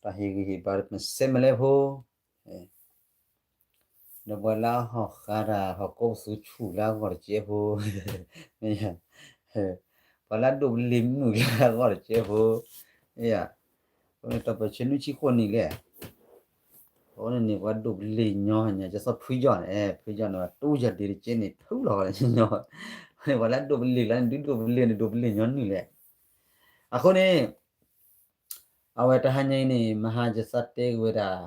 တၢ်ဟ့ၣ်ဂံၢ်ဟ့ၣ်ဘါမ့ၢ်စဲးမလဲၣ်ဖိ, ဒီးပှၤလၢအဟီၣ်ဃါတၢ်ဟီၣ်ကိးပသူဆူၣ်လၢအဂီၢ်တကဲးဖိ, မ့ၢ်ယၤ, ပှၤလၢအဒိးပလ့ၤမုၢ်လၢအဂီၢ်တကဲးဖိ, မ့ၢ်ယၤ, အဃိန့ၣ်တၢ်ပၢၢ်ဆၢနွံဆံဃိးနံၣ်လဲၣ်, အဃိန့ၣ်န့ၣ် ပှၤဒိးပလ့ၤညီညါ ကစီၣ်ဖုယီၢ်န့ၣ် ဖုယီၢ်န့ၣ် တူၢ်ယၤဒ့တကဲးန့ၣ် ထူလီၤညီ, ပှၤလၢအဒိးပလ့ၤလၢန့ၣ် ဒုးဒိးပလ့ၤန့ၣ် ဒိးပလ့ၤညီနုၢ်လဲၣ်, အဃိန့ၣ် အဝဲတဟါညါအံၤန့ၣ် မဟါယသးတဲက့ၤဝဲဒၣ်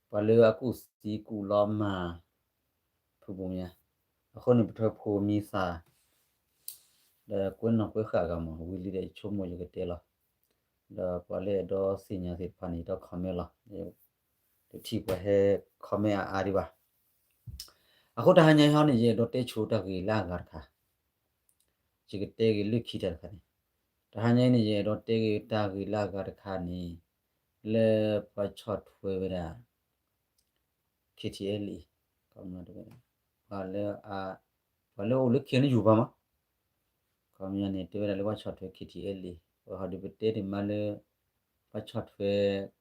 ပှၤလၢအကူၣ်သံကူၣ်လီၤမၤ ဖုဘိၣ်မၠါ, အဃိန့ၣ် ပထၢဖိမံသး ဒီးကွဲးနီၣ်ကွဲးဃာ်ဂၤမး ဝံၤလံဒီးယဆိကမိၣ်ယကတဲလီၤ, ဒီးပှၤလၢအဲၣ်ဒိးသ့ၣ်ညါသ့ၣ်တဖၣ်န့ၣ် ယတီ comment လီၤ, တထံၣ်ပှၤဟဲ comment အါအါဒံးဘၣ်, အဃိတဟါညါဟီန့ၣ် ယအဲၣ်ဒိးတဲဆိတၢ်ဂ့ၢ်လၢအဂၤတခါ ယကတဲက့ၤလၢခံတၢ်တခါန့ၣ်, တဟါညါအံၤန့ၣ် ယအဲၣ်ဒိးတဲက့ၤတၢ်ဂ့ၢ်လၢအဂၤတခါန့ၣ် လၢပှၤဆီၣ်ထွဲဝဲဒၣ် KTLA ပှၤလၢ ပှၤလၢအိၣ်လၢ KNU ဘၣ်မး, ခီပညီန့ၣ် တဲဝဲဒၣ်လၢပှၤဆီၣ်ထွဲ KTLA ဝဲဟီဒုးပတဲဒံးမးလၢ ပှၤဆီၣ်ထွဲ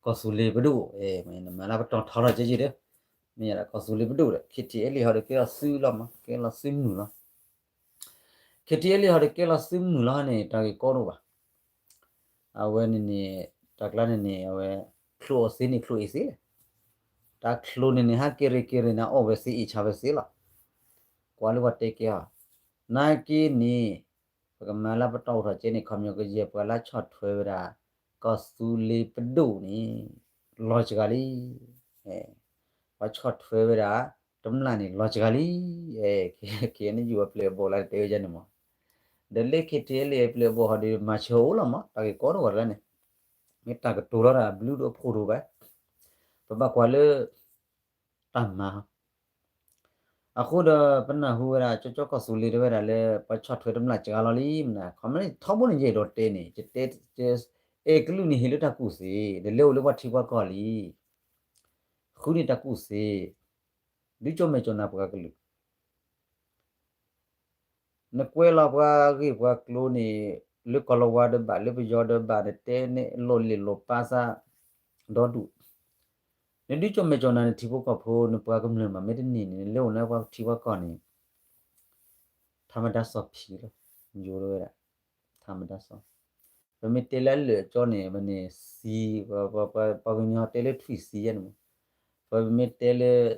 ကီၢ်သူလ့ၤပဒိၣ်, နမၤလၢပတီၢ်ထီထီၣ်ကဲက့ၤဒီး မ့ၢ်ယၤဒၣ်ကီၢ်သူလ့ၤပဒိၣ်ဒီး KTLA ဟီဒုးကဲလီၤသုလီၤမး ကဲလီၤသုမုၢ်လီၤ, KTLA ဟီဒုးကဲလီၤသုမုၢ်လီၤန့ၣ် တၢ်ဂ့ၢ်ကီဒိၣ်ဘၣ်, အဝဲန့ၣ်န့ၣ် တၢ်ကျါန့ၣ်န့ၣ် အဝဲ ချိးအီၣ်သ့န့ၣ်ချိးအ့ၣ်သ့လဲၣ်, တၢ်ချိးန့ၣ်န့ၣ် ဟးက့ၤရ့ၣ်က့ၤရ့ၣ်န့ၣ် အီၣ်ဝဲသ့အ့ၣ်ဆါဝဲသ့လီၤ, ကွၢ်လၢပှၤတဲကဲအီၤ, နာ်က့န့ၣ် ပကမၤလၢပတီၢ်အိၣ်ထီၣ်ကဲန့ၣ် ခီပညီကယဲၢ်ပှၤလၢဆီၣ်ထွဲဝဲဒၣ် ကီၢ်သူလ့ၤပဒိၣ်န့ၣ် လီၤစှၤလံ, ပှၤဆီၣ်ထွဲဝဲဒၣ် တမျၢ်န့ၣ် လီၤစှၤလံ, ကဲန့ၣ်ယူၢ်အပျဲၢ်အဘီၣ်လၢတဲဝဲဒ်န့ၣ်မး, ဒီးလၢ KTLA အပျဲၢ်အဘီၣ်ဟီဒုး မၤဆၢအိၣ်လီၤမး တၢ်ဂ့ၢ်ကီဒိၣ်ဝဲတဂၤန့ၣ်, မ့ၢ်တၢ်ကတိၤလီၤတၢ်ဘျုးဒိၣ်အဖှိၣ်ဒိၣ်ဘၣ်, ပဘၣ်ကွၢ်လၢ တၢ်မၤ အဃိဒီးပနၢ်ဟူဝဲဒၣ် ကၠီကၠီကီၢ်သူလ့ၤတဲဝဲဒၣ်လၢ ပှၤဆီၣ်ထွဲတမျၢ်စှၤလီၤလံမနၤ, ခီမ့ၢ်ထီဘိန့ၣ်ယအဲၣ်ဒိးတဲန့ၣ် ယတဲ အဲၣ်ကလုၢ်န့ၣ်ဟ့ၣ်လၢတၢ်ကူၣ်သ့, ဒီးလဲၤအိၣ်လၢပှၤထံပှၤကီၢ်လံ, ဃုန့ၢ်တၢ်ကူၣ်သ့, ဒုးကၠီၣ်မဲာ်ကၠီၣ်နၤပှၤကလုာ် နကွဲးလီၤပှၤဂ့ၢ်ပှၤကျိၤန့ၣ် လၢကီၢ်လီၤဝါဒီးဘၣ် လၢပယီၤဒီးဘၣ် နတဲန့ၣ်လိၣ်လ့ၣ်လိၣ်ပၢ်သး ဒီဒူၣ်, နဒုးကၠီၣ်မဲာ်ကၠီၣ်နၤနထံဖိကီၢ်ဖိ နပှၤကမျၢၢ်မး မ့ၢ်တန့ၢ်န့ၣ် နလဲၤအိၣ်လၢပှၤထံပှၤကီၢ်န့ၣ် ထါမတၤစီၣ်ဖံးလီၤ, ယိၤဝဲဒၣ် ထါမတၤစီၣ်, ပမ့ၢ်တဲလၢအလၢာ်အကၠီန့ၣ် ပန့ၣ်သံ, ပှၤကညီတဲလၢထွံၣ်သံယဲန့ၣ်မး, ပမ့ၢ်တဲလၢ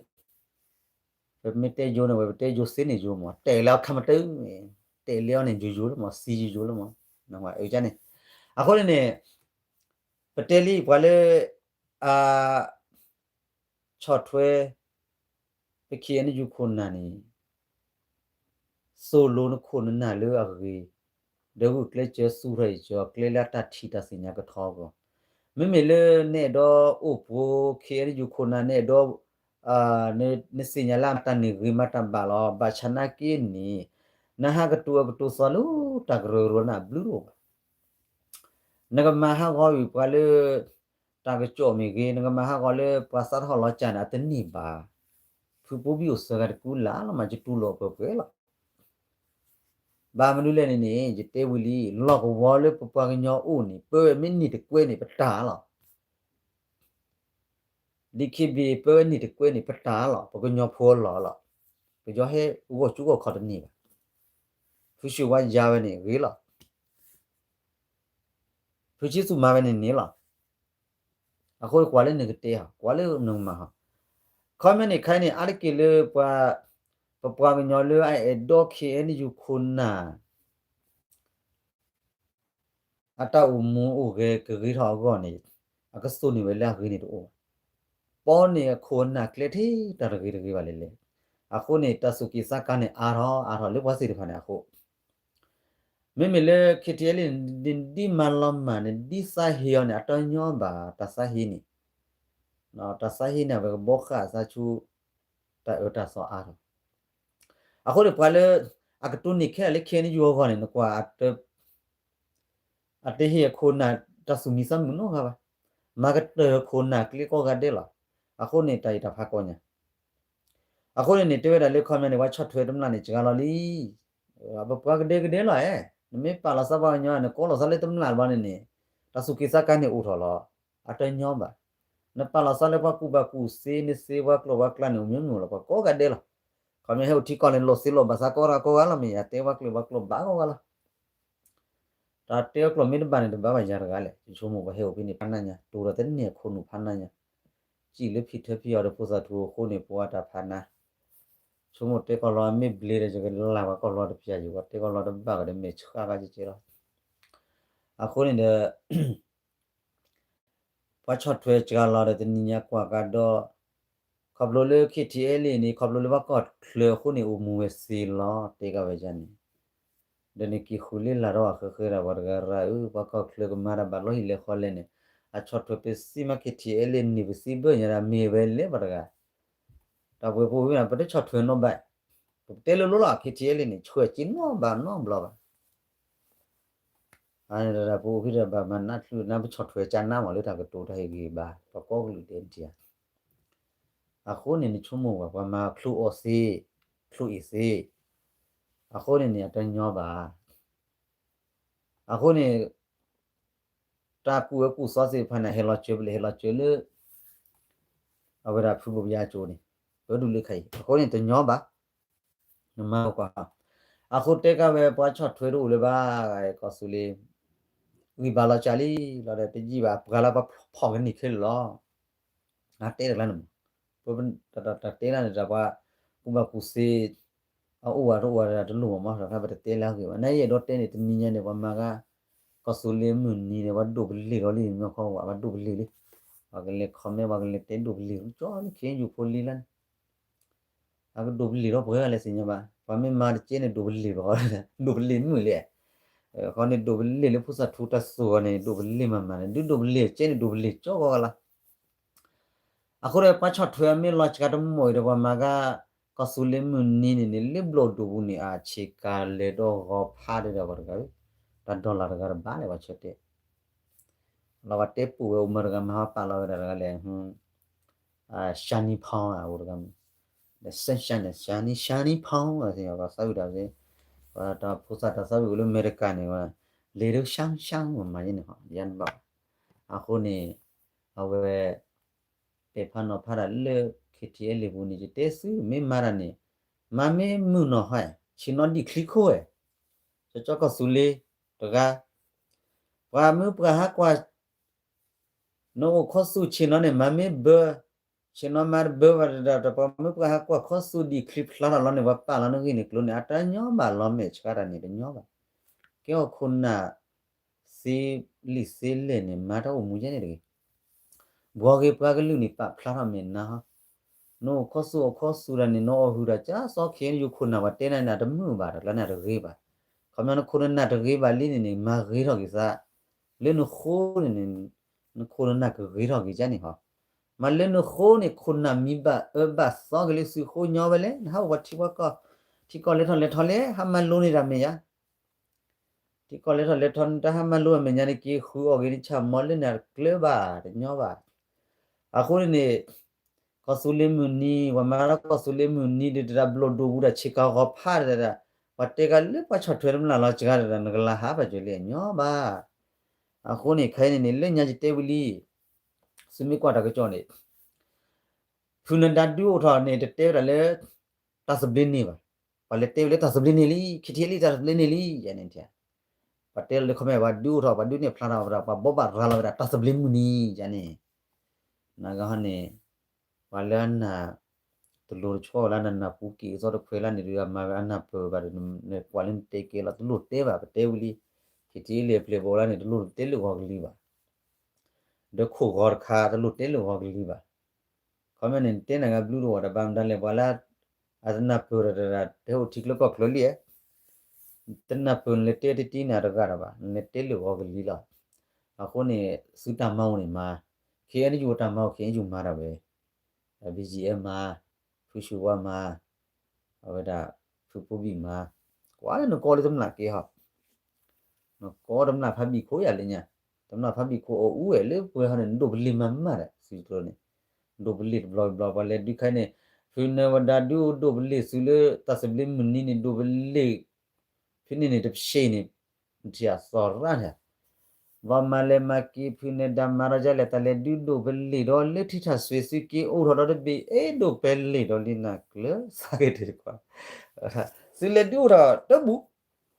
ပမ့ၢ်တဲယိၤန့ၣ် ပတဲယိၤသ့န့ၣ်ယိၤမး တဲလၢအခါမတၢၢ်န့ၣ် တဲလၢအီၤန့ၣ် ယိၤယိၤလၢမး သံယိၤယိၤလၢမး, န့ၣ်, အဃိန့ၣ်န့ၣ် ပတဲလံပှၤလၢ အ ဆီၣ်ထွဲ ပ KNU ခိၣ်နၢ်န့ၣ် သိၣ်လိနခိၣ်နနၢ်လၢအဂ့ၤ, ဒီးဂုာ်ကျဲးစၢးသူၣ်ထီၣ်အံၤကၠီၤကျဲလၢအတၢ်ထံၣ်တၢ်သ့ၣ်ညါကထီအဂီၢ်, မ့မ့ၢ်လၢနအဲၣ်ဒိးအိၣ်ပိၤ KNU ခိၣ်နၢ် နအဲၣ်ဒိး နသ့ၣ်ညါလၢအမၤတၢ်န့ၢ်ဂ့ၤမၤတၢ်ဘၣ်လီၤ. ဘၣ်ဆၣ်နာ်က့န့ၣ် နဟးကတိၤအကတိၤသီလၢတၢ်ကရၢကရိန့ၣ် အဘျုးတအိၣ်ဘၣ်. နကမၤဟးဂီၤဝံၤပှၤလၢ တၢ်ကစီၣ်မ့ၢ်ဂ့ၤ, နကမၤဟးဂီၤလၢပှၤသးထီၣ်လီၤစၢ်န့ၣ် အတန့ၢ်ဘၣ်. ဖုပူဘံၣ်အိၣ်သၢဂၤတကူလၢ်လီၤမး ယတူၢ်လိာ်ပှဲၤပှဲၤလီၤ. ဘၣ်မနုၤလဲၣ်န့ၣ်န့ၣ် ယတဲဝံၤလံ လီၢ်ကဝီၤလၢပပှၤကညီအိၣ်န့ၣ် ပၢဝဲမ့ၢ်န့ၢ်တကွဲန့ၣ် ပတၢ်လီၤ. ဒ်ခ့ဘ့ၣ် ပၢဝဲန့ၢ်တကွဲန့ၣ် ပတၢ်လီၤ. ပကညီဖိလီၤလီၤ. ပယီၤဟဲဂီၢ်ကၠူဂီၢ်ခီၣ်တန့ၢ်ဘၣ်. ဖုစူၤဝါယါဝဲန့ၣ်ဂ့ၤလီၤ. ဖုဆံသူၣ်မၤဝဲန့ၣ်န့ၣ်လီၤ. အဃိကွၢ်လၢနကတဲဟီ ကွၢ်လၢနကမၤဟီ. ခီမ့ၢ်န့ၣ်ခဲအံၤန့ၣ် အါတက့ၢ်လၢပှၤ ပပှၤကညီလၢအအဲၣ်ဒိး KNU ခိၣ်နၢ် အတၢ်အိၣ်မူအိၣ်ဂဲၤကဂ့ၤထီၣ်အဂီၢ်န့ၣ် အကသိၣ်န့ၢ်ဝဲလၢအဂ့ၤန့ၣ်တအိၣ်ဘၣ်. ပီန့ၢ်အခိၣ်အနၢ်ကျဲထဲတၢ်တဂ့ၤတဂ့ၤဘၣ်လဲၣ်လဲၣ်. အဃိန့ၣ် တၢ်သူၣ်က့ၣ်သးကါန့ၣ်အါထီၣ်အါထီၣ်လၢပှၤသ့ၣ်တဖၣ်န့ၣ်အဃိ မ့မ့ၢ်လၢ KTLA န့ၣ် နဒ်မၤလီၤမၢ်န့ၣ် ဒ်သးဟ့အီၤန့ၣ် အတညီဘၣ် တၢ်သးဟ့န့ၣ်, တၢ်သးဟ့န့ၣ် အဝဲကဘီဃာ်သးဆူ တၢ်အၢတၢ်သီအါထီၣ်. အဃိန့ၣ်ပှၤလၢ အကတိၤန့ၢ်ခဲလၢာ်လၢ KNU အဂီၢ်န့ၣ် နကွၢ် အတဟ့ၣ်အခိၣ်နၢ်တၢ်သူၣ်မံသးမုာ်နီတဂၤဘၣ်. မၤကတၢၢ်အခိၣ်နၢ်ကျဲကိးဂၤဒဲးလီၤ. အဃိန့ၣ်တၢ်အံၤတၢ်ဖးကီညါ အဃိန့ၣ်န့ၣ် တဲဝဲဒၣ်လၢခီပညီန့ၣ် ပှၤဆီၣ်ထွဲတမျၢ်န့ၣ် စှၤလီၤလံ. ပပှၤကဒဲကဒဲလီၤဧါ. နမ့ၢ်ပာ်လီၤသးပှၤကညီ နကိးလီၤသးလၢတမျၢ်ဘၣ်န့ၣ်န့ၣ်, တၢ်သူၣ်က့ၣ်သးကါန့ၣ်အိၣ်ထီၣ်လီၤ. အတညီဘၣ်. နပာ်လီၤသးလၢပှၤကူၣ်ဘၣ်ကူၣ်သ့ နသ့ပှၤကျိာ်ပှၤကျါန့ၣ် အိၣ်မ့ၢ်မ့ၢ်လီၤ ပှၤကိးဂၤဒဲးလီၤ. ခီမ့ၢ်ဟဲအိၣ်ထံကီၢ်လၢလီၤသ့လီၤဘၣ်သးကိးဂၤကိးဂၤလီၤ မ့ၢ်ယတဲပှၤကျိာ်ပှၤကျါဘၣ်ကိးဂၤလီၤ. တၢ်တဲအကျိာ်မ့ၢ်တဘၣ်န့ၣ် တဘၣ်ဘၣ်ယၤတဂၤလဲၣ်. ယဆိကမိၣ်ပှၤဟဲအိၣ်ဖဲန့ၣ်ဖးနါညါ တိၤဒီးတန့ၢ်အခိၣ်နူာ်ဖးနါညါ စံၣ်လၢဖံထၢဖံအီၤဒီးဖိသၣ်ထူအဃိန့ၣ် ပှၤတၢ်ဖးနါ ဆိကမိၣ်တဲကီၢ်လီၤအမ့ၢ်ဘျ့ဒီး ယကလၢ်ပှၤကီၢ်လီၤတပျၢ်ယိၤ ပှၤတဲကီၢ်လီၤတဘၣ်ကဒီးမဲာ်ဆှးကါကဲကဲလီၤ. အဃိန့ၣ်ဒီး ပှၤဆီၣ်ထွဲစှၤလီၤဒီးတနံၤညါကွၢ်ကါဒီး ခီဖျိလၢ KTLA န့ၣ် ခီဖျိလၢပှၤကီၢ်ချၢအဃိန့ၣ် အိၣ်မူဝဲသ့လီၤ တဲကါဝဲန့ၣ် ဒီးန့ၣ်က့ၤဃုလ့လၢ်ထီၣ်အဃၢဃၢဒၣ်ပှၤတဂၤရၢ်ဧၢ ပှၤကီၢ်ချၢကမၤတၢ်ဘၣ်လီၤဟံၣ်လဲၤဃီလဲၣ်န့ၣ် အဆီၣ်ထွဲပသံမး KTLA န့ၢ်ပသံဘၢၣ်ညါဒၣ်မ့ၢ်ဝဲလဲၣ်ပှၤတဂၤ တၢ်ပှဲၤပအိၣ်ဖဲန့ၣ် ပတဆီၣ်ထွဲနီတဘျီဘၣ်. ပတဲလိၤလိၤလီၤ KTLA န့ၣ် ဆှၢက့ၤနီတဘျီနီတဘျီဘၣ်. အန့ၣ်ဒီးပအိၣ်ဖဲဒီးဘၣ်မၤနးချုးနး ပဆီၣ်ထွဲကနါမးလၢတၢ်ကတိၤတၢ်ဟ့ၣ်ဂံၢ်ဘါ ပှၤကိးကလုာ်ဒဲးန့ၣ်ဧါ. အဃိန့ၣ် နဆိကမိၣ်ဝဲ ပှၤမၤချုးအီၣ်သ့ ချုးအံၤသ့ အဃိန့ၣ်န့ၣ် အတညီဘၣ်. အဃိန့ၣ် တၢ်ကူၣ်ဝဲကူၣ်သီသ့ၣ်တဖၣ်န့ၣ် ဟဲလီၤစၢၤပလဲၣ် ဟဲလီၤစၢၤလၢ အဝဲဒၣ်ဖုဘိၣ်ပယါအစိၤန့ၣ် ပဒူၣ်လၢခါအံၤ အဃိန့ၣ်တညီဘၣ်. နမၤကွၢ် အဃိတဲကါဝဲပှၤဆီၣ်ထွဲတအိၣ်လၢၤဘၣ် ကီၢ်သူလ့ၤ ဂံၢ်ဘါလီၤစၢ်လံ လီၤဒီးတယံာ်ဘၣ် ပှၤလၢပှၤဖီၣ်ကန့ၢ်ခဲလၢာ်လီၤ. အတဲတကျါန့ၣ်မး ပတၢ်တဲလၢန့ၣ်ဒီးပှၤ ကူၣ်ဘၣ်ကူၣ်သ့ အအိၣ်ဝဲတအိၣ်ဝဲတလိၣ်မးမး တခါပတတဲလၢဂ့ၤဘၣ် နယအဲၣ်ဒိးတဲန့ၣ် တနံၤညါန့ၣ် ပှၤမၤကါ ကီၢ်သူလ့ၤမုၢ်နံၤန့ၣ် ပှၤဒိၣ်ပလ့ၤလီၤလံ မ့ၢ်ခီဝဲ ပှၤဒိၣ်ပလ့ၤလံ ပှၤကလဲၤ comment ပှၤကလဲၤတဲဒိၣ်ပလ့ၤကၠီလၢ ခ့ယိဖိလံလၢန့ၣ် အကဒိၣ်ပလ့ၤထီၣ်ပှဲၤဂၤလဲၣ်သ့ၣ်ညါဘၣ် ပှၤမ့ၢ်မၤတကဲန့ၣ် ဒိၣ်ပလ့ၤဘၣ် ဒိၣ်ပလ့ၤမုၢ်လဲၣ် ဃီန့ၣ်ဒိၣ်ပလ့ၤလၢဖိသၣ်ထူတၢ်သိၣ်အီၤန့ၣ် ဒိၣ်ပလ့ၤမးမးန့ၣ် ဒုးဒိၣ်ပလ့ၤကၠီဂီၤဂၤလီၤ. အဃိဒီးပှၤဆီၣ်ထွဲအမ့ၢ်လီၤစှၤတမီၢ်အံၤဒီး ပှၤမၤကါ ကီၢ်သူလ့ၤမုၢ်နံၤန့ၣ်န့ၣ် လၢဘျီၣ်ဒိၣ်ပူၤန့ၣ် အဆ့ကၤလဲၤဒီးဂီၤဖးဒီးပှၤတဂၤ တၢ် dollar တဂၤတဘၣ်လၢပှၤဆၢတဲာ် လီၤပှၤတဲပူၤဝဲအိၣ်မၢတဂၤမၤဟီပာ်လီၤဝဲဒၣ်တဂၤလဲၣ် Shiny Pong အိၣ်တဂၤ ဒီး Sunshine န့ၣ် Shiny Shiny Pong ပှၤသးဝံၣ်တၢ် ပှၤတၢ်ဖိသၣ်တၢ်သးဝံၣ်အိၣ်လၢအမဲရကၤန့ၣ် Little Sunshine မၤယဲန့ၣ် ယၤတဘၣ်ဘၣ်. အဃိန့ၣ် အဝဲ ပဲာ်ဖးနီၤဖးတၢ်လၢ KTLA ပူၤန့ၣ် ယတဲသုမ့ၢ်မၤတၢ်န့ၣ် မၤမ့ၢ်မုာ်နီၤဟဲ ဆ့ၣ်နီၤဒံၣ်ချံခိၣ်ဝဲ ကၠီကီၢ်သူလ့ၤတဂၤ ပှၤမုၢ်ပှၤဟးကွၢ် နအိၣ်ခီဆူၣ်ဆ့ၣ်နီၤန့ၣ် မၤမ့ၢ်ဘၢ ဆ့ၣ်နီၤမၤတဘၢဘၣ်ဒီး ပှၤမုၢ်ပှၤဟးကွၢ်ခီဆူၣ်ဒံၣ်ချံဖျါထီၣ်လီၤန့ၣ် ပှၤပာ်လီၤနဂ့ၢ်န့ၣ်ကျိၤန့ၣ် အတညီဘၣ်လီၤမဲာ်ဆှးတၢ်န့ၣ်တညီဘၣ်. ကဲအီၣ်ခိၣ်နၢ် သ့လံာ်သ့လဲၢ်န့ၣ် မၤတၢ်အိၣ်မူယဲန့ၣ်တဂ့ၤ ဘှီဂ့ၤပှၤကလုာ်န့ၣ် ပာ်ဖျါထီၣ်မဲာ်နါဟီ နအိၣ်ခီဆူၣ်အိၣ်ခီဆူၣ်တၢ်န့ၣ် နအီၣ်ဟုၣ်တၢ်ကၢ်စီခဲအံၤ ယိၤခိၣ်နၢ်ပှၤတဲနၤန့ၣ် အတမုာ်ဘၣ်တၢ်ကျါန့ၣ် အတဂ့ၤဘၣ်. ခီပညီနခိၣ်နနၢ်တဂ့ၤဘၣ်လံန့ၣ်န့ၣ် မၤဂ့ၤထီၣ်က့ၤသး လၢနဃိန့ၣ်န့ၣ် နခိၣ်နနၢ်ကဂ့ၤထီၣ်က့ၤကန့ၣ်ဟီ မၤလၢနဃိန့ၣ် ခိၣ်နၢ်မံဘၣ်အၢဘၣ်သီက့ၤလၢသုဃိညီဝဲလဲၣ် နဟးအိၣ်ပှၤထံပှၤကီၢ် ထံကီၢ်လဲၤထီၣ်လဲၤထီလဲၣ် ဟးမၤလိန့ၢ်တၢ်မဲာ်ညါ ထံကီၢ်လဲၤထီၣ်လဲၤထီ နတၢ်ဟးမၤလိအမဲာ်ညါန့ၣ် က့ၤဃုအီၣ်ဂ့ၤနဆၣ်မီၤလၢန့ၣ် တကျၢၤဘၣ် တညီဘၣ်. အဃိန့ၣ်န့ၣ် ကီၢ်သူလ့ၤမုၢ်နံၤ ပှၤမၤလၢကီၢ်သူလ့ၤမုၢ်နံၤဒီး တၢ်ဘျီၣ်ဒိၣ်ပူၤတၢ်ဆ့ကၤဂီၤဖးဒီး ပှၤတဲကါလၢပှၤဆီၣ်ထွဲတမျၢ်လီၤစှၤဒီး နကလၤဟးဘၣ်ကၠိလံအညီဘၣ်. အဃိန့ၣ် ခဲအံၤန့ၣ်န့ၣ် လၢညါယတဲဝံၤလံ သုမ့ၢ်ကွၢ်တၢ်ကစီၣ်န့ၣ် ဖုနဒါဒုးအိၣ်ထီၣ်န့ၣ် တတဲဝဲဒၣ်လၢ တၢ်သဘျ့န့ၢ်ဘၣ်. ပှၤလဲၤတဲဝဲလၢတၢ်သဘျ့န့ၢ်လံ ခံထံၣ်လံတၢ်သဘျ့န့ၢ်လံ ယၤန့ၣ် ပှၤတဲလၢ comment ပှၤဒုးအိၣ်ထီၣ် ပှၤဒုးန့ၢ်ဖျါထီၣ်ဝဲဒၣ် ပှၤဘိးဘၣ်ရၤလီၤဝဲဒၣ်တၢ်သဘျ့မုၢ်နံၤ ယၤန့ၣ် နဂၤဟီန့ၣ် ပှၤလၢအနၢ် တလိၤတဆီဝဲလၢနနၢ်ပူၤက့ၤအသီတခွဲးလၢန့ၣ် ဒုးမၤဝဲအနၢ်ပၢၢ်ဘၣ်ဒီး နကွၢ်လၢနတဲကဲလီၤ တလိၣ်တဲဘၣ် ပတဲဝံၤလံ ခံထံၣ်လံအပျဲၢ်ဘီလၢန့ၣ် တလိၣ်တဲလၢဂီၤကလံၤဘၣ် ဒီးခိၣ်ဂီၤတခါ တလိၣ်တဲလၢဂီၤကလံၤဘၣ်. ခီမ့ၢ်န့ၣ် တဲနၤဂၤဘျုးတဝီတဘၣ်မတၤလဲၣ် ပှၤလၢ အတနၢ်ပၢၢ်ဒီး တဟဲအိၣ်ထံကျၢကီၢ်ချၢလံ တနၢ်ပၢၢ်န့ၣ် လဲၤတဲတတံၤန့ၣ်တဂၤဒီးဘၣ် နလဲၤတဲလၢဂီၤကလံၤလီၤ. အဃိန့ၣ် သုတၢ်မၤအိၣ်န့ၣ်မၤ ခ့အယူၣ်တၢ်မၤအိၣ် ခ့အယူၣ်မၤဒၣ်ဝဲ BGF မၤ ဖုဆူၣ်ဝါမၤ အဝဲဒၣ် ဖုဖိဘံၣ်မၤ ကွၢ်လၢနကိးလၢတမျၢ်က့ၤဟီ နကိးတမျၢ်ဖးဘံၣ်ခိၣ်ယၤလၢညါ တမျၢ်ဖးဘံၣ်ခိၣ်အီၣ်အူဝဲလၢပှဲၤဟီန့ၣ် နဒိၣ်ပလ့ၤမၤမၤဒီး သုကျိၤန့ၣ် ဒိၣ်ပလ့ၤတဘျီဘျီ ပှၤလဲၤဒုးခါန့ၣ် ဖုနဝဒါဒုးအိၣ်ဒိၣ်ပလ့ၤသုလၢတၢ်သဘျ့မုၢ်နံၤန့ၣ် ဒိၣ်ပလ့ၤ ဖဲန့ၣ်န့ၣ် တဖျဲးန့ၣ် ထံၣ်အသီရၣ်န့ၣ် ဘၣ်မၤလဲၤမၤက့ၤ ဖုနၢၤဒါမၤဒီးဒ်လဲၣ် တၢ်လဲၤဒုးဒိၣ်ပလ့ၤဒီးလၢထံထၣ်စွ့ သုက့ၤအိၣ်ထီၣ်ဒီးတဘ့ၣ် အဲၣ်ဒိၣ်ပလ့ၤဒီးလံနၤကျၢၤ စးက့ၤတကွၢ်, သုလဲၤဒုးအိၣ်ထီၣ်တဘူၣ်,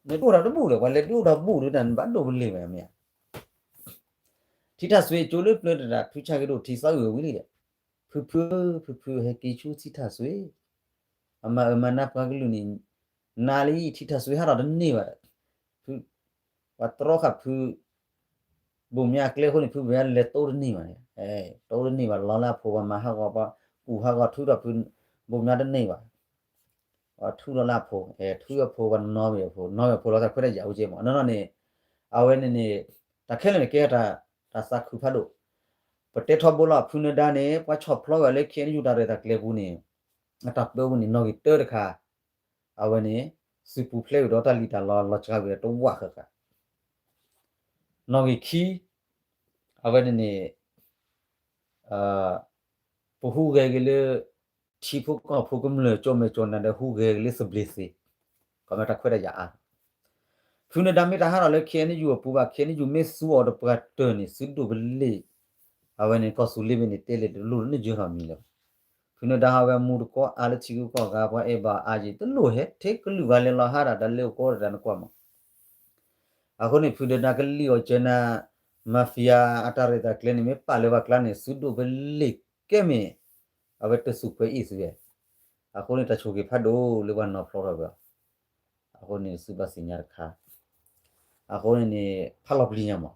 နဒုးအိၣ်ထီၣ်တဘူၣ်ဒီး ပှၤလဲၤဒုးအိၣ်ထီၣ်ဘူၣ်ဒီး တၢ်နဘၣ်ဒိၣ်ပလ့ၤဘၣ်မ့ၢ်ဧါ. ထံထၣ်စွ့ကၠိလၢပျၢၤတဒၣ် ဖုဆၣ်က့ၤဒိၣ်ထံသးအုးဝံၤလံဒီး, ဖုဖုဧၢ ဖုဖုဟဲက့ၤဆူထံထၣ်စွ့, အမၤအၢမၤနးပှၤကလုာ်န့ၣ် နၤလံ ထံထၣ်စွ့ဟးထီၣ်တန့ၢ်ဘၣ်ဒီး, ဖု ပှၤတြီဃာ်ဖု ဘိၣ်မၠါအကျဲအဃိန့ၣ် ဖုဘိၣ်မၠါလဲၤတိတန့ၢ်ဘၣ်န့ၣ်, တိတန့ၢ်ဘၣ် လီၤလၢအဖိ ပှၤမၤဟးဂီၤ ပှၤကူၣ်ဟးဂီၤ ထုးထီၣ်ဖု ဘိၣ်မၠါတန့ၢ်ဘၣ်, ပှၤထုးထီၣ်လၢအဖိ ထုးအဖိ ပှၤနီၣ်ဝဲအဖိ နီၣ်ဝဲအဖိလီၤ တၢ်ခွဲးတၢ်ယာ်အိၣ်ကဲမး နီၢ်နီၢ်န့ၣ်, အဝဲန့ၣ်န့ၣ် တၢ်ခဲလၢာ်န့ၣ်ကဲတၢ် တၢ်သးခုဖးဒိၣ်, ပတဲထီဘိလီၤ ဖုနၢၤဒါန့ၣ် ပှၤဆီၣ်ဖျီဝဲလၢ ခ့ၣ်အဲၣ်ယူၣ် တၢ်ရဲၣ်တၢ်ကျဲၤပူၤန့ၣ်, အတၢ်ပၢပူၤန့ၣ် နီၣ်ဂံၢ်တၢတခါ, အဝဲန့ၣ် သုးပူၤဖျဲးဝံၤဒီးတၢ်လံၣ်တၢ်လီလီၤစှၤဝံၤဒီးတဝၣ်ဃၣ်ဃၣ်, နီၣ်ဂံၢ်ခံ, အဝဲန့ၣ်န့ၣ် ပဟူးဂဲၤက့ၤလၢ ထံဖိကီၢ်ဖိကမျၢၢ် ကၠီၣ်မဲာ်ကၠီၣ်နါဒီး ဟူးဂဲၤက့ၤလၢသဘျ့သ့, ခီမ့ၢ်တၢ်ခွဲးတၢ်ယာ်အါ, ဖုနၢၤဒါမ့ၢ်တဟးထီၣ်လၢ ခ့ၣ်အဲၣ်ယူၣ် အပူၤဘၣ် ခ့ၣ်အဲၣ်ယူၣ် မ့ၢ်သူအီၤတပှၤတၢၢ်န့ၣ် သုးဒိၣ်ပလ့ၤ, အဝဲန့ၣ် ကီၢ်သူလ့ၤဘ့ၣ်န့ၣ် တဲလဲၤတလိၣ်လၢနယၢၤထီၣ်မံၤလၢၤဘၣ်, ဖုနၢၤဒါဟးဝဲမူတကိးအါလၢထံဂုၤကီၢ်ဂၤ ပှၤအဲၣ်ဘၣ်အါယံၤ တလိၣ်ဟဲထဲကလုာ်ဘၣ်လဲၤလီၤဟးတၢ် တၢ်လၢအိၣ်ကီတၢ်နကွၢ်မး အဃိန့ၣ် ဖုနၢၤဒါကလံၣ်အီၤကၢနၤ mafia အတၢ်ရဲၣ်တၢ်ကျဲၤန့ၣ် မ့ၢ်ပာ်လၢပှၤကျါန့ၣ် သုးဒိၣ်ပလ့ၤကဲမ့ၢ် အဝဲတစူးကွဲးအံၣ်သုဝဲ, အဃိန့ၣ် တၢ်ဆိၣ်ဂ့ၤဖးဒိၣ်လၢပှၤနီၤဖျီထီၣ်ဝဲအီၤ, အဃိန့ၣ် သုဘၣ်သ့ၣ်ညါတခါ, အဃိန့ၣ်န့ၣ် ဖးလီၤပျံၤညါမး,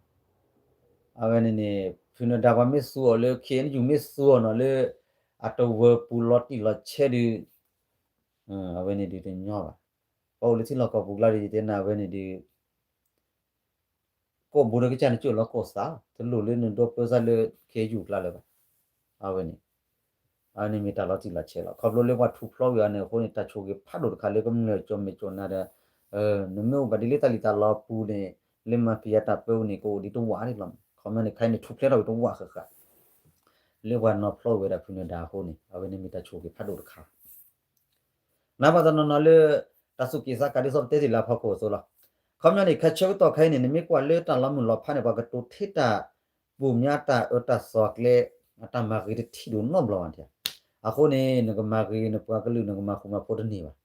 အဝဲန့ၣ်န့ၣ် ဖုနၢၤဒါပှၤမ့ၢ်သူအီၤလၢ ခ့ၣ်အဲၣ်ယူၣ် မ့ၢ်သူအီၤနီၤလၢ အတဝၢပူၤလီၤတံၢ်လီၤဆဲးဒုး အဝဲန့ၣ်ဒုးတညီဘၣ်, ပှၤအိၣ်လၢထံလီၢ်ကီၢ်ပူၤကျါဒုး ယတဲနၤအဝဲန့ၣ်ဒုး ကိးဘိဒီးကစၢ်န့ၣ် ကၠိၣ်လီၤကိးသး, တလိၣ်လၢနဒီပၢဆှၢလၢ ခ့ၣ်အဲၣ်ယူၣ် ကျါလၢၤဘၣ်, အဝဲန့ၣ်, အဝဲန့ၣ်မ့ၢ်တၢ်လီၤတံၢ်လီၤဆဲးလီၤ. ခီဖျိလၢပှၤထူးဖျီဝံၤအီၤန့ၣ်အဃိန့ၣ် တၢ်ဆိၣ်ဂ့ၤဖးဒိၣ်တခါလၢကမျၢၢ်ကၠီၣ်မဲာ်ကၠီၣ်နါဒီး, နမ့ၢ်အိၣ်ဘၣ်ဒ်လၢတၢ်လံၣ်တၢ်လီပူၤန့ၣ် လၢ mafia တၢ်ပၢပူၤန့ၣ် ကအိၣ်ဒံးတဝၣ်ဒံးလီၤ. ခီမ့ၢ်န့ၣ် ခဲအံၤန့ၣ် ထူးဖျဲးထီၣ်ဝံၤတဝၣ်ဃၣ်ဃၣ် လၢပှၤနီၤဖျီဝဲဒၣ်ဖုနၢၤဒါအဃိန့ၣ် အဝဲန့ၣ်မ့ၢ်တၢ်ဆိၣ်ဂ့ၤဖးဒိၣ်တခါ နပှၤတနီၤနီၤလၢ တၢ်စူၢ်က့ၤသးကါဒ်သိးပတဲတ့ၢ်လၢအဖီခိၣ်အသိးလီၤ. ခီပညီန့ၣ် ခဲဆၢကတီၢ်ခဲအံၤန့ၣ် နမ့ၢ်ကွၢ်လၢတၢ်လီၤမုၢ်လီၤဖးန့� ပှၤကတိၤထဲတၢ်ဘိၣ်မၠါတၢ်အၢတၢ်သီအကျဲ အတၢ်မၤဂ့ၤတထံၣ်ဒိၣ်နီတဘျီဘၣ်န့ၣ်. အဃိန့ၣ် နကမၤဂ့ၤနပှၤကလုာ် နကမၤဃူမၤဖိးတန့ၢ်ဘၣ်.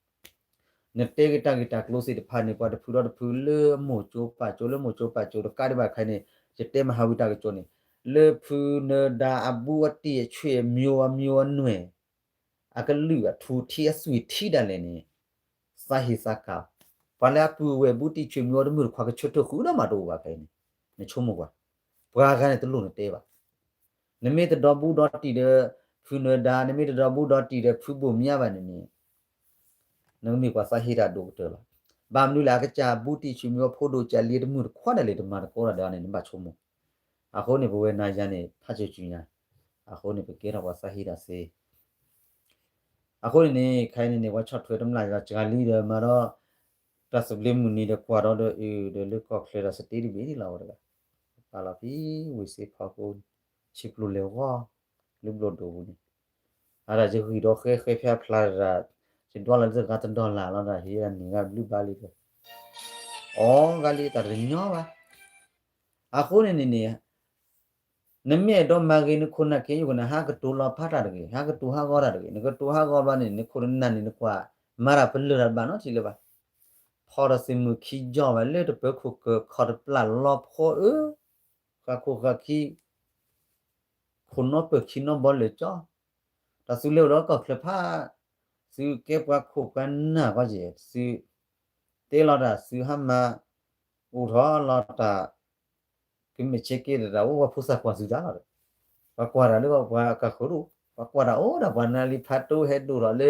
နတဲက့ၤတၢ်ဂ့ၢ်တၢ်ကျိၤသ့ၣ်တဖၣ်န့ၣ် ပှၤတဖုဒီတဖုလၢမိၢ်ကၠိပၢ်ကၠိ လၢမိၢ်ကၠိပၢ်ကၠိတကးဒံးဘၣ်ခဲအံၤန့ၣ် ယတဲမဟါဝံၤတၢ်ကစီၣ်န့ၣ် လၢဖုနၢၤဒါအဘူးအတံၢ်အဆွေမျိုးအမျိုးအနွယ် အကလုာ်အထူထံအသွံၣ်ထံဒၣ်လဲာ်န့ၣ် သးဟ့သးကၤ, ပှၤလၢအပုၢ်ဝဲၢ်ဘူးတံၢ်ဆွေမျိုးတမုၢ်တခွါကဆၢထၢၣ်ဃုာ်ဒီးမးတအိၣ်ဘၣ်ခဲအံၤန့ၣ် နဆိကမိၣ်ကွၢ်, ပှၤဂၤန့ၣ်တလိၣ်နတဲဘၣ်. နမ့ၢ်တဒီဘူးဒီတံၢ်ဒီး ဖုနၢၤဒါ နမ့ၢ်တဒီဘူးဒီတံၢ်ဒီး ဖုဘိၣ်မၠါဘၣ်န့ၣ်န့ၣ် နကမ့ၢ်ပှၤသးဟ့တၢ်ဒိၣ်ကတၢၢ်လီၤ. ဘၣ်မနုၤလဲၣ် အကစၢ်ဘူးတံၢ်ဆွေမျိုးဖိဒိၣ်ကၢ်လံတမုၢ်တခွါဒၣ်လဲာ် တမၤတကိးတၢ်ဒီးန့ၣ် နဘၣ်ဆိကမိၣ်. အဃိန့ၣ် ပဝဲနၤယၤန့ၣ် ဖးစၢၤစုညါ, အဃိန့ၣ် ပကဲထီၣ်ပှၤသးဟ့တၢ်စ့ အဃိန့ၣ်န့ၣ် ခဲအံၤန့ၣ်န့ၣ် ပှၤဆီၣ်ထွဲတမျၢ်စှၤလံဒီးမၤဒီး တၢ်သဘျ့မုၢ်နံၤဒီးကွၢ်ဒီးဒီးအုးဒီးလၢကီၢ်ချၢဒီးစတ့တဘ့ၣ်န့ၣ်လီၤဝဲတဂၤ, ပာ်လီၤဖဲဝ့ၢ်စ့ဖီခိၣ် ဆံးပျိလဲၤဂီၢ် လၢဘျီၣ်ဒိပူၤန့ၣ်, အဒၣ်ယဂံၢ်ဒီးဃဲဃဲဖဲအဖျါတဒၣ်, ယဒွးလီၤလၢတဂၤတဒီလၣ်လီၤဒီး ဟ့ၣ်ဒၣ်န့ၢ်ဂၤဘျုးဘၣ်လံဒီး အီၤဂၤလံတၢ်တညီဘၣ်. အဃိန့ၣ်န့ၣ်န့ၣ် နမ့ၢ်အဲၣ်ဒိးမၤဂ့ၤနခိၣ်နၢ်ခဲအံၤယိာ်န့ၣ် ဟးကတိၤလီၤဖးတၢ်တဂ့ၤ, ဟးကတိၤဟးဂီၤတၢ်တဂ့ၤ, နကတိၤဟးဂီၤဘျီန့ၣ် နခိၣ်နၢ်န့ၣ် နကွၢ်မၤတၢ်ပလၢၢ်တၢ်တဘၣ်နီတထံၣ်လၢၤဘၣ်. ဖီဒီးသုးမုၢ်ခံကီၢ်ဘၣ် လၢတပၢၤခိၣ်ကၢၢ်ခီၣ်တပျၢ်လီၤဖိအၢ, ဃၣ်ခိၣ်ဃၣ်ခံ ခိၣ်နီပၢၢ်ခံနီဘီလၢာ်ကၠီ, တၢ်သုလဲၤအိၣ်ဒီးကီၢ်ချၢဖး, သုကဲပှၤခိၣ်ပှၤနၢ်ကီယဲၢ်, သုတဲလီၤတၢ် သုဟးမၤ အိၣ်ထီၣ်လီၤတၢ် ကမ့ၢ်ဆ့က့တၢ် အိၣ်ပှၤဖိသၣ်ကွၢ်သုတၢ်လီၤဒီး ပှၤကွၢ်တၢ်လၢပှၤကဃၢၤဒိၣ်, ပှၤကွၢ်တၢ်အိၣ်ဒီးပှၤနၢ်လံဖးတိၢ်ဟဲဒိၣ်ထီၣ်လၢ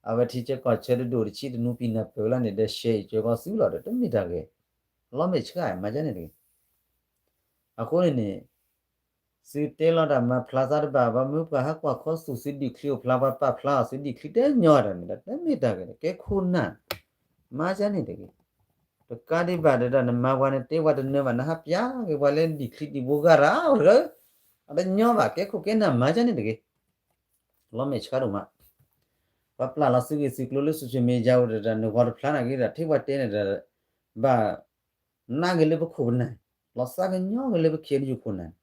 အဝဲထံဆၢကီၢ်ဆၢတဒိၣ်တဆံတနူပံနၢ်ပၢၢ်လၢန့ၣ်ဒီး ရှဲအံၤကၢကီသုလီၤဒီး တမ့ၢ်တၢ်ဂ့ၤ, လီၤမဲာ်ဆှးမၤကန့ၣ်တဂ့ၤ. အဃိန့ၣ်န့ၣ် သုတဲလီၤတၢ်မၤဖျါသးတဘၣ် ပှၤမုၢ်ပှၤဟးကွၢ်ခီသူၣ်သုဒံၣ်ချံအိၣ်ဖျါ ပှၤပာ်ဖျါအီၤသုဒံၣ်ချံတညီတၢ်န့ၣ်ဒီး တမ့ၢ်တၢ်ဂ့ၤဒီး ကဲခိၣ်နၢ် မၤကန့ၣ်တဂ့ၤ. တကးဒံးဘၣ်ဒီး နမၤပှၤနတဲပှၤတနၢၤဘၣ် နဟးပျးက့ၤပှၤလၢဒံၣ်ချံဒံၣ်ဘိဂၤရၢ်အိၣ်တဂ့ၤ, အတညီဘၣ် ကဲခိၣ်ကဲနၢ်မၤကန့ၣ်တဂ့ၤ. လီၤမဲာ်ဆှးဒိၣ်မး, ပှၤပျၢ်လီၤသုဂ့ၢ်သုကျိၤလၢ social media အိၣ်ဒီး နဂီၤတဖျါနာ်က့ဒီး ထဲပှၤတဲန့ၣ်ဒီး ဘၣ် နာ်က့ၤလၢပခိၣ်ပနၢ် လီၤစၢ်ကညီဂ့ၤလၢပ ခ့ၣ်အဲၣ်ယူၣ် ခိၣ်နၢ်န့ၣ်,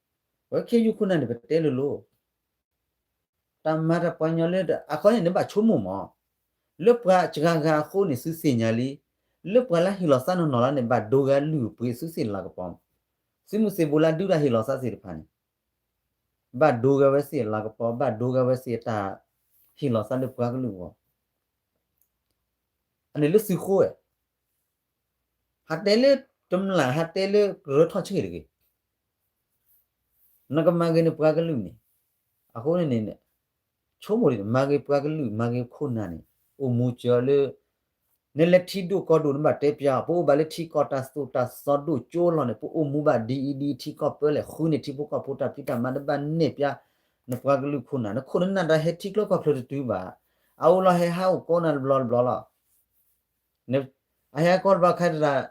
ပဝဲ ခ့ၣ်အဲၣ်ယူၣ် ခိၣ်နၢ်န့ၣ် ပတဲလိၤလိၤ, တၢ်မၤတၢ်ပှၤကညီလၢ အခီန့ၣ် နဘၣ်ဆိကမိၣ်မး, လၢပှၤစှၤဂၤအဃိန့ၣ် သုသ့ၣ်ညါလံ, လၢပှၤလၢဟ့ၣ်လီၤသးနီၢ်နီၢ်လၢန့ၣ် ဘၣ်ဒိဂၤလုၢ်ပှ့ၤသုသ့ၣ်လၤကပီၤ, သုးမုၢ်သ့ၣ်ဘိလၢဒုးတၢ်ဟ့ၣ်လီၤသးသ့ၣ်တဖၣ်န့ၣ် ဘၣ်ဒိဂၤဝဲသ့ၣ်အလၤကပီၤ, ဘၣ်ဒိဂၤဝဲသ့ၣ်အတၢ်ဟ့ၣ်လီၤသးလၢပှၤကလုာ်အဂီၢ်, အန့ၣ်လၢသုးဃိဝဲ, ဟးတဲလၢတမျၢ် ဟးတဲလၢကရၢထီၣ်ဆံးတဂ့ၤ နကမၤဂ့ၤန့ၣ်ပှၤကလုာ်န့ၣ်, အဃိန့ၣ်န့ၣ် ဆိကမိၣ်ဒ်န့ၣ် မၤဂ့ၤပှၤကလုာ် မၤဂ့ၤခိၣ်နၢ်န့ၣ် အိၣ်မူစၢၤလၢ နလဲၤထံဒိၣ်ကီၢ်ဒိၣ် နဘၣ်တဲပျါအီၤ, ပအိၣ်ဘၣ်လၢထံကီၢ်တၢ်သိၣ်တၢ်သီဒိၣ်ကၠိလီၤန့ၣ် ပအိၣ်မူဘၣ်ဒ်အံၤဒ်အံၤ ထံကီၢ်ပၢလဲၣ် ဃုန့ၢ်ထံဖိကီၢ်ဖိတၢ်ဖံးတၢ်မၤ နဘၣ်နဲၣ်ပျါ နပှၤကလုာ်ခိၣ်နၢ် နခိၣ်နနၢ်တၢ်ဟဲထံကျိကီၢ်ချၢတတုၤဘၣ်, အအိၣ်လီၤဟဲဟးအိၣ်ကီးနၤတဘျီတဘျီလီၤ အဟဲကီးတဘျီခဲတဒၣ်,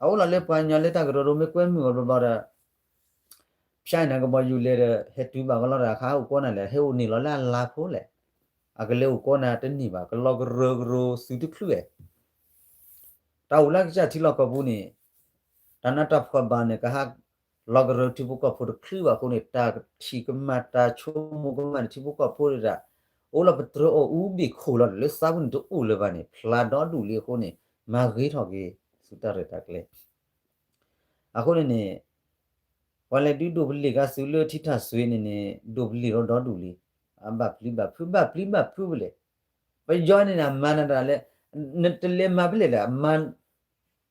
အအိၣ်လီၤလၢပှၤကညီလၢတၢ်ကရၢကရိ မ့ၢ်ကွဲမုာ်အီၤဘျီဘျီဒီး ဖၠါအံၤနၤကဘီယူၤလဲၤဒီး ဟဲတုၤဘၣ်ကလီၤတၢ်ခါ ဟးအိၣ်ကီးနၤလဲၣ် ဟဲအိၣ်န့ၣ်လီၤလၢအလါဖိလဲၣ်, အကလဲၤအိၣ်ကီးနၤတန့ၢ်ဘၣ် ကလီၤကရၢကရိသုတချုးဧါ တၢ်အိၣ်လၢကစၢ်ထံလီၢ်ကီၢ်ပူၤန့ၣ်, တၢ်နးတၢ်ဖှီၣ်ဘၣ်န့ၣ် ကဟးလီၤကရၢထံဖိကီၢ်ဖိတချုးဘၣ်အဃိန့ၣ် တၢ်ထံၣ်ကမၤတၢ်ဆိကမိၣ်ကမၣ်န့ၣ် ထံဖိကီၢ်ဖိဒၣ် အိၣ်လီၤပတြၢၤအီၤအူဘ့ၣ်ခိၣ်လီၤ လၢသးပူၤန့ၣ်တအိၣ်လၢၤဘၣ်န့ၣ် ဖျါဒီဒူၣ်လံအဃိန့ၣ် မၤဂ့ၤထီၣ်က့ၤ သုတၢ်ရဲၣ်တၢ်ကျဲၤ အဃိန့ၣ်န့ၣ် ပှၤလဲၤဒုးဒိၣ်ပလ့ၢ်က့ၤသုလၢထံထၣ်စွ့န့ၣ်န့ၣ် ဒိၣ်ပလ့ၢ်ဒီဒီဒူၣ်လံ, အဘၣ်ပျံၤဘၣ်ဖုး ဘၣ်ပျံၤဘၣ်ဖုးပလဲၣ်, ပယီၤန့ၣ်န့ၣ် အမၤနၤတၢ်လၢ နတလဲၤမၤဖဲလဲၣ်ဒီး အမၤ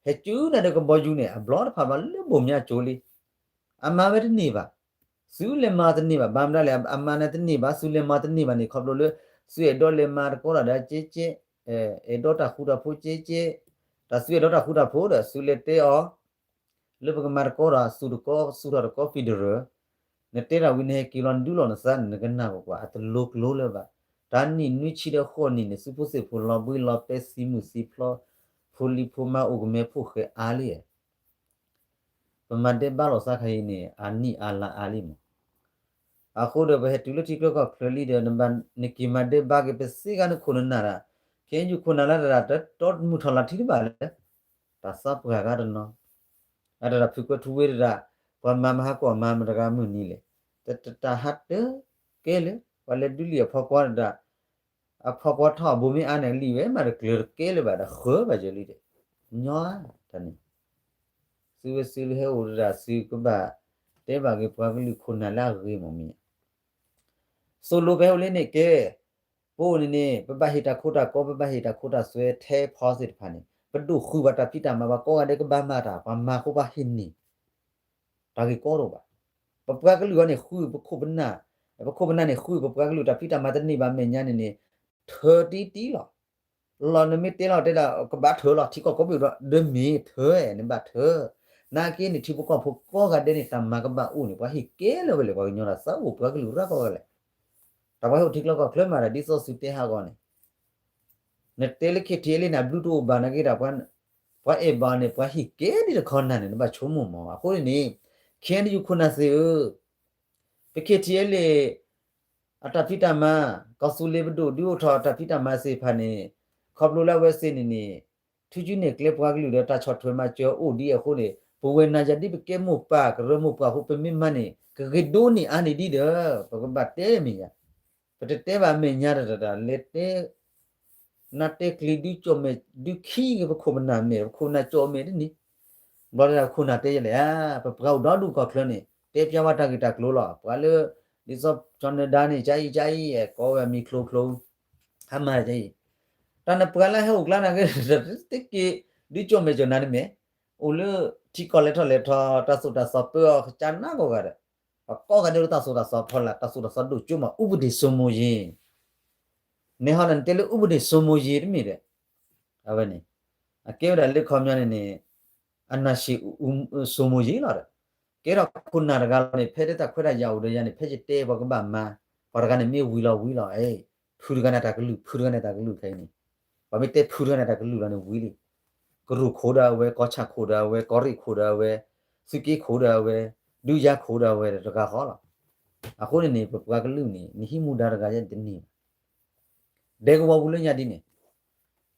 ဟဲကၠူနၤဒီးကဘီယူၤန့ၣ် အဘျီတဖၣ်ဘၣ်လၢဘိၣ်မၠါကၠိလံ, အမၤဝဲတန့ၢ်ဘၣ်, သုလဲၤမၤတန့ၢ်ဘၣ် ဘၣ်မတၤလဲၣ် အမၤနၤတန့ၢ်ဘၣ် သုလဲၤမၤတန့ၢ်ဘၣ်န့ၣ် ခီဖျိလၢ သုအဲၣ်ဒိးလဲၤမၤတကီဒီးကဲကဲ, အဲၣ်ဒိးတၢ်ဃူတၢ်ဖိးကဲကဲ, တၢ်သုအဲၣ်ဒိးတၢ်ဃူတၢ်ဖိးဒီး သုလဲၤတဲအီၤ လၢပကမၤတကီဒီး သူၣ်တကီ သူၣ်ထီၣ်တကီ federal, နတဲတၢ်ဝံၤ နဟဲက့ၤလီၤနဒုးလီၤနသးန့ၣ် နကနၢ်ကွၢ်ကွၢ် အတလိၤကျိၤလၢၤဘၣ်, တၢ်နံၣ်နွံဆံဒီးဃိးနံၣ်န့ၣ် သုးဖိသ့ၣ်ဖိလီၤဘှံးလီၤပဲာ်သံမုၢ်သံဖျီ, ဖိလံၤဖိမါအိၣ်ကမဲဖိၣ်ဃဲအါလံ, ပမၤဒဲးဘးလိာ်သးခဲအံၤန့ၣ် အနံၣ်အါလါအါလံမး အဃိဒီး ပဟဲတုၤလၢထံကျိကီၢ်ချၢလံဒီး နက့ၤမၤဒဲးဘးက့ၤ ပသ့ကါနခိၣ်နနၢ်ဒၣ်, ခဲအံၤယူၢ်ခိၣ်နၢ်လၢတဒၣ် တတီတမုၢ်ထီၣ်လၢထံတဘၣ်လၢ တၢ်သးပှၢ်ဂၤတနီၤ, အတဒၣ်ဖုကွဲထူဝ့တဒၣ်, ပှၤမၤမဟါကီၢ်မၤမတဂၤမုၢ်နံၤလဲၣ်, တတၢ်ဟးတကဲလၢၤ, ပှၤလဲၤဒုးလံာ်အဖီကွါတဒၣ်, အဖီကွါထီၣ်အဘိမ့ၢ်အါန့ၣ် လံာ်ဝဲမးတကျၢၤတကဲလၢၤဘၣ်ဒီး ဃၢၤဘၣ်ယၤလံဒီး, ညီတၢ်န့ၣ် သုဝဲသုလၢဟဲအိၣ်တဒၣ် သုကဘၣ်တဲဘၣ်က့ၤပှၤကလုာ်ခိၣ်နၢ်လၢအဂ့ၤမးမ့ၢ်ဧါ, သိၣ်လိပဟဲအိၣ်လၢန့ၣ်ကဲ, ပအိၣ်န့ၣ်န့ၣ် ပဘၣ်ဟ့ၣ်တၢ်ခိတၢ်ကီ ပဘၣ်ဟ့ၣ်တၢ်ခိတၢ်သွဲထဲဖီသ့ၣ်တဖၣ်န့ၣ် ပဒိၣ်ဃုာ်ပှၤတၢ်ဖံးတၢ်မၤ ပှၤကိးဂၤဒဲးကဘၣ်မၤတၢ် ပှၤမၤဃိပှၤဟ့ၣ်န့ၢ် တၢ်ဂ့ၢ်ကီတအိၣ်ဘၣ်. ပပှၤကလုာ်အံၤန့ၣ် ဃုပခိၣ်ပနၢ်, ပခိၣ်ပနၢ်န့ၣ် ဃုပပှၤကလုာ်တၢ်ဖံးတၢ်မၤတန့ၢ်ဘၣ်အမဲာ်ညါန့ၣ်န့ၣ် ထၢတံၢ်တံၢ်လီၤ. လီၤနမ့ၢ်တဲလီၤတဲဒၣ် ကဘၣ်ထၢလီၤ ထံကီၢ်ကိးဘ့ၣ်ဒီး ဒၢမ့ၢ်ထၢ နဘၣ်ထၢ. နာ်က့န့ၣ် ထံဖိကီၢ်ဖိကိးဂၤဒဲးန့ၣ် တၢ်မၤကဘၣ်အိၣ်န့ၣ် ပှၤဟ့ၣ်ကဲလၢၤဝဲလဲၣ် ပှၤကညီတၢ်သးအိၣ် ပှၤကလုာ်ရၢကိးဂၤလဲၣ်. တၢ်ပှၤဟဲအိၣ်ထံကျိကီၢ်ချၢမးဒီး ဒ်သိးသုတဲဟးဂီၤန့ၣ် နတဲလၢ ခ့ၣ်ထံၣ်အဲလ့ၣ်န့ၣ် အဘျုးတအိၣ်ဘၣ်နာ်က့ဒီး ပှၤအဲၣ်ဘၣ်န့ၣ် ပှၤဟ့ၣ်ကဲဒ်တခီနၢ်န့ၣ် နဘၣ်ဆိကမိၣ်မး. အဃိန့ၣ်န့ၣ် ခဲအံၤယူၢ်ခိၣ်နၢ်သ့ၣ်ဧၢ, ပ ခ့ၣ်ထံၣ်အဲလ့ၣ် အတၢ်ဖံးတၢ်မၤ, ကီၢ်သူလ့ၤပဒိၣ်ဒုးအိၣ်ထီၣ်အတၢ်ဖံးတၢ်မၤသ့ၣ်တဖၣ်န့ၣ် ခီဖျိလၢအဝဲသ့ၣ်န့ၣ်န့ၣ် ထုးစုနဲၣ်ကျဲပှၤကလုာ်ဒီးတၢ်ဆီၣ်ထွဲမၤစၢၤအိၣ်ဒ်အဃိန့ၣ် ပဝဲနၤယၤဒ်ပကဲမိၢ်ပၢ်ကရၢမိၢ်ပၢ်အဃိ ပမ့ၢ်မၤန့ၣ် ကဂ့ၤဒိၣ်န့ၢ်အါန့ၢ်ဒ်ဒီး ပကဘၣ်တဲမဲာ်ညါ ပတတဲဘၣ်မဲာ်ညါတတၢ် လဲၤတဲ နတဲကျံၤဒုးကၠီၣ်မဲာ် ဒုးခံက့ၤပခိၣ်ပနၢ်မဲာ် ပခိၣ်ပနၢ်ကၠီၣ်မဲာ်တန့ၢ်, ဘျီတၢ်ခိၣ်နၢ်တဲယလဲၣ်ဧါ, ပပှၤအိၣ်ဒီဒူၣ်ကီၢ်ချၢန့ၣ် တဲပျါဝဲတၢ်ဂ့ၢ်တၢ်ကျိၤလီၤ. ပှၤလၢ ဒ်သိးကၠီၤနၢၤဒါန့ၣ် ကအံၤကအံၤ ကိးဝဲမံၤချိချိ ဟါမၢ်ကအံၤ, တၢ်နပှၤလၢဟဲအိၣ်ကျါနၤက့ တက့ၤ ဒုးကၠီၣ်မဲာ်ကၠီၣ်နၤတမ့ၢ်, အိၣ်လၢထံကီၢ်လဲၤထီၣ်လဲၤထီ တၢ်သိၣ်တၢ်သီပၢအီၤကစၢ်နးကိးဂၤဒီး ပကိးဂၤဒဲးလၢတၢ်သိၣ်တၢ်သီဖီလာ် တၢ်သိၣ်တၢ်သီဒိၣ်ကၠိမး ဥပဒေစိုးမိုးရေး, န့ၣ်ဟီဒီးနတဲလၢ ဥပဒေစိုးမိုးရေး တမ့ၢ်ဒီး အဝဲန့ၣ် အကဲဝဲဒၣ်လၢခီပညီန့ၣ်န့ၣ် အာဏာရှင်စိုးမိုးရေးလီၤဒီး ကဲထီၣ်ခိၣ်နၢ်တဂၤလီၤန့ၣ် ဖဲတၢ်ခွဲးတၢ်ယာ်အိၣ်ဒီးယၤန့ၣ် ဖဲယတဲပှၤကဘၣ်မၤ, ပှၤတဂၤန့ၣ်မ့ၢ်ဝံၤလီၤဝံၤလီၤ, ဖုတဂၤန့ၣ်တၢ်ကလုၢ် ဖုတဂၤန့ၣ်တၢ်ကလုၢ်ခဲအံၤန့ၣ်, ပှၤမ့ၢ်တဲဖုတဂၤန့ၣ်တၢ်ကလုၢ်လီၤန့ၣ်ဝံၤလံ ကရူၢ်ခိၣ်ဒီးအဝဲ ကီၢ်ဆၣ်ခိၣ်ဒီးအဝဲ ကီၢ်ရ့ၣ်ခိၣ်ဒီးအဝဲ သုးက့ခိၣ်ဒီးအဝဲ ဒုးယၤခိၣ်ဒီးအဝဲတဂၤဃီလီၤ. အဃိန့ၣ်န့ၣ် ပပှၤကလုာ်န့ၣ် နဟံးမူဒါတဂၤယဲၢ်တန့ၢ်ဘၣ်. ဒဲကဝီၤပူၤလၢညါဒ်န့ၣ်,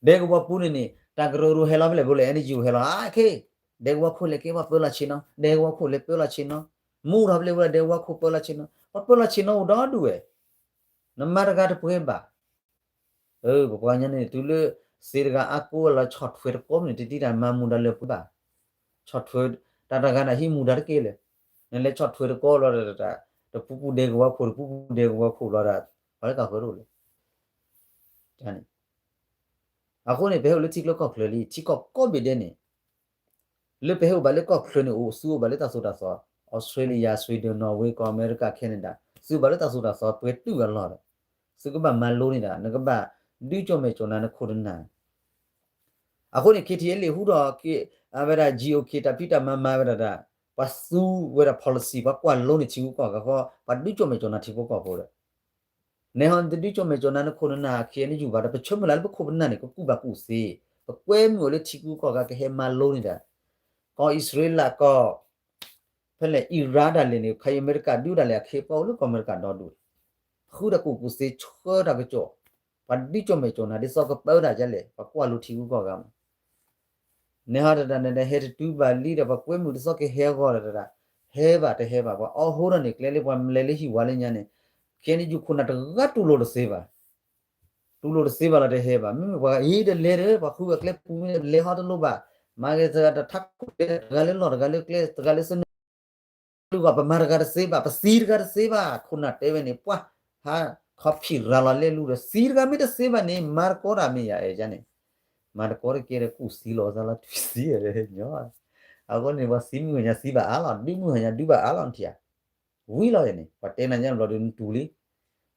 ဒဲကဝီၤပူၤန့ၣ်န့ၣ် တၢ်ကရၢကရိဟဲလီၤဖဲလဲၣ်ဘိလဲၣ် အဲန့ၣ်ယိၤဟဲလီၤ အခဲ ဒဲကဝီၤခိၣ်လဲၤကဲပှၤပၢလီၤဆ့ၣ်နီၤ, ဒဲကဝီၤခိၣ်လဲၤပၢလီၤဆ့ၣ်နီၤ, မူထီၣ်ဖဲလဲၣ်ဝဲဒၣ်ဒဲကဝီၤခိၣ်ပၢလီၤဆ့ၣ်နီၤ, ပှၤပၢလီၤဆ့ၣ်နီၤအိၣ်ဒီဒူၣ်ဝဲ, နမၤတဂၤတပှဲၤဘၣ်. ပပှၤကညီန့ၣ် တုၤလၢစ့တဂၤအါကိးလီၤ ဆီၣ်ထွဲတကိးမ့ၢ်န့ၣ် တတံၢ်တၢ်မၤမူဒါလၢပှဲၤဘၣ်, ဆီၣ်ထွဲ တၢ်တဂၤန့ၣ်ဟံးမူဒါတက့ၢ်လၢၤ, နလဲၤဆီၣ်ထွဲတကိးလီၤ တပူၤပူၤဒဲကဝီၤခိၣ် တပူၤပူၤဒဲကဝီၤခိၣ်လီၤဒီး ပှၤလၢကၢ်ဃၢၤတအိၣ်လၢၤ အဃိန့ၣ် ပဟဲအိၣ်လၢထံကျိကီၢ်ချၢလံ ထံကီၢ်ကိးဘ့ၣ်ဒဲးန့ၣ်, လၢပဟဲအိၣ်ဘၣ်လၢကီၢ်ချၢန့ၣ် အိၣ်သုအိၣ်ဘၣ်လၢတၢ်သိၣ်တၢ်သီ, Australia, Sweden, Norway, ကီၢ်အမဲရကၤ, Canada, သုအိၣ်ဘၣ်လၢတၢ်သိၣ်တၢ်သီ ပှဲၤတုာ်ဝဲလီၤဒီး သုကဘၣ်မၤလိန့ၣ်ဒီး နကဘၣ်ဒုးကၠီၣ်မဲာ်ကၠီၣ်နၤနခိၣ်နနၢ် အဃိန့ၣ် KTLA ဟူဒီး အဝဲဒၣ် GOK တၢ်ဖံးတၢ်မၤမၤဝဲဒၣ်ဒီး ပှၤသူဝဲဒၣ် policy ပှၤကွၢ်လိန့ၢ်ထံဂုၤကီၢ်ဂၤဃီ ပှၤဒုးကၠီၣ်မဲာ်ကၠီၣ်နၤထံဖိကီၢ်ဖိဒီး နဲဟီနတဒုးကၠီၣ်မဲာ်ကၠီၣ်နၤနခိၣ်နနၢ် KNU ဘၣ်ဒီး ပဆၢမုၢ်လၢ်လၢပခိၣ်ပနၢ်န့ၣ် ကကူၣ်ဘၣ်ကူၣ်သ့, ပကွဲမုာ်အီၤလၢထံဂုၤကီၢ်ဂၤကဟဲမၤလိန့ၣ်ဒီး ကီၢ်အံၣ်စရ့လးကီၢ် ဖဲလဲၣ် အံရၣ်ဒၣ်လဲာ်န့ၣ် ခါအံၤအမဲရကၤဒုးဒၣ်လဲာ်အခ့အပှၤအိၣ်လၢကီၢ်အမဲရကၤဒီဒူၣ်, ဃုတၢ်ကူၣ်ကူၣ်သ့ဆှၢတၢ်ကစီၣ်, ပှၤဒုးကၠီၣ်မဲာ်ကၠီၣ်နၤဒ်သိးကပၢဒၣ်ဒ်လဲၣ် ပှၤကွၢ်လိထံဂုၤကီၢ်ဂၤမး နဲဟီတဒၣ်န့ၣ်ဒီး ဟဲတတုၤဘၣ်လံဒီး ပှၤကွဲမုာ်ဒ်သိးကဟဲအဂီၢ်တဒၣ်, ဟဲဘၣ်တဟဲဘၣ် ပှၤအီဟိဒီးန့ၣ် ကျဲလၢပှၤလဲၤလၢဟံၣ်ဝါလၢညါန့ၣ်, KNU ခိၣ်နၢ်တဂၤတူၢ်လိာ်တသ့ဘၣ်, တူၢ်လိာ်တသ့ဘၣ်လီၤတဟဲဘၣ်, မ့မ့ၢ်ပှၤအံၤတလဲၤဒီး ပှၤဃုအကျဲပူၤမ့ၢ်လဲၤဟီတလိၣ်ဘၣ်, မၤဂ့ၤတထးခိၣ်တဲတဂၤလၢလီၢ်တဂၤလၢကျဲ တဂၤလၢစနၢ လူၤဘၣ် ပမၤတဂၤတသ့ဘၣ် ပသံတဂၤတသ့ဘၣ် ခိၣ်နၢ်တဲဝဲန့ၣ် ပှၤ ဟးခီဖံးရၤလီၤလဲၤလူၤဒီး သံတဂၤမ့ၢ်တသ့ဘၣ်န့ၣ် မၤတကီတၢ်မ့ၢ်ယၤအဲၣ်ယါန့ၣ်, မၤတကီတကဲဒီးကူၣ်သံလီၤသးလီၤ ထွံၣ်သံညီ, အဃိန့ၣ် ပှၤသံမုၢ်ဟါညါသံဘၣ်အါလီၤ ဒုးမုၢ်ဟါညါဒုးဘၣ်အါလီၤနထံၣ်ဧါ, ဝံၤလီၤန့ၣ် ပှၤတဲနၤညါဘျီဒုးနတူၢ်လံ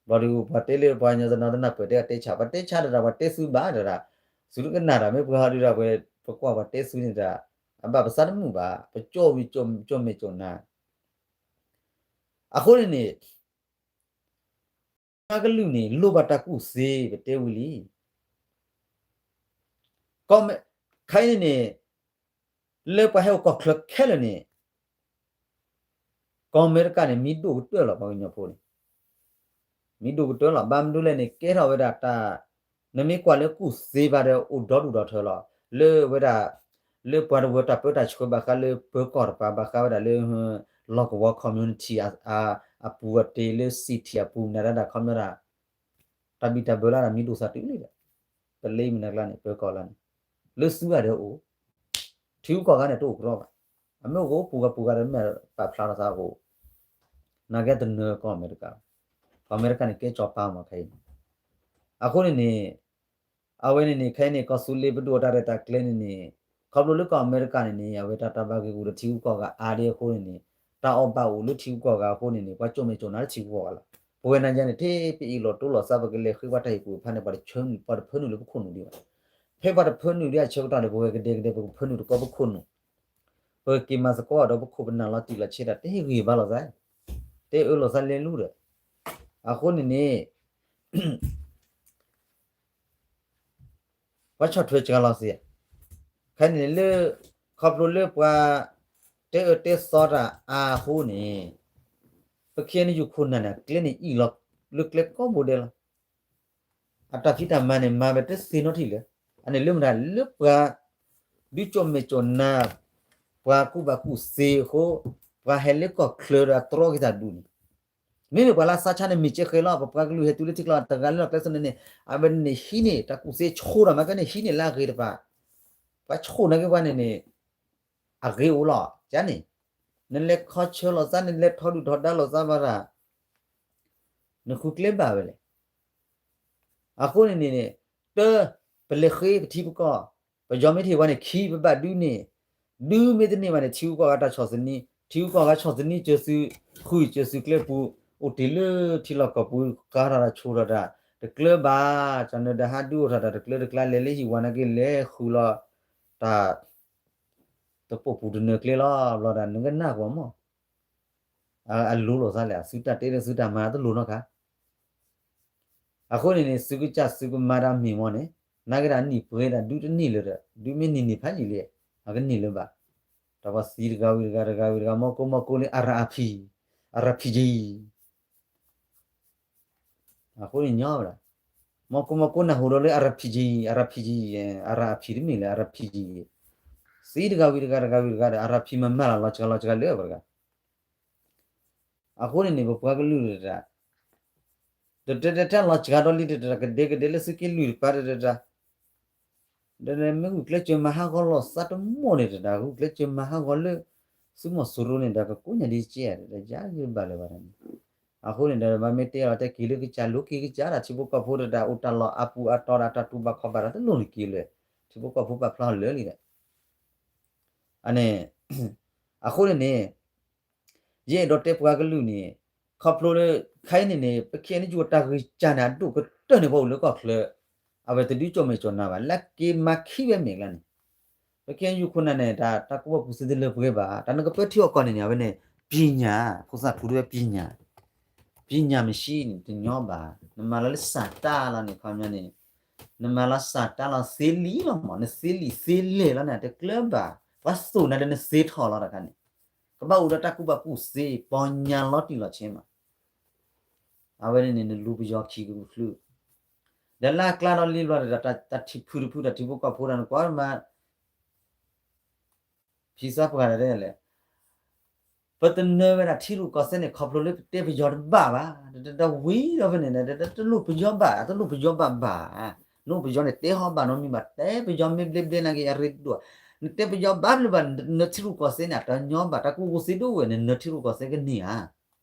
ဘျီဒုး ပှၤတဲလၢပှၤကညီတနီၤတနၢ်ပၢၢ်တဲအတဲဆါ ပှၤတဲဆါတဒၣ် ပှၤတဲသုဘၣ်တဒၣ်, သုတကနၣ်တၢ် မ့ၢ်ပှၤဟီဒုးဒီး ပှၤကွၢ်ပှၤတဲသုန့ၣ်တၢ်, အဘၣ်ပသးတမုာ်ဘၣ် ပကၠီၣ်ဝံၤကၠီၣ်မဲာ်ကၠီၣ်နၤ, အဃိန့ၣ်န့ၣ် ပှၤကလုာ်န့ၣ် လိၣ်ဘၣ်တၢ်ကူၣ်သ့ ပတဲဝံၤလံ ကီၢ်မဲ ခဲအံၤန့ၣ်န့ၣ် လၢပှၤဟဲအိၣ်ကီၢ်ချၢခဲလၢာ်န့ၣ် ကီၢ်အမဲရကၤန့ၣ် မံၤဒိၣ်ကတၢၢ်လီၤ ပှၤကညီဖိန့ၣ် မံၤဒိၣ်ကတၢၢ်လီၤ ဘၣ်မနုၤလဲၣ်န့ၣ် ကဲထီၣ်ဝဲဒၣ်တၢ် နမ့ၢ်ကွၢ်လၢကူၣ်သ့ဘၣ်ဒီး အိၣ်ဒီဒူၣ်ဒီထၢလီၤ လၢဝဲဒၣ် လၢပှၤတဝၢတၢ်ပၢတၢ်ဆှၢဘၣ်ဃးလၢပၢၤကီၢ်တပၤ ဘၣ်ဃးဝဲဒၣ်လၢ လီၢ်ကဝီၤ community အပူၤအတ့ၢ်လၢ city အပူၤ မနုၤဒၣ်ဒၣ်ခီပညီဒၣ် တၢ်ဘံၣ်တၢ်ဘၢလၢဒၣ်မံၤဒိၣ်သးတုၤလံဒီး ပလ့မနုၤကျါန့ၣ် ပၢၤကီၢ်လၢန့ၣ် လၢသုဂၤဒီးအိၣ် ထံဂုၤကီၢ်ဂၤန့ၣ် တအိၣ်ကရီဘၣ်. အမ့ၢ်အိၣ်ကအိၣ်ပူၤဂၤပူၤဂၤဒီးမ့ၢ်ပာ်ဖျါထီၣ်သးအဃိ နာ်က့တနၢၤကီၢ်အမဲရကၤဘၣ်. ကီၢ်အမဲရကၤန့ၣ် ကဲကၠီၤပၤမးခဲအံၤန့ၣ် အဃိန့ၣ်န့ၣ် အဝဲန့ၣ်န့ၣ် ခဲအံၤန့ၣ် ကီၢ်သူလ့ၤပဒိၣ်အတၢ်ရဲၣ်တၢ်ကျဲၤန့ၣ်န့ၣ် ခီဖျိလၢကီၢ်အမဲရကၤန့ၣ်န့ၣ် အဝဲတၢ်တၢ်ဘၣ်ဂ့ၢ်ဂူာ်ဒီးထံဂုၤကီၢ်ဂၤအါဒံးအဃိန့ၣ်န့ၣ် တၢ်အီၣ်ဘၣ်အိၣ်လၢထံဂုၤကီၢ်ဂၤအဃိန့ၣ်န့ၣ် ပှၤကၠီၣ်မဲာ်ကၠီၣ်နါလၢထံဂုၤကီၢ်ဂၤလီၤ. ပဝဲနာ်က့န့ၣ် ထဲပအ့ၣ်လိာ်တိလိာ်သး ပကလဲၤဃ့ပှၤတၢ်ဟ့ၣ်ကူၣ်ဟ့ၣ်ဖးန့ၣ် ပှၤတဖၢနုာ်လၢပခိၣ်နူာ်ဒံးဘၣ်. ဖဲပှၤတဖၢနုာ်ဒံးအဆၢကတီၢ်န့ၣ် ပဝဲကဒဲကဒဲ ပကဖၢနုာ်တကီပခိၣ်နူာ် ပကက့ၤမၤသကိးဒီးပခိၣ်ပနၢ်လီၤတံၢ်လီၤဆဲးတၢ် တဟ့ၣ်ဂံၢ်ဘါလိာ်သး တအၢလိာ်သးလဲၤလူၤဒီး အဃိန့ၣ်န့ၣ် ပှၤဆီၣ်ထွဲစှၤလီၤစ့ၢ် ခဲအံၤန့ၣ်လၢ ခီဖျိလၢပှၤတဲအၢတဲသီတၢ်အါအဃိန့ၣ် ပ KNU ခိၣ်နၢ်န့ၣ် ကျဲန့ၣ်အံၣ်လီၤလၢကျဲကိးဘိဒဲးလီၤ. အတၢ်ဖံးတၢ်မၤန့ၣ် မၤဝဲတသ့နီတထံၣ်လၢၤ. အန့ၣ်လၢမတၤ လၢပှၤ ဒုးကၠီၣ်မဲာ်ကၠီၣ်နါ ပှၤကူၣ်ဘၣ်ကူၣ်သ့အဃိ ပှၤဟဲလၢကီၢ်ချၢဒီးအတြီက့ၤတၢ်ဒူၣ်န့ၣ် မ့မ့ၢ်ပှၤလၢအသးဆါန့ၣ် မ့ၢ်ကဲဃဲလီၤ ပပှၤကလုာ်ဟဲတုၤလၢထံကျါတဂၤလၢလီၢ်ကျဲသနၢၣ်န့ၣ် အဝဲန့ၣ်ဟံးန့ၢ် တၢ်ကူၣ်သ့ဆိဒီးမၤကဲန့ၣ် ဟံးန့ၢ်လၢအဂ့ၤတပၤ ပှၤဆိၣ်နာ်က့ပှၤန့ၣ်န့ၣ် အဂ့ၤအိၣ်လီၤ ကန့ၣ် နလဲၤခီဆၢလိာ်သး နလဲၤထီဒုၣ်ထီဒါလိာ်သးဘၣ်တၢ် နဃုကျဲဘၣ်ဝဲလဲၣ်. အဃိန့ၣ်န့ၣ် တၢ ပလဲၤဃ့ပထံပကီၢ် ပယီၤမ့ၢ်တဟ့ၣ်ပှၤန့ၣ် ခံပဘၣ်ဒုးန့ၢ် ဒုးမ့ၢ်တန့ၢ်ဘၣ်န့ၣ် ထံဂုၤကီၢ်ဂၤတၢ်ဆီၣ်သနံး ထံဂုၤကီၢ်ဂၤဆီၣ်သနံးစၢၤသု ဃုစၢၤသုကျဲပူၤ အိၣ်တ့ၢ်လၢထံလီၢ်ကီၢ်ပူၤ ကါထီၣ်တၢ်ဆိၣ်ထီၣ်တၢ် တကျၢၤဘၣ် ကၠီၤနၢၤဒၣ်ဟးဒုးအိၣ်ထီၣ်တၢ်တကျၢၤတကျါ လဲၤလၢဟံၣ်ဝါနာ်က့လဲၤဃုလီၤ တၢ် တပိာ်ပူၤတနၢၤကျဲလီၤ ဘျီဒီးနကနၣ်ကွၢ်မး အလိၤလိာ်သးလဲၣ် သုတၢ်တဲလၢသုတၢ်မၤတလိၤနီတခါ အဃိန့ၣ်န့ၣ် သုကစၢ်သုကမၤတၢ်မ့ၢ်မ့ၢ်န့ၣ် နာ်က့ဒၣ်နံၣ်ပှဲၤဒၣ်ဒုးတန့ၢ်လၢၤဒီး ဒုးမ့ၢ်နံၣ်န့ၢ်ဖးယံာ်လံ အကန့ၢ်လၢၤဘၣ် တၢ်ပှၤသံတဂၤဝံၤတဂၤတဂၤဝံၤတဂၤ မီၢ်ကိမီၢ်ကိလၢ အရၤအဖံ အရၤဖံကံ အဃိန့ၣ်ညီဝဲဒၣ် မီၢ်ကိမီၢ်ကိနၢ်ဟူဒီးလၢ အရၤဖံကံ အရၤဖံကံ အရၤအဖံတမ့ၢ်လၢ အရၤဖံကံ သံတဂၤဝံၤတဂၤ တဂၤဝံၤတဂၤဒီး အရၤဖံးမၤမၤလီၤ လီၤစှၤလီၤစှၤလၢပှၤတဂၤ အဃိန့ၣ်န့ၣ် ပပှၤကလုာ်တဒၣ် တတဲတဲတၢ်လီၤစှၤဒီးလံတဒၣ် ကဒဲကဒဲလၢသုးက့လွံၢ်တပၤတဒၣ် ဒီးမ့ၢ်ဂုာ်ကျဲးစၢးမၤဟးဂီၤလီၤသးတမိၢ်န့ၣ်တဒၣ် ဂုာ်ကျဲးစၢးမၤဟးဂီၤလၢ သုးမီၤစိရိၤန့ၣ်ဒီး ကကိးညါဒ်ကဲတဒၣ် ယၤဂ့ၤဘၣ်လၢၤဘၣ်န့ၣ် အဃိန့ၣ်ဒီး ဘၣ်မ့ၢ်တဲအီၤတဲက့ၤလၢကစၢ်လိက့ၤကစၢ်ဒၣ် ထံဖိကီၢ်ဖိတဒၣ် အိၣ်တၢ်လီၢ်အပူၤအတီဒီး တၢ်တူၢ်ဘၣ်ခီၣ်ဘၣ်ဒီး တလိၣ်န့ၣ်က့ၤလၢၤ ထံဖိကီၢ်ဖိပာ်ဖျါအီၤလၢာ်လံဒီး အန့ၣ် အဃိန့ၣ်န့ၣ် ယအဲၣ်ဒိးတဲပှၤကလုာ်န့ၣ် ခီဖျိလၢ ခဲအံၤန့ၣ်န့ၣ် ပ ခ့ၣ်အဲၣ်ယူၣ် တၢ်ဂံၢ်စၢ်န့ၣ် အဒိၣ်ကတၢၢ်န့ၣ် ပှၤအိၣ်လၢကီၢ်ချၢ အဝဲတဒုးကၠီၣ်မဲာ်ကၠီၣ်နါဘၣ် လၢက့ၤမၤခံဝဲမဲာ်ကျါန့ၣ် ပ ခ့ၣ်အဲၣ်ယူၣ် ခိၣ်နၢ်န့ၣ် တၢ် တၢ်ကူၣ်ဘၣ်ကူၣ်သ့တလၢပှဲၤဘၣ် တၢ်နကပၢထံအီၣ်ကီၢ်န့ၣ်န့ၣ် အဝဲန့ၣ် ပညာ ဖိသၣ်ထူတဝဲ ပညာ ပညာမရှိန့ၣ် တညီဘၣ် နမၤလီၤလၢစၢ်တၢ်လီၤန့ၣ် ခီပညီန့ၣ် နမၤလီၤစၢ်တၢ်လီၤသ့လံလီၤမး နသ့လံသ့လဲၢ်လီၤန့ၣ် တကျၢၤဘၣ် ပှၤသိၣ်နၤဒီးနသ့ထီၣ်လီၤတခါန့ၣ် ကဘၣ်အိၣ်ဒီးတၢ်ကူၣ်ဘၣ်ကူၣ်သ့ ပီညါလီၤတံၢ်လီၤဆဲးမး အဝဲန့ၣ်န့ၣ် နလူၤပယီၤခံကဖျၢၣ် ဒီးလၢအကျါဒီးလံဘျီဒီး တၢ်ထံၣ်ဖုတဖု တၢ်ထံဖိကီၢ်ဖိဒီး နကွၢ်မး ဖံစၢ်ပှၤတၢ်လဲၣ် ပတနၢၤဝဲဒၣ်ထံရူၢ်ကီၢ်သဲးန့ၣ် ခီဖျိလၢပတဲပယီၤတဘၣ်ဘၣ် တဝံၤဒီးဖဲန့ၣ် တလိၣ်ပယီၤဘၣ် တလိၣ်ပယီၤဘၣ်ဘၣ် နအိၣ်ပယီၤန့ၣ် တဲဟီဘၣ်နီတမံၤဘၣ် တဲပယီၤမ့ၢ်ဘျ့ဘျ့နာ်က့ အရ့ဒိၣ် နတဲပယီၤဘၣ်ဘျ့ဘၣ် နနၢၤထံရူၢ်ကီၢ်သဲးန့ၣ် တညီဘၣ် တၢ်ကူၣ်ဘၣ်ကူၣ်သ့ဒိၣ်ဝဲ နနၢၤထံရူၢ်ကီၢ်သဲးကန့ၢ်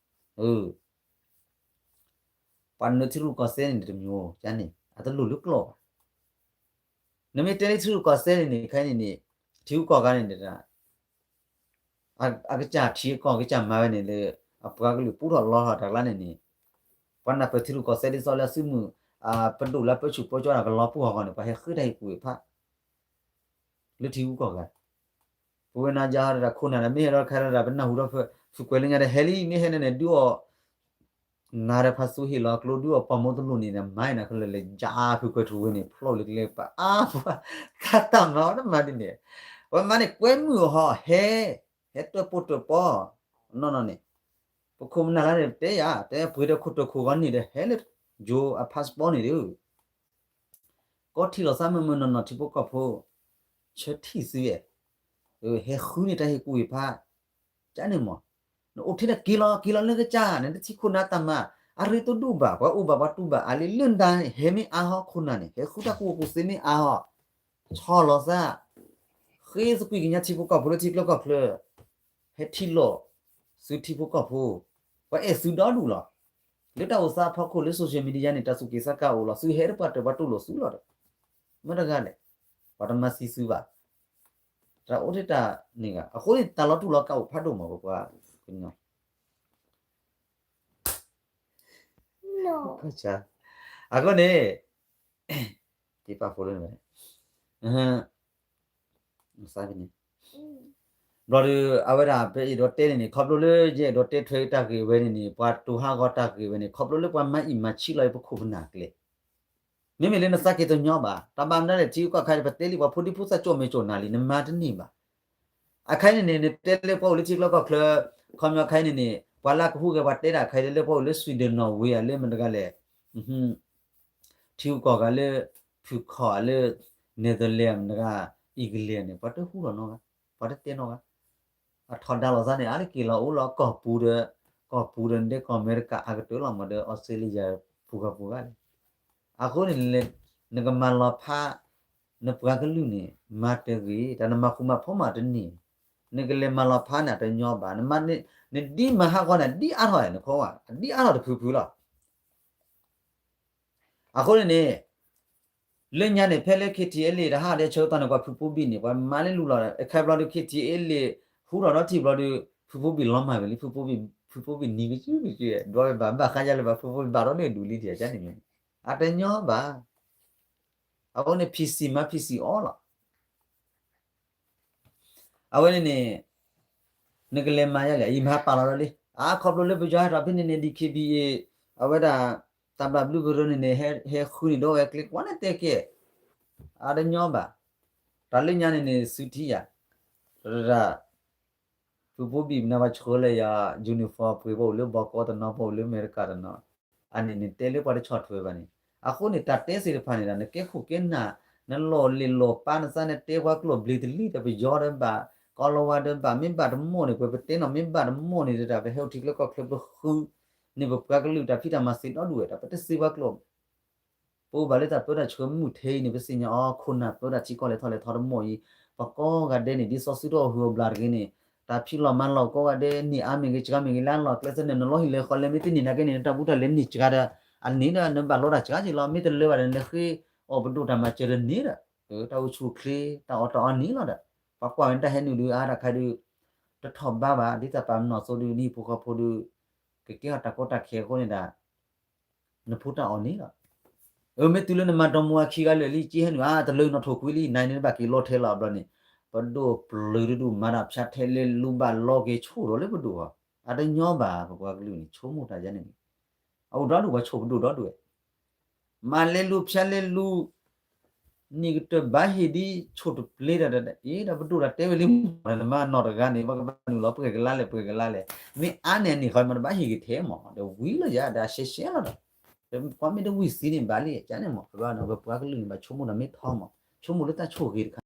ဧါ ပှၤနၢၤထံရူၢ်ကီၢ်သဲးန့ၣ်တမျိုးန့ၣ် အတလိၣ်လၢကျိာ်ဘၣ် နမ့ၢ်တဲလၢထံရူၢ်ကီၢ်သဲးန့ၣ်န့ၣ် ခဲအံၤန့ၣ်န့ၣ် ထံဂုၤကီၢ်ဂၤန့ၣ် အကစၢ်ထံအကီၢ် ကစၢ်မၤဝဲန့ၣ်လၢ အပှၤကလုာ်ပူထီၣ်လီထီၣ်တၢ်ကျါန့ၣ်န့ၣ် ပှၤနၢ်ပၢၢ်ထံရူၢ်ကီၢ်သဲးဒ်သိးလၢအသုးမုၢ် ပဒိၣ်လၢပၢဆူၣ်ပၢကၠီတၢ်ကလီၤပူၤအဂီၢ်န့ၣ် ပှၤဟဲဃုတၢ်ဟ့ၣ်ကူၣ်ဟ့ၣ်ဖး လၢထံဂုၤကီၢ်ဂၤ ပဝဲနၤယါတဒၣ်ခိၣ်နၢ်ဒီး မ့ၢ်ဟဲဒီးခါတဒၣ် ပနၢ်ဟူဒီး ဖုကွဲးလၢညါဒီး ဟဲလံ မ့ၢ်ဟဲန့ၣ်န့ၣ် ဒုးအီၣ် နၤဒီးဖါသူဟ့ၣ်လီၤကျိ ဒုးအီၣ်ပှၤမိၢ်တလိၣ်န့ၣ်ဒီး မၤအံၤနၤခဲလၢာ်လၢယါ ဖုကွဲးထူဝဲန့ၣ် ဖျိလၢကျဲပာ်အါပှၤ သးတၢ်မၤအီၤတမၤဒ်န့ၣ် ပှၤမၤန့ၣ် ကွဲမုာ်အီၤဟီ ဟဲ ဟဲတၢၣ်ပီၣ်တၢၣ်ပီ နီၢ်နီၢ်န့ၣ် ပခိၣ်ပနၢ်လၢန့ၣ် တဲယၤ တဲပှ့ၤဒီးခိၣ်တၢၣ်ခိၣ်ဂီၤန့ၣ်ဒီး ဟဲလၢ ယိၤအ passport န့ၣ်ဒီး ကီထံၣ်လိာ်သးမုၢ်မုၢ်နီၢ်နီၢ်ထံဖိကီၢ်ဖိ ဆၢထံၣ်သုအဲၣ် ဟဲဃုန့ၢ်တၢ်ဟ့ၣ်ကူၣ်ဟ့ၣ်ဖး ကန့ၣ်မး နအိၣ်ထဲဒၣ်က့ၤလီၤ က့ၤလီၤလၢကစၢ် နတထံၣ်ခိၣ်နၢ်တၢ်မၤ အရ့သိးဒိၣ်ဘၣ် ပှၤအိၣ်ဘၣ်ပှၤတူၢ်ဘၣ်အါလံ လၢနတၢ်ဟဲမ့ၢ်အါဟီ ခိၣ်နၢ်န့ၣ် ဟဲဃုတၢ်ကူၣ်ဘၣ်ကူၣ်သ့မ့ၢ်အါဟီ ဆီၣ်လီၤသး ဃ့သကွံာ်ကညါထံဖိကီၢ်ဖိလၢထံကျိကီၢ်ချၢ ဟဲထံၣ်လိာ် သုထံဖိကီၢ်ဖိ ပှၤအဲၣ်သုဒီဒူၣ်လီၤ. လၢတၢ်အိၣ်သးအဖီခိၣ်လၢ social media န့ၣ် တၢ်သူၣ်က့ၣ်သးကါအိၣ်လီၤ သုဟဲတပှၢ်တၢၢ်ပှၤတူၢ်လိာ်သုလီၤဒီး မ့ၢ်တဂၤလဲၣ် ပှၤတမၤသံသုဘၣ်. တၢ်အိၣ်ထဲတၢ်န့ၣ်ဂၤ အဃိန့ၣ် တၢ်လီၤတူၢ်လီၤကာ်အိၣ်ဖးဒိၣ်မး ပပှၤကညီ အဃိန့ၣ် ယပာ်ဖှိၣ်လၢန့ၣ် ဘျီဒီး အဝဲဒၣ် ပအဲၣ်ဒိးတဲန့ၣ်န့ၣ် ခီဖျိလၢယအဲၣ်ဒိးတဲထွဲတၢ်ဂ့ၢ်ဝဲန့ၣ်န့ၣ် ပှၤတိၤဟးဂီၤတၢ်ဂ့ၢ်ဝဲန့ၣ် ခီဖျိလၢပှၤမၤအံၣ်မၤဆံးလီၤအံၤပခိၣ်ပနၢ်ကျဲ မ့မ့ၢ်လၢနသးက့ၤတညီဘၣ် တၢ်ဘၣ်မနုၤလဲၣ် ထံဂုၤကီၢ်ဂၤ ပတဲလံ ပှၤဖိဒံဖိသၣ်ကၠီၣ်မဲာ်ကၠီၣ်နါလံ နမၤတန့ၢ်ဘၣ်. အခါအံၤန့ၣ်န့ၣ် နတဲလၢပှၤအိၣ်လၢထံကျိကီၢ်ချၢ ခီပညီအခါအံၤန့ၣ်န့ၣ် ပှၤလၢကဟူးဂဲၤပှၤတဲဒၣ်အခါအံၤလၢပှၤအိၣ်လၢ Sweden Norway ဧါ လၢမတၤတဂၤလဲၣ် ထံဂုၤကီၢ်ဂၤလၢ ဖုခီၣ်လၢ Netherlands မတၤတဂၤ England န့ၣ် ပှၤတဟူးလီၤနီတဂၤ ပှၤတတဲနီတဂၤ အထီဒါလိာ်သးန့ၣ် အါတက့ၢ်လီၤ အိၣ်လီၤကီၢ်ပူၤဒီး ကီၢ်ပူၤဒီး ဒဲကီၢ်အမဲရကၤအကတၢၢ်လီၤမး ဒီး Australia ပူၤဂၤပူၤဂၤန့ၣ် အဃိန့ၣ်လဲၣ် နကမၤလီၤဖး နပှၤကလုာ်န့ၣ် မၤတဂ့ၤ တၢ်နမၤဃူမၤဖိးမးတန့ၢ် နကလဲၤမၤလီၤဖးန့ၣ် တညီဘၣ် နမၤန့ၣ် နဒ်မၤဟးဂီၤန့ၣ် ဒ်အါထီၣ်နခီဝဲ ဒ်အါထီၣ်တဖုဖုလီၤ. အဃိန့ၣ်န့ၣ် လၢညါန့ၣ် ဖဲလၢ KTLA တဟးဒီးဆၢကတီၢ်န့ၣ် ပှၤဖုဖိဘံၣ်န့ၣ် ပှၤမၤလၢလူလီၤ အခါဘျီဒီး KTLA ဟူထီၣ်ဒီးထံၣ်ဘျီဒီး ဖုဖိဘံၣ်လီၤမၢ်ဝဲလံ ဖုဖိဘံၣ်နံၤကစုကစု ဒွးဝဲဘၣ်ဘၣ်ဃးယါလၢၤဘၣ် ဖုဖိဘံၣ်ဘၣ်ထီၣ်န့ၢ်ဒူၣ်လံထံၣ် ကန့ၣ်မ့ၢ် အတညီဘၣ်. အဃိန့ၣ် PC မၤ PC အီၤလီၤ. အဝဲန့ၣ်န့ၣ် နကလဲၤမၤယါလဲၣ် ယမၤပာ်လီၤဒီးလံ အခီဖျိလၢပယီၤဟဲထီၣ်ဖဲန့ၣ်န့ၣ် DKBA အဝဲဒၣ် တၢ်ဘၣ်ဘျုးကရၢန့ၣ်န့ၣ် ဟဲဃုန့ၢ်ဒီးဝဲကျဲကွၢ်န့ၣ်တဲကဲ အတညီဘၣ်. တၢ်လၢညါန့ၣ်န့ၣ် သုထံၣ်ယၤ တရၣ် ဖုဖိဘံၣ်မနုၤပှၤဆှၢလၢယၤ uniform ပှ့ၤပှၤအိၣ်လၢဘီကီတနီၤ ပှၤအိၣ်လၢအမဲရကၤတနီၤ အန့ၣ်န့ၣ်တဲလၢပှၤတဆီၣ်ထွဲဘၣ်န့ၣ် အဃိန့ၣ် တၢ်တဲသ့ၣ်တဖၣ်န့ၣ်ဒီး နကဲခိၣ်ကဲနၢ် နလီၢ်လ့ၣ်လီၢ်ပၢ်နသးန့ၣ် တဲပှၤကလုာ်ဘျ့တလံ ဒီးပယီၤဒီးဘၣ် ကီလီၤဝါဒီးဘၣ် မ့ၢ်ဘၣ်တမိၢ်န့ၣ် ပပတဲနီၤ မ့ၢ်ဘၣ်တမိၢ်န့ၣ်ဒီး ပဟဲအိၣ်ထံကျဲကီၢ်ချၢပဃု န့ၣ်ပပှၤကလုာ်တၢ်ဖံးတၢ်မၤစ့ၢ်ဒီဒူၣ်ဝဲဒီး ပတစ့ပှၤကလုာ် ပအိၣ်ဘၣ်လၢတၢ်ပၢတၢ်ဆှၢမုၢ်ထဲအံၤန့ၣ် ပသ့ၣ်ညါအီၤ ခိၣ်နၢ်ပၢတၢ်ထံကီၢ်လဲၤထီၣ်လဲၤထီတမိၢ်အံၤ ပကိးဂၤဒဲးန့ၣ် ဒ်စီဆှံထီၣ်အီၤဟုၣ်အီၤဘျးတဂ့ၤန့ၣ် တၢ်ဖံးလီၤမၤလီၤကိးဂၤဒဲး န့ၢ်အါမ့ၢ်ဂ့ၤ စှၤမ့ၢ်ဂ့ၤ လၢအလီၢ်အကျဲသ့ၣ်န့ၣ် နလီၤဟံၣ်လဲၤဃီလဲၤမ့ၢ်တန့ၢ်နာ်က့န့ၣ် နတၢ်ဘူးတၢ်လဲၤန့ၢ်စှၤဒီး အန့ၣ်ဒီး နဘၣ်လီတၢ်စှၤက့ၤလီၤ မ့ၢ်တလၢဘၣ်ဒီး နလဲၤဃ့အီၣ်ပဒိၣ်တၢ်မၤစၢၤဒီးန့ၣ်ဒီး တၢ်အိၣ်ဆူၣ်အိၣ်ချ့ တၢ်အီၣ်တၢ်အီန့ၣ်လီၤဒီး ပှၤကွၢ်ဝဲတၢ်ဟဲနုာ်ဒုး အါတၢ်ခါဒုး တထီၣ်ဘးဘၣ် ဒ်သိးပာ်ပနီၣ်သိဒုး နဟံၣ်ဖိဃီဖိဒုး ကကဲထီၣ်တၢ်ကီတၢ်ခဲအဃိန့ၣ်ဒီး နဖိတၢ်အီၣ်န့ၣ်လီၤ. အၢ မ့ၢ်တုၤလၢနမၤဒီမါအခံဂၤလၢာ်လံ က့ဟဲနုာ် အါ တလၢနီၣ်ထိၣ်ကွံလံ နၤန့ၣ်ဘၣ်က့ၤလီထဲလီၤဘျီန့ၣ် ပဒိၣ်ပျုၤတဒူၣ် မၤတၢ်ဖၠါထဲလဲၤလူၤဘၣ်လီက့ၤဆိၣ်ဒီးလၢပဒိၣ်အီၤ အတညီဘၣ် ပပှၤကလုာ်န့ၣ် ဆိကမိၣ်တၢ်ယါန့ၣ်န့ၣ် အအိၣ်ဒီဒူၣ်ပှၤဆိၣ်ပဒိၣ်ဒီဒူၣ်ဝဲ မၤလဲၤလူၤဖၠါလဲၤလူၤ န့ၣ်ကတၢၢ်ဘၣ်ဟ့ၣ်ဒ်ဆိၣ်တပျ့တၢ်ဒီး အ့ ဒီးပဒိၣ်တၢ်တဲဝဲလံ မ့ၢ်နမၤနီၢ်တဂၤန့ၣ် ပကဘၣ်နုာ်လီၤပှဲၤကလါလဲၣ်ပှဲၤကလါလဲၣ် မ့ၢ်အါန့ၢ်အန့ၣ်ဃီ မ့ၢ်တဘၣ်ဟ့ၣ်က့ၤထဲမး ဒီးဝံၤလီၤယၤဒီးအရှဲရှဲလီၤဒီး ပှၤမ့ၢ်တဝံၣ်သံန့ၣ်ဘၣ်လံ ကန့ၣ်မး ပပှၤကလုာ်န့ၣ် ဘၣ်ဆိကမိၣ်ဒီးမ့ၢ်ထီမး ဆိကမိၣ်လၢတၢ်ဆိၣ်ဂ့ၤတခါ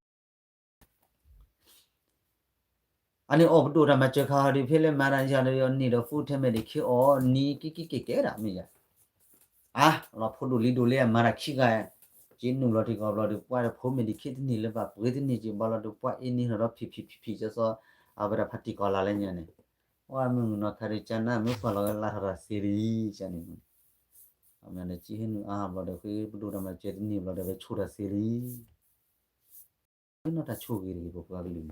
အန့ၣ်အီၣ်ပဒိၣ်တၢ်မၤစၢၤခါဟီဒုး ဖဲလဲၣ်မၤတၢ်ယၤဒီး န့ၢ်ဒီး full time န့ၣ် ခ့အီၣ်နံၤက့ၤက့ၤကဲဒၣ်မ့ၢ်ယၤ အါ လီၤဖိဒိၣ်လံၤဒိၣ်လံအမၤတၢ်ခံဂၤ က့နုာ်လီၤထံကီၢ်ဘျီဒီး ပှၤဒီးဖိမ့ၢ်ဒံးခံတန့ၢ်လၢဘၣ်ပှ့ၤတန့ၢ်က့ၤဘၣ်လီၤဒီး ပှၤအ့န့ၢ်ထီၣ်ဒီးဖံးဖံးဖံးဖံး ကစီ အဝဲဒၣ်ဖးတံၢ်ကီၢ်လာ်လၢညါန့ၣ် ပှၤမုၢ်နုာ်နီၢ်ခါဒုး ကနၣ်မ့ၢ်ကွၢ်လီၤဝဲလါထီၣ်တၢ်စ့လံ ကန့ၣ် အမ့ၢ်န့ၣ် က့ဟဲနုာ်အါဘျီဒီး ဃ့ပဒိၣ်တၢ်မၤစၢၤတန့ၢ်ဘျီဒီး ဝဲဆိၣ်တၢ်စ့လံ နီၢ်တၢ်ဆိၣ်ဂ့ၤတဂ့ၤ ပပှၤကလုာ်န့ၣ်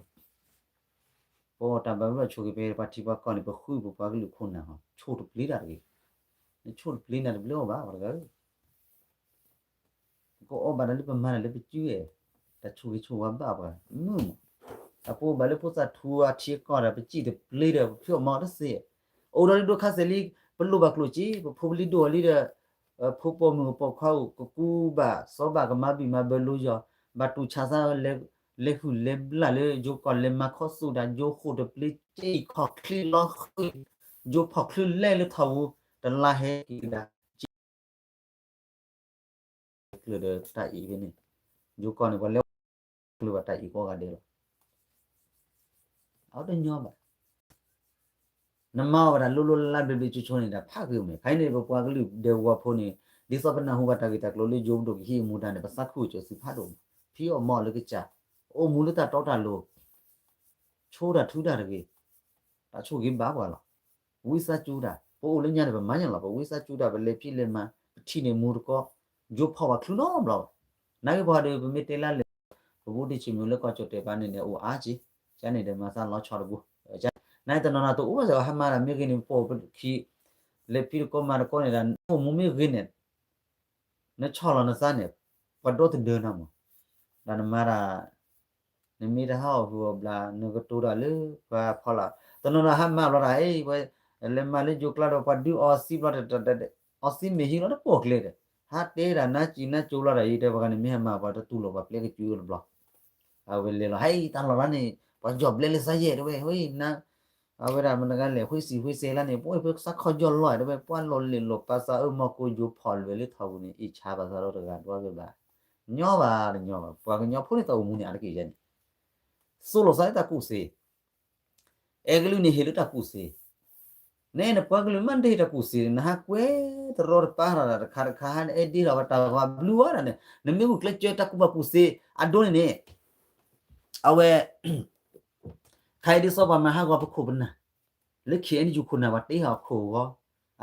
ပအီၣ်တၢ်ဘၣ်ဘၣ်ဆိၣ်ဂ့ၤ ပပှၤထံပှၤကီၢ်န့ၣ် ပဃုပပှၤကလုာ်ခိၣ်နၢ်ဟီ ဆိၣ်တပျ့တၢ်တဂ့ၤ နဆိၣ်တပျ့နၤတဘျၢအီၤဘၣ် ပှၤတဂၤဧၢ ပကအီၣ်ဘၣ်တၢ်လၢပမၤတၢ်လၢပစုအဲၣ် တၢ်ဆိၣ်ဂ့ၤဆိၣ်ဝါဘၣ်ပှၤ မုၢ်မး အပအိၣ်ဘၣ်လၢဖိသၣ်ထူအထံအကီၢ်ဒီး ပစံၣ်တပျ့ဒီး ပဖုအီၣ်မၤအီၣ်တသ့ အိၣ်ဒီးဒိၣ်ခါစဲးလံ ပလိၣ်ဘၣ်ကျိၣ်စ့ ပဖိပလံၤဒိၣ်အီၤလံဒီး ဖိပိာ်မုၣ်ပိာ်ခွါအိၣ် ကကူဘၣ်စီဘၣ် ကမၤဘံၣ်မၤဘၢလိယီၤ ဘၣ်တူၢ်ဆါသး လဲၤဟုၣ်လဲၤဘျၣ်လၢယိၤကီၢ် လဲၤမၤခီဆူၣ်တၢ် ယိၤဃိၣ်တပျ့ က့အံၤခီၣ်ချံလီၤဃံ ယိၤဖီၣ်ချုးလဲလၢထီၣ်ပူၤ တလါဟဲက့ၤကဒါ က့ ကျၢၢ်ဒီးတၢ်အံၤဖဲန့ၣ် ယိၤကီၢ်န့ၣ် ပှၤလဲၤကျၢၢ်ဘၣ်တၢ်အံၤကိးဂၤဒဲးလီၤ အတညီဘၣ် နမၤအီၣ်ဝဲဒၣ်လိၤလိၤလၢ်လၢ်ဘျ့ဘျ့ဆိဆိန့ၣ်ဒီး ဖးဂ့ၤမ့ၢ် ခဲအံၤန့ၣ် ပပှၤကလုာ်ဒဲးဝီၤဖိန့ၣ် ဒ်သိးပနၢ်ဟူဘၣ်တၢ်ဂ့ၢ်တၢ်ကျိၤလၢယိၤပဒိၣ်ကဟံးမူဒါန့ၣ် ပသးခုကၠိၤသုးဖးဒိၣ်မး ဖံးအီၣ်မၤအီၣ်လၢကစၢ် အိၣ်မူလၢတၢ်တီတၢ်လိၤ ဆိတၢ်ထုတၢ်တဂ့ၤ တၢ်ဆိၣ်ဂ့ၤဘၣ်ပှၤလီၤ ဝံသးစူၤတၢ် ပအိၣ်လၢညါန့ၣ် ပမၤညါလီၤ ပဝံသးစူၤတၢ် ပလဲၤဖံးလဲၤမၤ ပထံၣ်န့ၢ်မူတကီ ယိၤဖီၣ်ပှၤချုးနီတဘျီဘၣ် နာ်က့ပှၤဒီး ပမ့ၢ်တဲလၢလဲၤ ပဘူးတံၢ်ဆံးမုၢ်လၢကီၢ်ကၠိၣ်တဲာ်ပာ်န့ၣ်န့ၣ် အိၣ်အါက့ ကန့ၣ်ဒီးမၤသးလီၤဆီတပူၤ နာ်တနီၤနီၤတအိၣ်ဘၣ်စ့ၢ် ဟးမၤတၢ်မ့ၢ်ဂ့ၤန့ၣ် ပအိၣ်ပခံ လဲၤဖံးတကီမၤတကီန့ၣ်ဒီး အိၣ်မူမ့ၢ်ဂ့ၤန့ၣ် နဆီၣ်လီၤနသးန့ၣ် ပှၤဒီသဒၢနၤမး ဒီးနမၤတၢ် နမ့ၢ်တဟးအီၣ်ဟုၣ်အီၣ်ဘျး နကတိၤတၢ်လၢပှၤဖီလာ် တနီၤနီၤဟးမၤဘျီတၢ် အ့ ပှၤလဲၤမၤလၢယိၤကျါဒီး ပှၤဒုးအီသံဘျီ အီသံမ့ၢ်ဟံးလီၤတပိာ်ကျဲဒီး ဟးတဲဒၣ်နါစံးနါကိၤဘျီတၢ်အံၤ တဲပှၤဂၤန့ၣ် မ့ၢ်ဟဲမၤပှၤတတူၢ်လိာ်ပှၤပျဲကစူၤတဘျီ အဝဲလဲၤလီၤ ဟဲအံၤတၢ်လီၢ်လၢန့ၣ် ပှၤယီၢ်ဘျဲလၢသးယဲၢ်တဲဝဲ ဝဲန အဝဲဒၣ်မတၤဂၤလဲၣ် ဃ့စံးဃ့စဲလၢန့ၣ် ပဝဲဖဲသးခီယီၢ်လီၤတဲဝဲ ပှၤလီၤလ့ၣ်လီၤပာ်သးအၢ မီၢ်ကိယိၤဖီၣ်လွဲၤလၢထီၣ်ပူၤန့ၣ် အ့ၣ်ဆါဘၣ်သးဒီးတဂၤဒွးက့ၤဘၣ် ညီဘၣ်တညီဘၣ် ပှၤကညီဖိန့ၣ်တၢ်အိၣ်မူန့ၣ် အါတက့ၢ်ယဲန့ၣ် သိၣ်လိာ်သးလၢတၢ်ကူၣ်သ့ အဲကလုာ်န့ၣ်ဟ့ၣ်လၢတၢ်ကူၣ်သ့ နအဲၣ်နပှၤကလုာ်မး နတဟ့ၣ်တၢ်ကူၣ်သ့ နဟးကွဲတရီတပါထီၣ်တၢ်တခါတခါ ဟးအဲၣ်ဒ့ထီၣ်ဝဲတၢ်ဂီၤဘျုးဝဲဒၣ်န့ၣ် နမ့ၢ်ဂုာ်ကျဲးစၢးတၢ်ကူၣ်ဘၣ်ကူၣ်သ့ အဒိန့ၣ်န့ၣ် အဝဲ ခါအံၤဒ်သိးပှၤမၤဟးဂီၤပခိၣ်ပနၢ် လၢ ခ့ၣ်အဲၣ်ယူၣ် ခိၣ်နၢ်ပှၤတ့ဟးအခိၣ်အဂီၢ်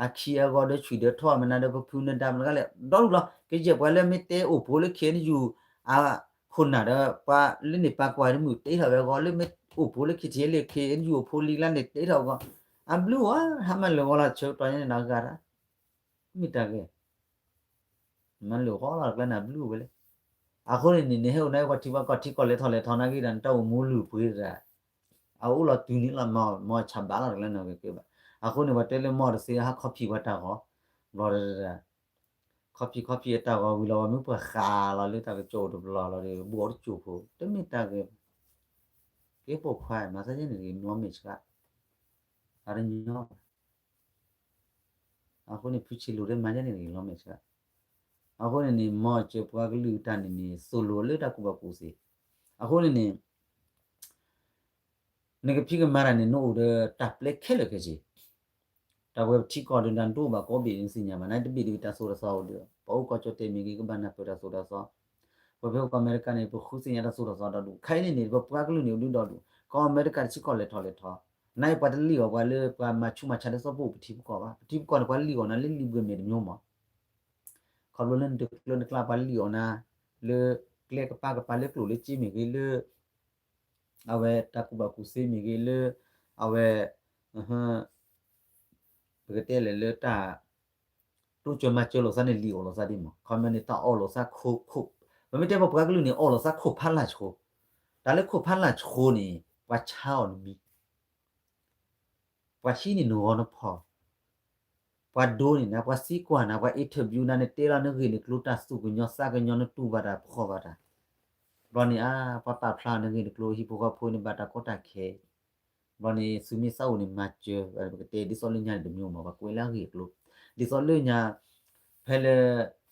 အခံအဂီၤဒီးဆွံၣ်ဒီးထီၣ်မနုၤဒီးပဖုနဒါမနုၤလဲၣ် ဒီဒူၣ်လီၤ ကယဲၢ်ပှၤလၢမ့ၢ်တဲအိၣ်ဖှိၣ်လၢ ခ့ၣ်အဲၣ်ယူၣ် အခိၣ်နၢ်ဒီး ပှၤလၢန့ၣ်ပာ်ကွၢ်တမုာ်တ့ထီၣ်ဝဲအဂီၢ် လၢမ့ၢ်အိၣ်ဖှိၣ်လၢ ခ့ၣ်ထံၣ်အဲၣ်လ့ၣ် ခ့ၣ်အဲၣ်ယူၣ် အိၣ်ဖှိၣ်လံၤလၢန့ၣ်တ့ထီၣ်အဂီၢ် အဘျုးဝဲ ဟးမၤလၢာ်ဂီၤလီၤ ဆၢကတီၢ်ညါန့ၣ်ဒီးဂၤဒၣ် မ့ၢ်တၢ်ဂ့ၢ် မၤလၢာ်ဂီၤလီၤတကျဲန့ၣ် အဘျုးဝဲလၢ အဃိန့ၣ်န့ၣ် နဟဲအိၣ်နာ်က့ ပှၤထံပှၤကီၢ်ထံကီၢ်လဲၤထီၣ်လဲၤထီနာ်က့ဒီး နတၢ်အိၣ်မူလုၢ်ပှ့ၤတၢ် အအိၣ်လီၤတုၤန့ၣ်လီၤ မၤဆးဘးလီၤတကျဲန့ၣ်က့ဘၣ် အဃိန့ၣ် ပှၤတဲလၢမီၢ်တသ့ ဟးခီဖံးပှၤတၢ်ဂီၤ ဘျီဒီး ခီဖံးခီဖံးအတၢ်ဂီၤဝံၤလီၤ ပှၤမ့ၢ်ပှၤဃးလီၤလၢတၢ်ကစီၣ်တဘျီလီၤဒီး ဘူးအီၤတကၠိၢ်ဖိ တမ့ၢ်တၢ်ဂ့ၢ် ကဲပိာ်ခွါ မၤသးယဲန့ၣ်တဂ့ၤ လီၤမဲာ်ဆှး အတညီဘၣ် အဃိန့ၣ် ဖုဆံးလိာ်တဲမၤယဲန့ၣ်တဂ့ၤ လီၤမဲာ်ဆှး အဃိန့ၣ်န့ၣ် မီၢ်စၢၤပှၤကလုာ်တၢ်န့ၣ်န့ၣ် သိၣ်လိလၢတၢ်ကူၣ်ဘၣ်ကူၣ်သ့, အဃိန့ၣ်န့ၣ် နကဖံးကမၤတၢ်န့ၣ် နအိၣ်ဒီးတၢ်ပျဲခဲလၢာ်ခဲဆ့, တၢ်ပဝဲပထံကီၢ်ဒီးနဒိၣ်ဘၣ်ကိးဘ့ၣ် နသ့ၣ်ညါဘၣ် နတဘ့ၣ်ဒ်တၢ်သိၣ်တၢ်သီအိၣ်ဒီး ပှၤအိၣ်ကီၢ်ကၠီၣ်တဲာ်မ့ၢ်ဂ့ၤ ကဘၣ်နၢ်ပၢၢ်တၢ်သိၣ်တၢ်သီ, ပှၤဖဲအိၣ်ကီၢ်အမဲရကၤန့ၣ် ပဃုသ့ၣ်ညါတၢ်သိၣ်တၢ်သီဒီဒူၣ် ခဲအံၤန့ၣ်န့ၣ် ပပှၤကလုာ်န့ၣ် အိၣ်ဒုးဒီဒူၣ် ကီၢ်အမဲရကၤတစ့ၢ်ကီးလဲၤထီၣ်လဲၤထီ, နာ်အံၤပှၤတလံၣ်အီၤ ပှၤလၢပှၤမၤဆူးမၤဆါဒ်သိးပအိၣ်ပထံပကီၢ်ဘၣ်, ပထံပကီၢ်န့ၣ် ပှၤလံၣ်အီၤနၤလၢလံာ်ဘှဲၣ်မဲာ်တမျိုးမး ခီဖျိလၢနတကျၢနကျါ ပှၤလံၣ်အီၤနၤ လၢကျဲကပၤကပၤ လၢကျိၣ်လၢစ့မ့ၢ်ဂ့ၤ လၢ အဝဲတၢ်ကူၣ်ဘၣ်ကူၣ်သ့မ့ၢ်ဂ့ၤ လၢ အဝဲ ပကတဲလဲၣ်လၢတၢ် တိစၢၤမၤစၢၤလိာ်သးန့ၣ် လံၣ်အီၣ်လိာ်သးဒ်မး ခီပညီန့ၣ် တၢ်အီၣ်လိာ်သးခိၣ် ပမ့ၢ်တဲပပှၤကလုာ်န့ၣ် အီၣ်လိာ်သးခိၣ်ဖးလၢ်ဆှိ, တၢ်လၢခိၣ်ဖးလၢ်ဆှိန့ၣ် ပှၤဆါအီၤနမံၤ ပှၤဟံးန့ၢ်နဂီၤနဖီၣ်, ပှၤဒိန့ၢ်နၤ ပှၤသံကွၢ်နၤ ပှၤ interview နၤ နတဲလီၤနဂ့ၢ်နကျိၤ တၢ်သူၣ်ကညီၤသးကညီၤ နတူၢ်ဘၣ်တၢ်ဖှီၣ်ဘၣ်တၢ်, ဘျီန့ၣ်ဧါ ပှၤပာ်ဖျါနဂ့ၢ်နကျိၤ ဟံၣ်ဖိဃီဖိန့ၣ် ဘၣ်တၢ်ကီတၢ်ခဲ, ဘျီန့ၣ် သုမ့ၢ်သးအိၣ်န့ၣ် မၤစၢၤ ပကတဲဒ်သိးလၢညါန့ၣ်တမျိုးမး ပှၤကွဲးလၢအဂ့ၢ်အကျိၤ, ဒ်သိးလၢညါ ဖဲလၢ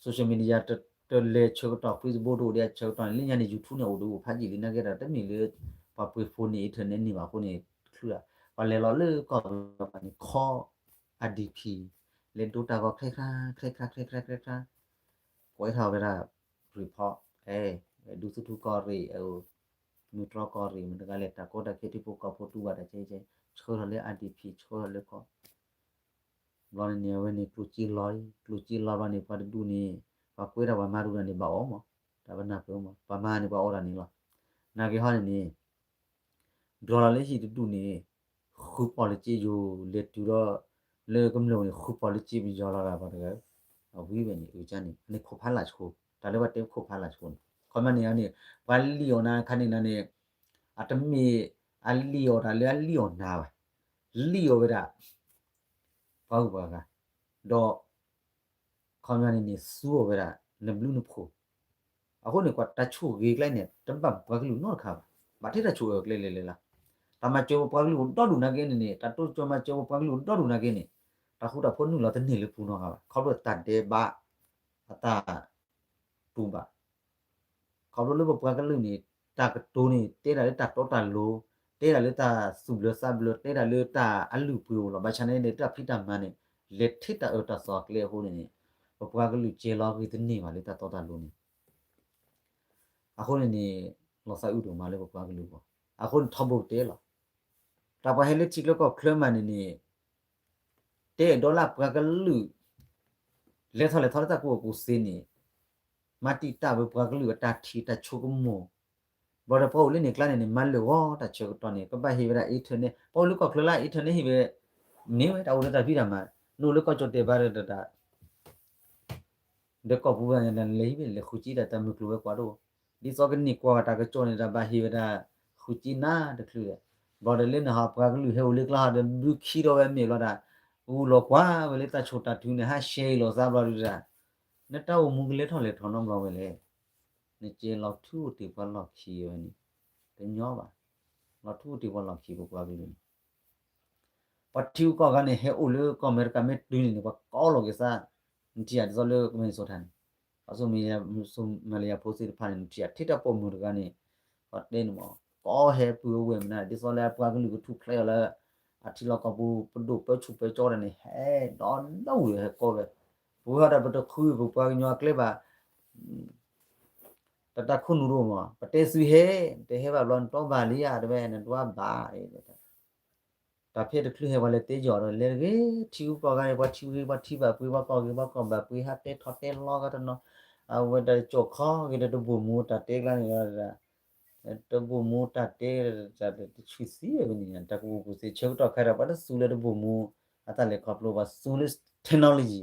social media တလဲၤဆၢကတီၢ် Facebook တအိၣ်ဒီးအဆၢကတီၢ်န့ၣ် လၢညါန့ၣ် YouTube န့ၣ် အိၣ်ဒီးအိၣ်ဖးယံာ်လံ နာ်က့ဒီး တမ့ၢ်လၢ ပှၤပှ့ၤ phone န့ၣ် internet န့ၢ်ဘၣ်အဃိန့ၣ် တချုး, ပှၤလဲၤလီၤလၢကီၢ်ပယီၤန့ၣ် ခီ IDP လဲၤဒိတၢ်ဂီၤ ချဲခါ ချဲခါ ချဲခါ ချဲခါ ကွဲးထီၣ်ဝဲဒၣ် report ဒူသူထူကီၢ်ရ့ၣ် မုၢ်တြီကီၢ်ရ့ၣ် မတၤတဂၤလဲၣ် တၢ်ကီတၢ်ခဲထံဖိကီၢ်ဖိတူၢ်ဘၣ်တၢ်ကဲကဲ ဆှၢထီၣ်လၢ IDP ဆှၢထီၣ်လၢကီၢ် ဘျီန့ၣ်န့ၣ် အဝဲန့ၣ် ကျိၣ်စ့လီၤအံၤ ကျိၣ်စ့လီၤဘျီန့ၣ် ပှၤတဒူၣ်န့ၣ် ပှၤကွဲးတၢ်ပှၤမၤတဒူၣ်န့ၣ် ဘၣ်အီၣ်မး, တၢ်ပနၢ်ပၢၢ်မး ပှၤမၤန့ၣ် ပှၤအီၣ်တၢ်န့ၣ်လီၤ. နာ်က့ဟီန့ၣ်န့ၣ် ဒွးလီၤလၢဟံၣ်တဒူၣ်န့ၣ် ဃုပီၣ်လၢစ့ယိၤ လဲၤတုၤဒီး လၢကမျၢၢ်န့ၣ် ဃုပီၣ်လၢစ့ပယီၤလီၤဒၣ်ပှၤတဂၤ, အဝံၤဝဲန့ၣ် အန့ၣ်ခိၣ်ဖးလၢ်ဆှိ, တၢ်လၢပှၤတဲခိၣ်ဖးလၢ်ဆှိန့ၣ် ခီမီန့ၣ်န့ၣ် ပှၤလံၣ်အီၣ်နၤခါန့ၣ်န့ၣ် အတမ့ၢ် အလံၣ်အီၣ်တၢ်လၢအလံၣ်အီၣ်နၤဘၣ်, လံၣ်အီၣ်ဝဲဒၣ် ပှၤဂုၤပှၤဂၤ, ဒီး ခီပညီန့ၣ်န့ၣ် သူအီၤဝဲဒၣ် နဘျုးနဖှိၣ်, အဃိန့ၣ် ကွၢ်တၢ်ဆိၣ်ဂ့ၤကျဲန့ၣ် တဘၣ်ပပှၤကလုာ်နီတခါဘၣ်, ဘၣ်ထဲတၢ်ဆိၣ်အၢကျဲလဲၣ်လဲၣ်လၢ်, တၢ်မၤစၢၤပပှၤကလုာ်အိၣ်ဒီဒူၣ်နာ်က့န့ၣ်န့ၣ် တၢ်တိစၢၤမၤစၢၤပပှၤကလုာ်အိၣ်ဒီဒူၣ်နာ်က့န့ၣ် တၢ်ဃူတၢ်ဖိးနုာ်လီၤတန့ၢ်လၢပူၤနီတဂၤဘၣ် ခီဖျိတၢ်ဒဲးဘး အတၢ် တူၢ်ဘၣ် ခီဖျိလၢပပှၤကလုာ်န့ၣ် တၢ်ကတိၤန့ၣ် တဲဒၣ်လၢတၢ်တီတၢ်လိၤ, တဲဒၣ်လၢတၢ်သူၣ်ဘျၢသးဘျၢ, တဲဒၣ်လၢတၢ်အလုၢ်အပှ့ၤအိၣ်လီၤ. ဘၣ်ဆၣ်န့ၣ်န့ၣ် တၢ်ဖံးတၢ်မၤန့ၣ် လဲၤထဲတၢ်အၢတၢ်သီအကျဲအဃိန့ၣ်န့ၣ် ပပှၤကလုာ်ကဲလီၤဂ့ၤတန့ၢ်ဘၣ်လၢတၢ်တီတၢ်လိၤန့ၣ် အဃိန့ၣ်န့ၣ် လီၤသးအုးဒိၣ်မးလၢပပှၤကလုာ်အဂီၢ်, အဃိန့ၣ်ထီဘိကတဲလီၤ. တၢ်ပှၤဟဲလၢထံချၢကီၢ်ချၢမးန့ၣ်န့ၣ် တဲဒီးလၢပှၤကလုာ် လဲၤထီၣ်လဲၤထီလၢတၢ်ကူၣ်ဘၣ်ကူၣ်သ့န့ၣ် မၤတံာ်တာ်ဝဲပှၤကလုာ်အတၢ်ထံၣ်တၢ်ဆိကမိၣ်, ဘျီဒီးပှၤအိၣ်လၢန့ၣ်ကျါန့ၣ်န့ၣ် မၤလၢာ်ဂီၤတၢ်ဆၢကတီၢ်န့ၣ် ကဘၣ်ဟ့ၣ်ဝဲဒၣ် internet, ပှၤအိၣ်လၢကီၢ်ချၢလၢ internet ဟ့ၣ်ဝဲ န့ၢ်ဝဲတၢ်အိၣ်လၢတၢ်ဖံးတၢ်မၤ, နအိၣ်လၢကီၢ်ကၠီၣ်တဲာ်ဘၣ်ဒီးတၢ် ဒီးကီၢ်ပူၤဘၣ်န့ၣ် နလဲၤဟံးန့ၢ် လဲၤဃုစ့တၢ်တၢ်မုၢ်ကျိၤဝဲၤကွာ်တအိၣ်, ဒ်သိးကန့ၢ်ကွၢ်တၢ်ကစီၣ်န့ၣ် တၢ်ဘၣ်ဟ့ၣ်ဝဲဒၣ် ဃုစ့နၤတချုးဒီး, ဘျီဒီးလၢနဟီပှၤကလုာ်ဟဲအိၣ်လၢကျါဟီဒီး ဒုးခံဒီးဝဲမဲာ်ဘျီဒီး ဂုာ်လီၤကွၢ်ဝဲလၢတၢ်ဆိၣ်တၢ်ထုန့ၣ် ဟးရှဲအံၤလိာ်သးဘျီဒီး နတၢ်အိၣ်မူကလဲၤထီၣ်လဲၤထီနီတဘျီဝဲလဲၣ်, နကဲလီၤထူအိၣ်တ့ၢ်ပှၤလီၢ်ခံဝဲန့ၣ် တညီဘၣ်, လီၤထူအိၣ်တ့ၢ်ပှၤလီၢ်ခံပပှၤကလုာ်န့ၣ် ပှၤထံဂုၤကီၢ်ဂၤန့ၣ် ဟဲအိၣ်လၢကီၢ်အမဲရကၤမ့ၢ်တုၤန့ၣ်န့ၣ် ပှၤကိးလီၤက့ၤသး, နထံၣ်ဧါ ဒ်သိးလၢကမ့ၢ်စိၤထၣ်န့ၣ်, အစိၤမဲာ်လယၤဖိသ့ၣ်တဖၣ်န့ၣ် နထံၣ်ဧါ ထဲတၢ်ပိာ်မုၣ်တဂၤန့ၣ် ပှၤတဲန့ၣ်မး ကိးဟဲပုၢ်ဝဲၢ်မနုၤ ဒ်သိးလၢအပှၤကလုာ်ကထူၣ်ဖျဲးအီၤလၢ အထံလီၢ်ကီၢ်ပူၤ ပဒိၣ်ပၢဆူၣ်ပၢကၠီတၢ်န့ၣ် ဟဲဒီးဒီဝံၤဟဲကိးဝဲ, ပဝဲဟီဒီးပတဃုပပှၤကညီအကျဲဘၣ် တၢ်တၢ်ခိၣ်နူာ်တအိၣ်မး ပတဲသုဟဲ, တဟဲဘၣ်ဘျီ နတီဘၣ်လံဧါ တဲဝဲ နတီဘၣ် တၢ်ဖဲတချုးဟဲပှၤလဲၤတဲယီၤဒီး လဲၤတဂ့ၤ ထံဂုၤကီၢ်ဂၤန့ၣ် ပှၤထံဂ့ၤ ပှၤထံဘၣ်ပှ့ၤ ပှၤကီၢ်ဂ့ၤ ပှၤကီၢ်ဘၣ်ပှ့ၤ ဟးတဲထီၣ်တဲလီၤဂၤတနီၤ, အဝဲတၢ်ကၠီၣ်ခီဂ့ၤဒီးတဘိၣ်မူတၢ်တဲကျါန့ၣ်ဒီး တဘိၣ်မူတၢ်တဲ တၢ်တဆူၣ်သံဝဲန့ၣ် တၢ်ကူၣ်ဘၣ်ကူၣ်သ့ဆၢကတီၢ်ခဲဒီး ပှၤတသူလၢတဘိၣ်မူ အတၢ်လဲၤခီဖျိ ပှၤသူလၢ technology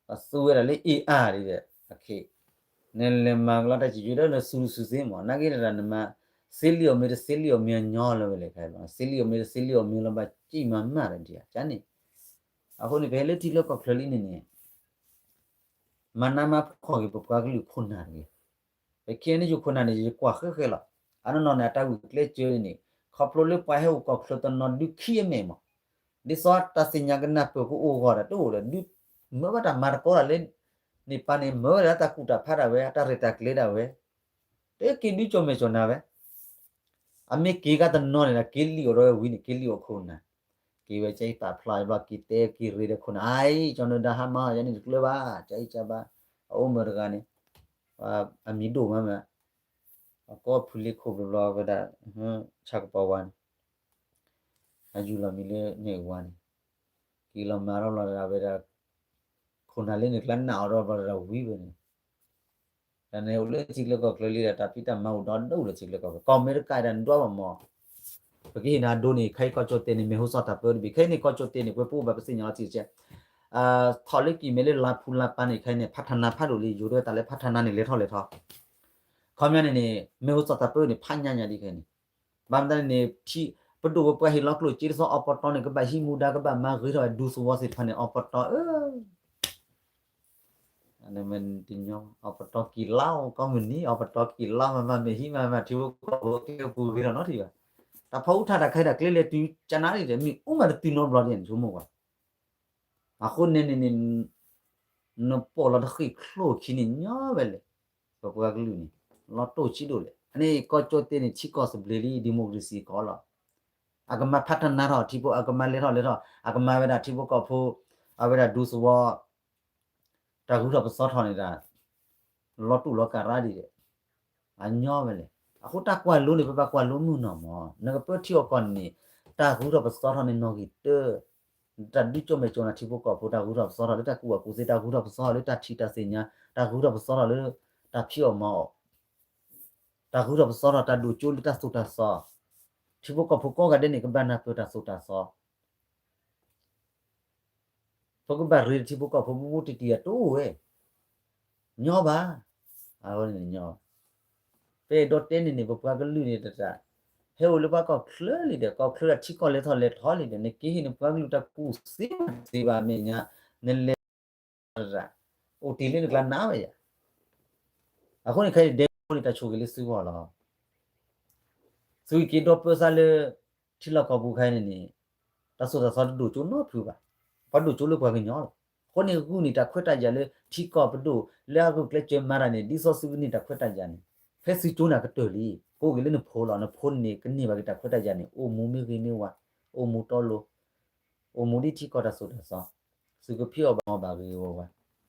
ပှၤသူဝဲဒၣ်လၢ AI ဒ်ဒီး နလဲၤမၤကလီတၢ်စံးကၠိဒီး နသူတဆူၣ်သ့မး နာ်က့ဒီး နမၤ သ့လံာ်အီၣ်မ့ၢ်တသ့လံာ်အီၣ်မ့ၢ်အညီလၢၤဝဲလဲၣ်ခါ, သ့လံာ်အီၣ်မ့ၢ်တသ့လံာ်အီၣ်မ့ၢ်လီၤ ဘၣ်စံၣ်မၤမၢ်ဒီးဒ်အံၤန့ၣ်, အဃိန့ၣ် ပဟဲလၢထံလၢကီၢ်ချၢလံန့ၣ်န့ၣ် မၤနးမၤဖှီၣ်က့ၤပပှၤကလုာ်ခိၣ်နၢ်တဂ့ၤ. ပ KNU ခိၣ်နၢ်န့ၣ် ယကွၢ်ဃဲဃဲလီၤ. အနီၢ်နီၢ်န့ၣ် အတၢ်ဂုာ်ကျဲးစၢးန့ၣ် ခီဖျိလၢပှၤဟဲအိၣ်ကီၢ်ချၢတနီၤဒုးခံအမဲာ်မး, ဒ်သိးတၢ်သ့ၣ်ညါကနၢ်ပၢၢ်ကအိၣ်အဂီၢ်ဒီးတအိၣ်ဒီး ဒုးမၢဘၣ်တၢ်မၤသကိးတၢ်လၢ န့ၣ်ပၢ်န့ၣ်မၢဝဲဒၣ်တၢ်ကူၣ်တၢ်ဖးဒၣ်ဝဲ တၢ်ရဲၣ်တၢ်ကျဲၤဒၣ်ဝဲ, တက့ၤဒုးကၠီၣ်မဲာ်ကၠီၣ်နါဝဲ, အမ့ၢ်က့ၤကတနီၤန့ၣ်ဒီး က့ၤလံၣ်အီၤဒီးဝဲဝံၤန့ၣ် က့ၤလံၣ်အီၤခိၣ်နၢ်, က့ၤဝဲကအံၤပာ်ဖျါအံၤဘျီ က့ၤတဲက့ၤရ့ဒီးခိၣ်နၢ် အအံၤ ကၠီၤနၢၤဒါဟါမၢ် ယၤန့ၣ်တကျၢၤဘၣ် ကအံၤကဘၣ်, အအိၣ်မၢတဂၤန့ၣ်, အမံၤဒိၣ်မးမး, အကိးဖုလ့ခိၣ်ဘျီဘျီဝဲဒၣ်, ဆၣ်ကပီၤဝါန့ၣ် အယူၢ်လီၤမံၤလၢန့ၣ်ဝါန့ၣ်, က့ၤလီၤမၤထီၣ်ဘျီဒီးဝဲဒၣ်, ခိၣ်နၢ်လၢန့ၣ်ကျါနာ်အီၤဒီးဘျီဒီးဝံၤဝဲန့ၣ်, တၢ်န့ၣ်အိၣ်လၢထံချၢကီၢ်ချၢလံဒီး တၢ်ဖံးတၢ်မၤအိၣ်ဒီဒူၣ်လၢထံချၢကီၢ်ချၢ ကီၢ်အမဲရကၤဒၣ်နဒွးဘၣ်မး, ပကဟ့ၣ်နၤဒိန့ၣ် ခဲအံၤကီၢ်ကၠီၣ်တဲၣ်န့ၣ် မ့ၢ်ဟိစၢ်တၢ်ပၢတဘ့ၣ် ခဲအံၤန့ၣ် ကီၢ်ကၠီၣ်တဲၣ်န့ၣ် ပှဲၤပအိၣ်ဘၣ်ပသ့ၣ်ညါလီၤတံၢ်ကဲ ထီၣ်လၢကံၢ်မဲာ်လၢလါဖူလါပၤန့ၣ် ခဲအံၤန့ၣ် ဖးထနါဖးဒိၣ်လံ ယိၤဒၣ်တၢ်လၢဖးထနါန့ၣ် လဲၤထီၣ်လဲၤထီၣ်, ခီပညီန့ၣ်န့ၣ် မ့ၢ်ဟိစၢ်တၢ်ပၢန့ၣ် ဖးညါညါဒ်ခဲအံၤန့ၣ်, ဘၣ်မတၤန့ၣ်န့ၣ် ပဒိၣ်ဝဲပှၤဟ့ၣ်လီၤကျိၣ်စ့တသီ အီပတီၢ်န့ၣ် ကဘၣ်ဟံးမူဒါ ကဘၣ်မၤဂ့ၤထီၣ်ဝဲဒူသဝီသ့ၣ်တဖၣ်န့ၣ် အီပတီၢ်ဧၢ တညီ အီပတီၢ်က့ၤလါအီၤ ကိးမုၢ်နံၤ အီပတီၢ်က့ၤလါမၤမၤ မ့ၢ်ဟံးမၤမၤ ထံဖိကီၢ်ဖိကဲပူၤဂ့ၤထီၣ်နီတထံၣ်ဘၣ်, တၢ်ဖီအူထၣ်တၢ်ခဲတၢ်ကျဲလဲၤတုၤကနါဒ်ဒီး မ့ၢ်အူမၤတတုၤနီတဘျီဒ်န့ၣ် ဆိကမိၣ်ကွၢ်, အဃိန့ၣ်န့ၣ်န့ၣ် နပိာ်လီၤတဃံးချိၣ်ခံန့ၣ်ညီဝဲလဲၣ်, ပပှၤကလုာ်န့ၣ် လီၤတိၢ်ဆံးဒိၣ်လဲၣ်, အန့ၣ်ကီၢ်ကၠီၣ်တဲၣ်န့ၣ် ထံကီၢ်သဘျ့လံ democracy ကီးလီၤ, အကမၤဖးထနါထီၣ်ထံဖိ အကမၤလဲၤထီၣ်လဲၤထီၣ် အကမၤဝဲဒၣ်ထံဖိကီၢ်ဖိ အဝဲဒၣ်ဒူသဝီ တၢ်ဂုၤထီၣ်ပသီထီၣ်န့ၣ်ဒၣ် လီၤတူာ်လီၤကၤရါဒ်ဒီး အညီဝဲလဲၣ်, အဃိတၢ်ကွၢ်လိန့ၣ် ပဘၣ်ကွၢ်လိမုၢ်နီၢ်မး နကပၢထံအီၣ်ကီၢ်န့ၣ်န့ၣ် တၢ်ဂုၤထီၣ်ပသီထီၣ်န့ၣ်နီၣ်ဂံၢ်တၢၢ်, တၢ်ဒုးကၠီၣ်မဲာ်ကၠီၣ်နၤထံဖိကီၢ်ဖိ တၢ်ဂုၤထီၣ်ပသီထီၣ်လၢတၢ်ကူၣ်ဘၣ်ကူၣ်သ့ တၢ်ဂုၤထီၣ်ပသီထီၣ်လၢတၢ်ထံၣ်တၢ်သ့ၣ်ညါ တၢ်ဂုၤထီၣ်ပသီထီၣ်လၢ တၢ်ဖံးအီၣ်မၤအီၣ် တၢ်ဂုၤထီၣ်ပသီထီၣ် တၢ်ဒိၣ်ကၠိလၢတၢ်သိၣ်တၢ်သီ, ထံဖိကီၢ်ဖိကိးဂၤဒဲးန့ၣ် ကဘၣ်နၢ်ပၢၢ်တၢ်သိၣ်တၢ်သီ ပကဘၣ်ရ့ထံဖိကီၢ်ဖိဘူးဘူးတံၢ်တံၢ်အတအိၣ်ဝဲ, ညီဘၣ်, အဝဲန့ၣ်ညီ, ပအဲၣ်ဒိးတဲန့ၣ်န့ၣ် ပပှၤကလုာ်န့ၣ်တတၢ်, ဟဲအိၣ်လၢပှၤကီၢ်ချၢလံဒီး ကီၢ်ချၢဒီးထံကီၢ်လဲၤထီၣ်လဲၤထီၣ်လံဒီး နက့ၤဟ့ၣ်နပှၤကလုာ်တၢ်ကူၣ်သ့မးတသ့ဘၣ်အမဲာ်ညါ, နလဲၤတတၢ်, အိၣ်တ့ၢ်လၢနကျါနးဝဲယၤ, အဃိန့ၣ်ခဲအံၤဒဲကဝီၤန့ၣ် တၢ်ဆိၣ်ဂ့ၤလၢသုဂီၢ်လီၤ. သုက့ၤဒီးပၢသးလၢ ထံလီၢ်ကီၢ်ပူၤခဲအံၤန့ၣ်န့ၣ် တၢ်သိၣ်တၢ်သီတဒိၣ်ကၠိနီတဖုဘၣ်. ပှၤဒိၣ်ကၠိလၢပှၤကညီလီၤ. အဃိန့ၣ်ဂုာ်န့ၢ်တၢ်ခွဲးတၢ်ယာ်လၢ ထံကီၢ်ပဒိၣ်လၢအဂုာ်ကျဲးစၢးမၤတၢ်န့ၣ် ဒ်သိးသုကန့ၢ်တၢ်ခွဲးတၢ်ယာ်န့ၣ် ဖဲသုကၠိန့ၣ်ကတၢၢ်လံ. ကအိၣ်က့ၤလၢနဖိလီၤ. နဖိန့ၣ်ကန့ၢ်ဘၣ်က့ၤတၢ်ခွဲးတၢ်ယာ်န့ၣ် အိၣ်မူမ့ၢ်ဂ့ၤမ့ၢ်ဝါ, အိၣ်မူတီလိၤ, အိၣ်မူဒ်ထံကီၢ်တၢ်သိၣ်တၢ်သီ, သုကဖံးအီၣ်ဘၣ်အီဘၣ်ဂ့ၤဂ့ၤဝါဝါ,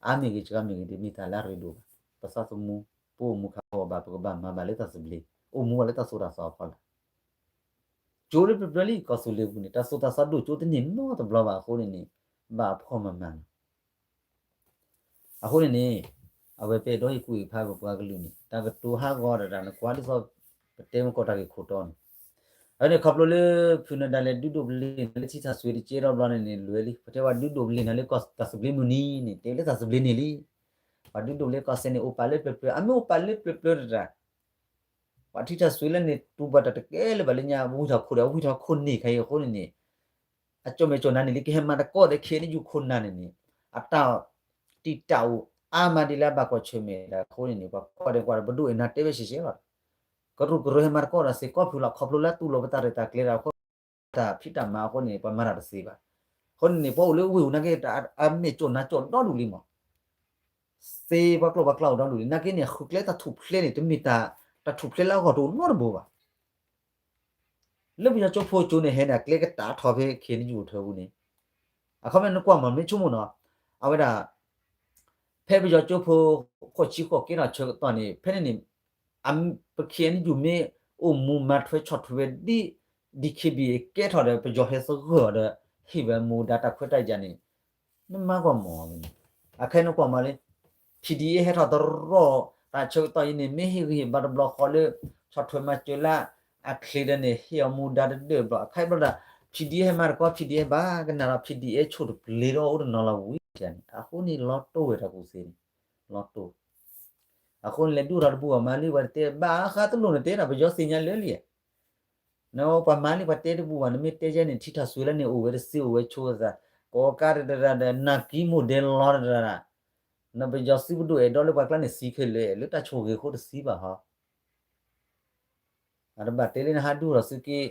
အါမ့ၢ်ဂ့ၤစှၤမ့ၢ်ဂ့ၤ တမ့ၢ်တၢ်လၢအရ့ဒိၣ်ဘၣ်. ပသးသမူ ပအိၣ်မူခးအီၣ်ဘၣ် ပကဘၣ်မၤဘၣ်လၢတၢ်သဘျ့, အိၣ်မူဝဲလၢတၢ်သိၣ်တၢ်သီအဖီလာ် ကၠိလၢပျၢၤပျၢၤလံ ကီၢ်သူလ့ၤပူၤန့ၣ် တၢ်သိၣ်တၢ်သီဒိၣ်ကၠိတန့ၢ်နီတဘျီဘၣ်အဃိန့ၣ်န့ၣ် ဘၣ်အဖှီၣ်မၤမၤလီၤ. အဃိန့ၣ်န့ၣ် အဝဲပအဲၣ်ဒိးဟ့ၣ်ကူၣ်ဟ့ၣ်ဖးပပှၤကလုာ်န့ၣ် တၢ်ကတိၤဟးဂီၤတၢ်တၢ် နကွၢ်ဒ်သိး ပတဲမ့ၢ်ကီးတၢ်ဂ့ၢ်ခိၣ်တီန့ၣ် အဝဲန့ၣ်ခီဖျိလၢ ဖုနၢၤဒါလဲၤဒုးဒိးဘျ့နၤလၢ ထံထၣ်စွ့တကဲထီၣ်ဘျီန့ၣ်န့ၣ် လွဲလံ ပတဲပှၤဒုးဒိးဘျ့နၤလၢကီၢ်တၢ်သဘျ့မုၢ်နံၤန့ၣ် တဲလၢတၢ်သဘျ့န့ၣ်လံ ပှၤဒုးဒိးဘျ့ကီၢ်စဲၣ်န့ၣ် အိၣ်ပာ်လၢပျၢၤပျၢၤ အမ့ၢ်အိၣ်ပာ်လၢပျၢၤပျၢၤတၢ် ပှၤထံထၣ်စွ့လၢန့ၣ် တူၢ်ဘၣ်တၢ်တကဲလၢၤဘၣ်လၢညါ ဝံထီၣ်ခိၣ်ဒီး ဝံထီၣ်ခိၣ်န့ၢ်ခဲအံၤအဃိန့ၣ်န့ၣ် အကၠီၣ်မဲာ်ကၠီၣ်နါန့ၣ်လံ ကဟဲမၤသကိးဒီး ခ့ၣ်အဲၣ်ယူၣ်ခိၣ်နၢ်န့ၣ်န့ၣ် အတၢ်တံာ်တာ်အိၣ်အါမးဒ်လၢအဘၣ်ကွၢ်ဆၢၣ်မဲာ်ဒၣ်အဃိန့ၣ်န့ၣ် ပှၤကွၢ်ဒီးကွၢ်ဒီး ပဒိၣ်အဲၣ်နၤတဲဝဲရှဲရှဲလီၤ. ကရူၢ်ကရၢဟဲမၤသကိးဒီးစ့ၢ်ကီးဖုလီၤ ခီဖျိလၢတူၢ်လိာ်ပတၢ်ရဲၣ်တၢ်ကျဲၤဒီးအဃိ တၢ်ဖံးတၢ်မၤအဃိန့ၣ် ပှၤမၤတၢ်တသ့ဘၣ်. အဃိန့ၣ်န့ၣ် ပှၤအိၣ်လၢဝ့ၢ်ပူၤနာ်က့ အမဲာ်ကၠီၣ်နါကၠီၣ်ဒီဒူၣ်လံမး သ့ပှၤကျိာ်ပှၤကျါအိၣ်ဒီဒူၣ်လံ နာ်က့န့ၣ် ဃုကျဲတၢ်ထူၣ်ဖျဲးန့ၣ် တမ့ၢ်တၢ် တၢ်ထူၣ်ဖျဲးလၢအဂီၢ်တအိၣ်နီတဘိဘၣ်. လၢပယီၤကၠိဖိကၠိန့ၣ် ဟဲန့ၣ် အကျဲကတၢၢ်ထီၣ်ဖဲ ခ့ၣ်အဲၣ်ယူၣ်ထၢပူၤန့ၣ် အခီပညီနကွၢ်မး မ့ၢ်ဆိကမိၣ်နီၤ အဝဲဒၣ် ဖဲပယီၤကၠိဖိ ဃိးဆံဃိးကဲထီၣ်ဆၢကတီၢ်န့ၣ် ဖဲန့ၣ်န့ၣ် ပ ခ့ၣ်အဲၣ်ယူၣ် မ့ၢ်အိၣ်မူမၤထွဲဆီၣ်ထွဲဝဲဒ် ဒံၣ်ခ့ၣ်ဘံၣ် ကဲထီၣ်ဒီး ပယီၤဟဲသဂၢၢ်အီၤဒီး ဟ့ၣ်ဝဲမူဒါတၢ်ခွဲးတၢ်ယာ်န့ၣ် နမၤကွၢ်မးန့ၣ် အခဲနကွၢ်မးလၢ ဖံၣ်ဒံၣ်အဲၣ် ဟဲထီၣ်တရီၣ် တၢ်ဆၢကတီၢ်အံၤန့ၣ် မ့ၢ်ဟ့ၣ်ဂံၢ်ဟ့ၣ်ဘါတဘျီဃီလၢ ဆီၣ်ထွဲမၤစၢၤလၢ အချ့ဒီးန့ၣ် ဟ့ၣ်အီၤမူဒါတဒၢၣ်ဘျီ အခါအံၤဘျီဒီး ဖံၣ်ဒံၣ်အဲၣ် ဟဲမၤတကီ ဖံၣ်ဒံၣ်အဲၣ် ဘၣ်ကနၣ်ဒီး ဖံၣ်ဒံၣ်အဲၣ် ဆိၣ်တပျ့ၤဒီးအိၣ်တနီၤလီၤဝံၤန့ၣ် အဃိန့ၣ် လီၤတိၢ်ဝဲတၢ်ကူၣ်သ့န့ၣ် လီၤတိၢ် အဃိန့ၣ် လဲၤဒုးထီၣ်တဘူၣ်အီၤမးလံ ပှၤတတဲဘၣ်ဃးတလိၣ်န့ၣ်တဲဒီး ပယီၤသ့ၣ်ညါလၢလံ နပှၤမၤလံ ပှၤတဲတဘူၣ်ဘၣ် နမ့ၢ်တဲယဲန့ၣ် ထံထၣ်စွ့လၢန့ၣ် အိၣ်ဝဲတသ့ အိၣ်ဝဲဆိသး ကိးကါတဒၣ်ဒီး နၢ်ကံမိၢ်ဒဲးလီၤတဒၣ် နပယီၤသုးပဒိၣ်အဲၣ်ဒိးလၢပှၤကျါန့ၣ်သံခဲလၢာ် လၢတၢ်ဆိၣ်ဂ့ၤအဃိတသံဘၣ်ဟီ အတဘၣ်တဲလၢနဟးဒုးထီၣ်သုးက့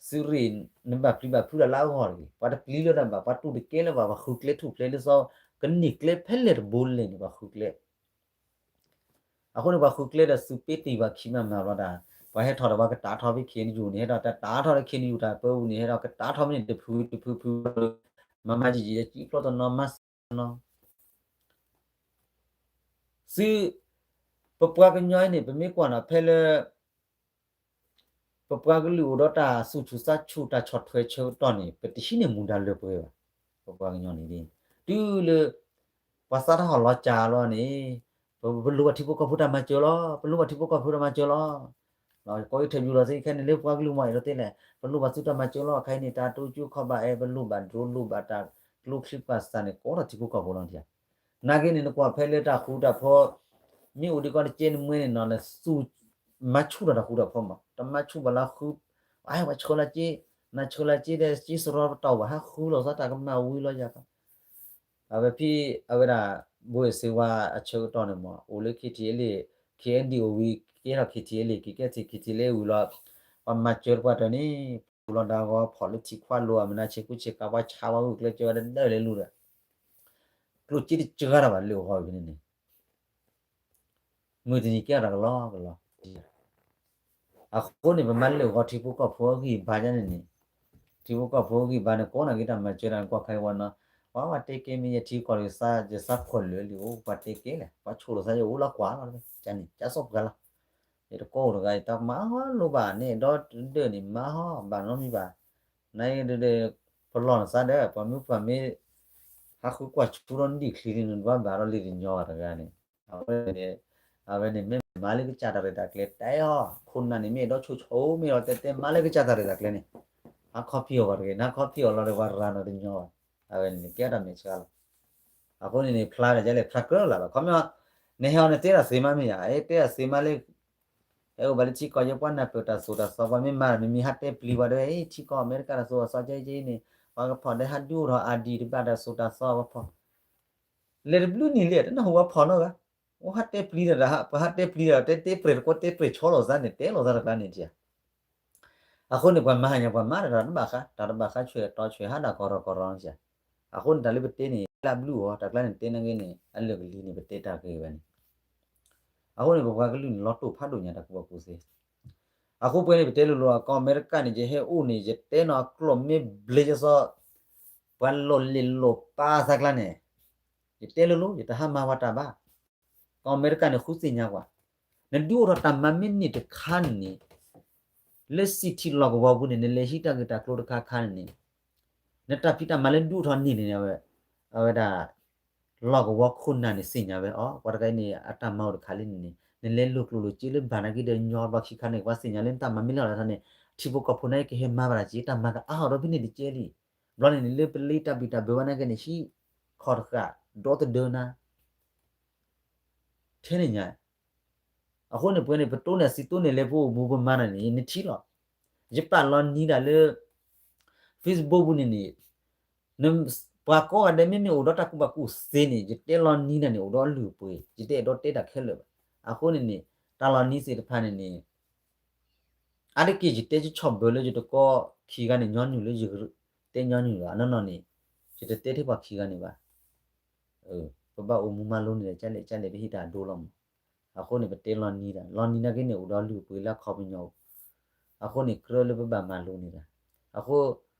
သုးရ့ၣ် နဘၣ်ပျံၤဘၣ်ဖုးတၢ်လၢအဂီၢ်တဂ့ၤ ပှၤတပျံၤလၢၤတၢ်ဘၣ် ပှၤတူၢ်တကဲလၢၤဘၣ် ပှၤဃုကျဲထူၣ်ဖျဲးလၢစီၤ ပန့ၢ်ကျဲဖဲလဲၣ်တဘိလဲၣ်န့ၣ် ပှၤဃုကျဲ အဃိန့ၣ် ပှၤဃုကျဲဒီးသုးပ့တံၢ်ဘၣ်ခံမးမးဘျီဒၣ် ပှၤဟဲထီၣ်ဒီးပှၤကတးထီၣ်ဖဲ ခ့ၣ်အဲၣ်ယူၣ်န့ၣ် ဟဲထီၣ်တတးထီၣ်ဒီး ခ့ၣ်အဲၣ်ယူၣ်တၢ်ပၢအူန့ၣ် ဟဲထီၣ်ကတးထီၣ်ဖဲန့ၣ် တဖုတဖုဖု မၤမၤယံာ်ယံာ် ယကံဖျီတနီၤ မၤစၢၤတနီၤ သု ပပှၤကညီအံၤန့ၣ် ပမ့ၢ်ကွၢ်နီၤဖဲလၢ ပပှၤကလုာ်အိၣ်ဒီးတၢ်သူၣ်ဆူၣ်သးဆူၣ်တၢ်ဆီၣ်ထွဲဆၢကတီၢ်န့ၣ် ပတဟံးန့ၢ်မူဒါလၢပှဲၤဘၣ်. ပပှၤကညီန့ၣ် တုၤလၢ ပှၤသးတၢ်ဟီၣ်လီၤကၢ်လီၤန့ၣ် ပ ပလိၣ်ဘၣ်ထံဖိကီၢ်ဖိတၢ်မၤစၢၤလီၤ, ပလိၣ်ဘၣ်ထံဖိကီၢ်ဖိတၢ်မၤစၢၤလီၤ. ကိးအံၤထဲးယူၤလီၤသ့ခဲန့ၣ် လၢပှၤကလုာ်မ့ၢ်အဲၣ်ဒိးတဲလဲၣ် ပလိၣ်ဘၣ်သုတၢ်မၤစၢၤလီၤ. ခဲအံၤန့ၣ် တၢ်တိစၢၤခီၣ်ဘၣ်အဲၣ် ပလိၣ်ဘၣ် drone လိၣ်ဘၣ်တၢ်ကျိချံပှၤစၢ်န့ၣ် ကိးထီၣ်ထံဖိကီၢ်ဖိလီၤ. နာ်က့န့ၣ် နကွၢ်ဖဲလၢတၢ်ဃူတၢ်ဖိး မ့ၢ်အိၣ်ဒံးကီးတကဲန့ၣ်မ့ၢ်န့ၣ်နီၤ နသူၣ် မၤဆူၣ်ထီၣ်တၢ်ဃူတၢ်ဖိးမး တမၤဆူၣ်ဘၣ်လၢဃု အဲၣ်ပှၤဆှၢလၢက့ နဆှၢလၢက့ဒီး က့စရီပတီၢ်ဘၣ် ဟးဃုလိာ်သးတၢ်ကမၣ်ဝံၤလီၤယၤကီး အဝဲဖဲ အဝဲဒၣ် ဘိစ့ဝါအဆၢကတီၢ်န့ၣ်မး အိၣ်လၢ ခ့ၣ်ထံၣ်အဲလ့ၣ် ခ့ၣ်အဲၣ်ဒံၣ်အိၣ်ဝံၤ ကဲထီၣ် ခ့ၣ်ထံၣ်အဲလ့ၣ် က့ၤကဲထီၣ် ခ့ၣ်ထံၣ်အဲလ့ၣ်ဝံၤလီၤ ပှၤမၤစၢၤတပှၢ်တၢၢ်န့ၣ် ပူၤလီၤဒၣ်ဂီၤဖီၣ်လၢထံခွါလိၤ အမနၤဆ့ကူဆ့ကၤ ပှၤဆါဝဲဂုာ်ကျဲးစၢးဝဲဒၣ်ဒၢးလဲၤလူၤဒီး ကျိၣ်စ့တစှၤတၢ်ဘၣ်လၢအဂီၢ်ဖဲန့ၣ်န့ၣ် မုၢ်တနံၤကဲထီၣ်တၢ်ကလီကလီ အဃိန့ၣ် ပမၤလၢာ်ဂီၤထံဖိကီၢ်ဖိအဂံၢ်ဘါဒ်န့ၣ်န့ၣ် ထံဖိကီၢ်ဖိအဂံၢ်ဘါန့ၣ် ကိးနာ်က့တၢ်မၤစၢၤတၢ်န့ၣ် ကွၢ်ခဲအံၤဝဲနီၤ ပှၤပှၤတဲကဲမ့ၢ်ယထံကီၢ်ဒီး ယသးခွဲးလၢာ်လံ အိၣ်ပှၤတဲကဲလဲၣ် ပှၤဆိၣ်လိာ်သးယအိၣ်လီၤကွၢ်လီၤ ကန့ၣ် ကၢ်စီၣ်ပှၤလီၤ ယတကိးအိၣ်တဂၤ ယတၢ်မၤဟီလိဘၣ်န့ၣ် ဒီဒၢးန့ၣ် မၤဟီဘၣ်နီတမံၤဘၣ် နဒုး ပလီၢ်နသးဒီး ပှၤမုၢ်ပှၢ်မ့ၢ် ဟးဃုကွၢ်ဆူဒီးနဒံၣ်ချံန့ၣ် နဘၣ်ဘၣ်ဒီးလံာ်တညီဘၣ်တဂၤန့ၣ် အဝဲန့ၣ် အဝဲန့ၣ်မ့ၢ်မၤလၢကစၢ်တၢ်ရဲၣ်တၢ်ကျဲၤတဲအီၤ ခိၣ်နၢ်န့ၣ်မ့ၢ်အဲၣ်ဒိးဆိၣ်ဆိၣ်မ့ၢ်လီၤတဲတဲမၤလၢကစၢ်တၢ်ရဲၣ်တၢ်ကျဲၤန့ၣ် ဟးခီဖံးအီၤဘၣ်တဂ့ၤ နဟးခီဖံးအီၤလီၤဒီးပှၤရၤနီၤတညီဘၣ် အဝဲန့ၣ်ကဲတၢ်မဲာ်ဆှးလီၤ အဃိန့ၣ်န့ၣ် ဖျါဒီးယလဲၤဖျါကြၢးလၢ်လီၤ ခီပညီ နဟဲအီၤနတဲတၢ်သ့မးမ့ၢ်ယါ အဲၣ်တဲတၢ်သ့မးလၢ ဟဲအိၣ်ဘၣ်လၢထံကီၢ်ယဲ ပှၤနၢ်ပၢၢ်တၢ်သိၣ်တၢ်သီ ပှၤမ့ၢ်မၤတၢ်မ့မ့ၢ်ဟးတဲပျံၤပှၤဒီး ထံကီၢ်အမဲရကၤတၢ်သိၣ်တၢ်သီကဲကဲန့ၣ် ပှၤကဖီၣ်ဒီးဟးဒုးအိၣ်ထီၣ်အါဒံၣ်တဘၣ်တၢ်သိၣ်တၢ်သီပှၤဖီၣ် လဲၤတဘျုးနံၣ်လဲၣ် တနၢ်ဟူပှၤဖီၣ်နီတဂၤ အိၣ်ဟးတဲပျံၤဒီး ပှၤဟးတဲပျံၤဒီး တဲတဲပြဲၢ်တကိးတဲပြဲၢ်ဆီလိာ်သးန့ၣ် တဲလိာ်သးတကျါန့ၣ်ဧါ အဃိန့ၣ် ပှၤမၤဟးညါ ပှၤမၤတၢ်တၢ်တဘၣ်ဃး တၢ်တဘၣ်ဃးဆွဲးတီဆွဲးဟးတၢ်ကီၢ်ရီကီၢ်ရီန့ၣ်ဧါ အဃိန့ၣ် တၢ်လၢပတဲန့ၣ် လၢအဘျုးအီၤ တၢ်ကျါန့ၣ်တဲနာ်က့န့ၣ် အလၢာ်ကလံၤန့ၣ် ပတဲတၢ်ဂ့ၢ်ဝဲန့ၣ် အဃိန့ၣ် ပပှၤကလုာ်န့ၣ် လီၤတိၢ်ဖးဒိၣ်ညါတၢ်ကူၣ်ဘၣ်ကူၣ်သ့ အဃိပှဲၤန့ၣ် ပတဲလိၤလိၤ ကီၢ်အမဲရကၤန့ၣ် ယဟဲအိၣ်န့ၣ် ယတဲနီၤအကျိာ်မ့ၢ်ဘျ့ယသီ ပှၤလိၣ်လ့ၣ်လိၣ်ပာ်သးကျါန့ၣ် ယတဲလိၤလိၤ ယတဟးမၤပှၤတၢ်ဘၣ် ကီၢ်အမဲရကၤန့ၣ် ဃုသ့ၣ်ညါကွၢ် နဒုးအိၣ်ထီၣ်တၢ်မၤမ့ၢ်န့ၢ်တခါန့ၣ်န့ၣ် လၢစံၣ်ထံးလီၢ်ကဝီၤပူၤန့ၣ် နလဲၤဟံးတၢ်ဂ့ၢ်တၢ်ကျိၤတခါခါန့ၣ်န့ၣ် နတၢ်ဖံးတၢ်မၤလၢဒုးအိၣ်ထီၣ်န့ၢ်န့ၣ် အဝဲ အဝဲဒၣ် လီၢ်ကဝီၤခိၣ်နၢ်န့ၣ်သ့ၣ်ညါဝဲအီၤ ပှၤတခါအံၤန့ၣ် အတၢ်မၤအိၣ်တခါလံန့ၣ်န့ၣ် နလဲၤလိၣ်ကျိၣ်လိၣ်စ့လၢဘၣ်နာ်က့ဒီးညီဘျီခံခါန့ၣ် ပှၤသ့ၣ်ညါလၢနတၢ်မၤမ့ၢ်လၢလီၤတခါန့ၣ် ထံဖိကီၢ်ဖိနာ်က့ကဟဲမၤဘၣ်တၢ်က့ တၢ်မၤကအါထီၣ်ဒီးဖဲန့ၣ်တကဲလံ ဘျီန့ၣ်န့ၣ် လၢပလံတၢ်ဘံၣ်တၢ်ဘၢဝဲနာ်က့န့ၣ် ဟံးခီၣ်တဃာ် ဒီသဒၢနၤ ထဲန့ၣ်ညါ အဃိန့ၣ်ပှဲၤန့ၣ် ပတိၢ်န့ၢ်စံးတိၢ်န့ၢ်လၢပအိၣ်မူပမၤတၢ်န့ၣ် နထံၣ်လီၤ. ယပာ်လီၤနံၤဒၣ်လၢ Facebook ပူၤန့ၣ်န့ၣ် ပှၤကိးဂၤဒဲးမ့မ့ၢ်အိၣ်ဒီးတၢ်ကူၣ်ဘၣ်ကူၣ်သ့န့ၣ် ယတဲလီၤနံၤဒၣ်န့ၣ် အိၣ်ဒီးအလုၢ်အပှ့ၤ ယတအဲၣ်ဒိးတဲတၢ်ခဲလၢာ်ဘၣ်. အဃိန့ၣ်န့ၣ် တၢ်လီၤနံၤသ့ၣ်တဖၣ်န့ၣ်န့ၣ် အါတက့ၢ်ယတဲဆၢဆီၣ်ဘၢလၢယတကိးခံဂၤန့ၣ် ညီနုၢ်လၢယတဲညီနုၢ်လီၤ. အနီၢ်နီၢ်န့ၣ် ယတတဲထဲပှၤခံဂၤန့ၣ်ဘၣ်. ပဘၣ်အိၣ်မူမၤလိန့ၣ်ဒီး ကလဲၣ်ကလဲၣ် ပဟံးတၢ်အဒိလီၤမး. အဃိန့ၣ် ပတဲလီၤနံၤဒၣ် လီၤနံၤနာ်က့န့ၣ် အိၣ်ဒီးလုၢ်အပှ့ၤလၢအခီပညီအိၣ်. အဃိန့ၣ် ကြၢးလၢပဘၣ်မၤလိန့ၣ်ဒၣ်. အဃိ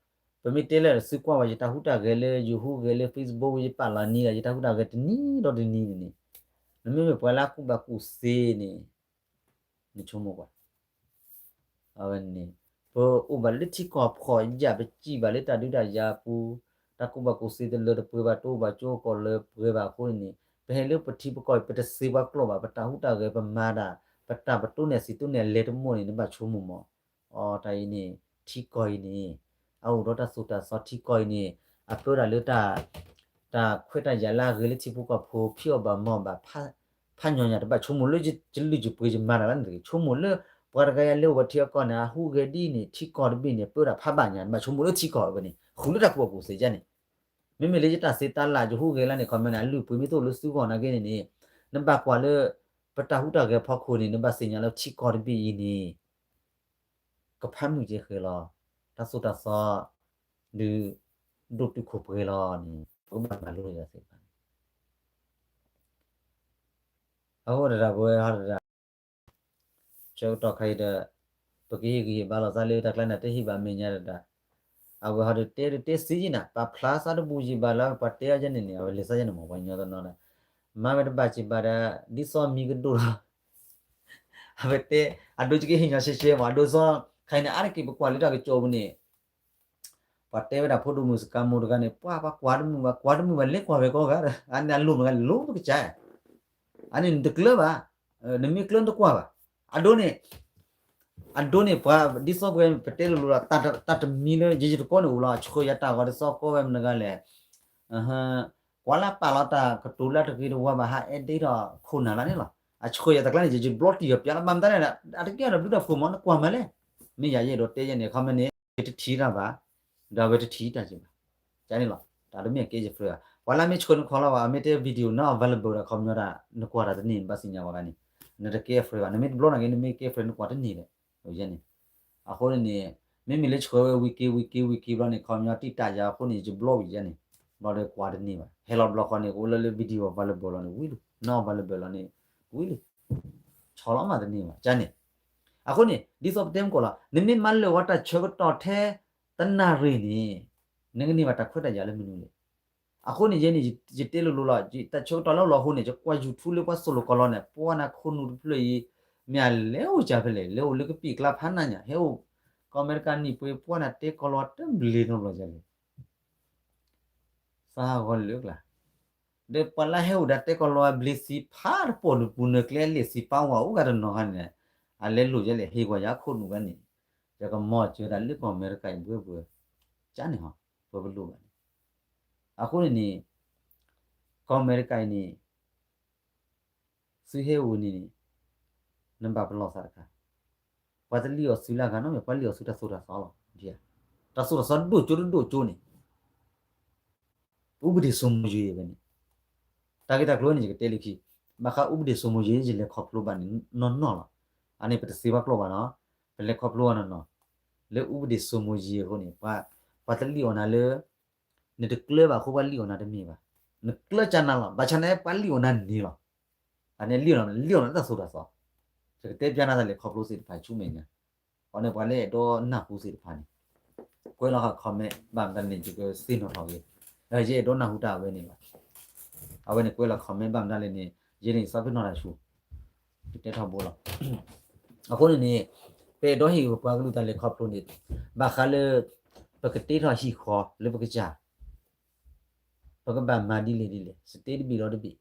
ပမ့ၢ်တဲလၢသုကွၢ်ဝဲ ယတၢ်ဟူးတၢ်ဂဲၤလၢ ယဟူးဂဲၤလၢ Facebook ယပာ်လီၤနံၤဒၣ် ယတၢ်ဟူးတၢ်ဂဲၤတနံၤဒီးတနံၤန့ၣ်န့ၣ် နမ့မ့ၢ်ပှၤလၢအကူၣ်ဘၣ်ကူၣ်သ့န့ၣ် နဆိကမိၣ်ကွၢ် အဝဲန့ၣ် ပအိၣ်ဘၣ်လၢထံကီၢ်ဖှီၣ်ယာ် ပစံးဘၣ်လၢတၢ်ဒုးတၢ်ယၤအပူၤ, တၢ်ကူၣ်ဘၣ်ကူၣ်သ့တလၢတပှဲၤဘၣ် တအိၣ်ဘၣ်ကၠိကီၢ်လၢပှဲၤဘၣ်အဃိန့ၣ် ပဟဲလၢပထံပကီၢ်အံၤ ပတသ့ပှၤကျိာ်ဘၣ် ပတၢ်ဟူးတၢ်ဂဲၤပမၤဒၣ် ပတၢ်ပတိၢ်န့ၢ်စံးတိၢ်န့ၢ်လဲၤတမိၢ်န့ၣ် နဘၣ်ဆိကမိၣ်မး အီ တၢ်အံၤန့ၣ် ထံကီၢ်အံၤန့ၣ် အအိၣ်ဒီးတၢ်သိၣ်တၢ်သီ ထံကီၢ်အံၤန့ၣ် အပၢတၢ်လၢ တၢ်ခွဲးတၢ်ယာ်လၢအဂ့ၤလၢထံဖိကီၢ်ဖိ ဖံးအီၣ်ဘၣ်မၤအီၣ်ဘၣ် ဖးညီညါ တဘၣ်ဆိကမိၣ်လၢယလုၢ်ယပှ့ၤယမၤတၢ်ဘၣ်န့ၣ်တဂ့ၤ. ဆိကမိၣ်လၢ ပှၤတဂၤယၤလၢအိၣ်ဝဲထံအကီၢ်န့ၣ် အဟူးဂဲၤဒ်အံၤန့ၣ် ထံကီၢ်တဘ့ၣ်န့ၣ် ပၢတၢ်ဖးဘၣ်ညါ နဘၣ်ဆိကမိၣ်လၢထံကီၢ်ဝဲန့ၣ် ဃုာ်လၢတၢ်ကူၣ်ဘၣ်ကူၣ်သ့ယါန့ၣ် မ့မ့ၢ်လၢယတၢ်သ့တၢ်လၢ် ယဟူးဂဲၤလၢန့ၣ် ခီမ့ၢ်န့ၣ် အလုၢ်အပှ့ၤမ့ၢ်တအိၣ်လၢသုဂီၢ်နာ်က့န့ၣ်န့ၣ် နဘၣ်ကွၢ်လၢ ပတၢ်ဟူးတၢ်ဂဲၤဖီခိၣ်န့ၣ် နဘၣ်သ့ၣ်ညါလၢထံကီၢ်တဘ့ၣ်အံၤန့ၣ် ကဖးမုၢ်ကဲဃဲၤလီၤ. တၢ်သိၣ်တၢ်သီ ဒုး ဒိၣ်တုာ်ခိၣ်ပှဲၤလီၤန့ၣ် ပကဘၣ်မၤလိန့ၢ်တၢ်သ့ၣ်တဖၣ်န့ၣ် အဃိတဒၣ်ပဝဲဟီတဒၣ် ဆၢကတီၢ်ခါအံၤဒီး ပကဟ့ၣ်ဂံၢ်ဟ့ၣ်ဘါလိာ်သးလၢတၢ်ကျါန့ၣ် တဟ့ၣ်ဘၣ်မဲာ်ညါတဒၣ်, အဝဲဟီဒီးတဲတတဲစ့ယံၤနၤ ပာ်ဖျါသးတဘူၣ်ယံၤဘၣ်လၢပှၤတဲအီၤယဲန့ၣ်န့ၣ် အဝဲလဲၤသးယဲန့ၣ်မ့ၢ်ပှၤကညီတနီၤဒီး မၤဝဲတဘၣ်စံးဘၣ်ဒီး ဒ်သိးမံၤကဒိၣ်ဒီး အဝဲတဲ အဒိကဟ့ၣ်ညီဆှဲဆှဲမ့ၢ် အဒိသိး ခဲအံၤန့ၣ် အါတက့ၢ်ပကွၢ်လၢတၢ်ကစီၣ်ပူၤန့ၣ် ပှၤတဲဝဲဒၣ်ဖိဒိၣ်မုၣ်စကၤမိၢ်တဂၤန့ၣ် ပှၤပှၤကွၢ်တမုာ်ဘၣ် ကွၢ်တမုာ်ဘၣ် လဲၤကွၢ်ဝဲကိးဂၤဒီး အန့ၣ်အလိၣ်မတၤဂၤ လိၣ်ပကစၢ် အန့ၣ်နတကျၢၤဘၣ်, နမ့ၢ်ကျၢၤနတကွၢ်ဘၣ်. အဒိန့ၣ် အဒိန့ၣ် ပှၤဒ်သိးပဝဲပတဲလိၤလိၤဒီး တၢ်တမံၤလၢယယတကိးန့ၣ်အိၣ်လီၤ အဆှၢယၤတၢ်ဂီၤတသီကိးဝဲမတၤဂၤလဲၣ် ကွၢ်လၢပာ်လီၤတၢ်ကတိၤလၢတဂ့ၤတဝါဘၣ် ဟးအဲၣ်ဒိးခိၣ်နၢ်လၢန့ၣ်လီၤ. အဆှၢယၤတကျါန့ၣ် ယယဘျီတံၢ်ယပျးလၢဘၣ်မတၤလဲၣ် အတကဲဒီးဘျုးတၢ်ဖှိၣ်မး နကွၢ်မးလဲၣ်. မ့ၢ်ယၤယအဲၣ်ဒိးတဲယဲန့ၣ် ခီမ့ၢ်န့ၣ် ယတထံၣ်တၢ်ဘၣ်, ဒီးအဝဲတထံၣ်တၢ်က့ၤဘၣ်. ကန့ၣ်လီၤ တၢ်တမ့ၢ်ကဲယဖျၢၣ်ဘၣ်. ပှၤလၢမ့ၢ်ဆှၢနခီလီၤဘၣ် အမ့ၢ်တဲ video not available ဒီး ခီပညီဒၣ် နကွၢ်တၢ်တန့ၢ် နဘၣ်စံၣ်ညီၣ်ပှၤဂၤန့ၣ် နတကဲအဖျၢၣ်ဘၣ်. နမ့ၢ်တဘျီနာ်က့ နမ့ၢ်ကဲအဖျၢၣ် နကွၢ်တန့ၢ်ဒီး ယဲန့ၣ် အဃိန့ၣ်န့ၣ် မ့မ့ၢ်လၢဆှၢဝဲ ဝံၤက့ၤ ဝံၤက့ၤ ဝံၤက့ၤဘျီန့ၣ် ခီပညီတံာ်တာ်ယၤအဃိန့ၣ် ယဘျီဝံၤယဲန့ၣ် ဘျီဒီးကွၢ်တန့ၢ်ဘၣ်. ဟဲလီၤဘျီဃီန့ၣ် ကအိၣ်လၢလၢ video available လီၤန့ၣ် ဝံၤလံ not available လီၤန့ၣ် ဝံၤလံ ဆီၣ်လီၤမးတန့ၢ်ဘၣ် ကန့ၣ်. အဃိန့ၣ် ဒ်သိးပတဲမုၢ်ကီၢ်လီၤ နမ့ၢ်မၤလၢာ်ဝဲတၢ်ဆၢကတီၢ်ထဲတနၣ်ရံၣ်န့ၣ် နကန့ၢ်ဘၣ်တၢ်ခွဲးတၢ်ယာ်လၢမနုၤလဲၣ်. အဃိန့ၣ် ယဲန့ၣ် ယတဲလိၤလိၤလီၤ တၢ်ဆၢကတီၢ်လၢလီၤအဃိန့ၣ် ယကွၢ် YouTube လၢပှၤသိၣ်လိကီၢ်လီၤန့ၣ် ပှၤနၢ်ခိၣ်နူာ်တဖျၢၣ်အံၤ မ့ၢ်အလဲၤအိၣ်ကၢ်ဖဲလဲၣ် လဲၤအိၣ်လၢကပံာ်ကျါဖးနးညါ ဟဲအိၣ် ကီၢ်အမဲရကၤနံၣ်ပှဲၤ ပှၤနၢ်တဲကီၢ်လီၤတဘျီနီတဘျီလဲၣ် သးဟးဂီၤလၢကျါ ဒီးပှၤလၢဟဲအိၣ်ဒီးတဲကီၢ်လီၤအဘျ့သံဖးတပိာ်နပူၤနကျဲလံာ်သံပာ်ဝဲအိၣ်ဂၤတနီၤခါန့ၣ် အလဲၤလိာ်ယဲလဲၣ် ဟ့ၣ်ကွၢ်ယၤခိၣ်နူာ်ဂၤန့ၣ် ယကမၤစၢၤဒၣ်လၢကီၢ်အမဲရကၤအံၤဘှဲဘှဲ ကန့ၣ်ဟီ ပပလိၣ်ဘၣ်န့ၣ် အဃိန့ၣ်န့ၣ် ကီၢ်အမဲရကၤအံၤန့ၣ် သုဟဲအိၣ်န့ၣ်န့ၣ် နဘၣ်ပလီၢ်သးတခါ ပှၤတလံၣ်အီၤသုလၢအဂၤနီတမံၤ ပှၤလံၣ်အီၤသုတၢ်သိၣ်တၢ်သီလီၤ. တၢ်သိၣ်တၢ်သီဒိၣ်ကၠိတဒိၣ်ကၠိန့ၣ် ဥပဒေစိုးမိုးရေး ဝဲန့ၣ် တၢ်ဂ့ၢ်တၢ်ကျိၤန့ၣ် ယကတဲလၢခံ ဘၣ်ဃး ဥပဒေစိုးမိုးရေး ယလဲၤခီဖျိဘၣ်န့ၣ် နီၢ်နီၢ်လီၤ. အန့ၣ်ပတသ့ဘၣ်ကျိာ်ဘၣ်နီၤ ပလဲၤခီဖျိဘၣ်နီၢ်နီၢ် လၢ ဥပဒေစိုးမိုးရေး အဃိန့ၣ် ပှၤတလံၣ်အီၤနၤလၢ နတကျၢၤဘၣ်အဃိ ပှၤလံၣ်အီၤနၤတမ့ၢ်ဘၣ်. နကျၢၤကနၤလီၤ ဘၣ်ဆၣ်န့ၣ် ပှၤလံၣ်အီၤနၤန့ၣ်လီၤ. အန့ၣ်လံၣ်အီၤနၤ လံၣ်အီၤနၤလၢတၢ်သိၣ်တၢ်သီ ယကတဲပျးနၤတၢ်လဲၤခီဖျိသ့ၣ်တဖၣ်ဆူမဲာ်ညါ အန့ၣ်ပှၤလၢအဲၣ်ဒိးနၢ်ဟူသ့ၣ်တဖၣ်န့ၣ် ကွဲးလီၤဃာ် comment ဘၣ်မတၤန့ၣ် ယကသ့ၣ်နီၣ်ထီၣ်က့ၤ ယအဲၣ်ဒိးနၢ်ဟူတၢ်အဝဲန့ၣ်လီၤ. အဝဲန့ၣ်ကွဲးလီၤ comment ဘၣ်မတၤလဲၣ်န့ၣ် ယဲန့ၣ်သးပ့ၤနီၣ်တၢ်ဆူ ယတဲထီဘိလီၤ. အဃိန့ၣ်န့ၣ် ပအဲၣ်ဒိးဟ့ၣ်ပပှၤကလုာ်တၢ်လဲၤခီဖျိန့ၣ် ဘၣ်ဃးလၢ ပကတ့ထီၣ်ဟံၣ်ဃီလၢပကစၢ် ပကဘၣ်မၤဒ်လဲၣ်ဒ်လဲၣ် စတ့တဘ့ၣ်ဒီးတဘ့ၣ်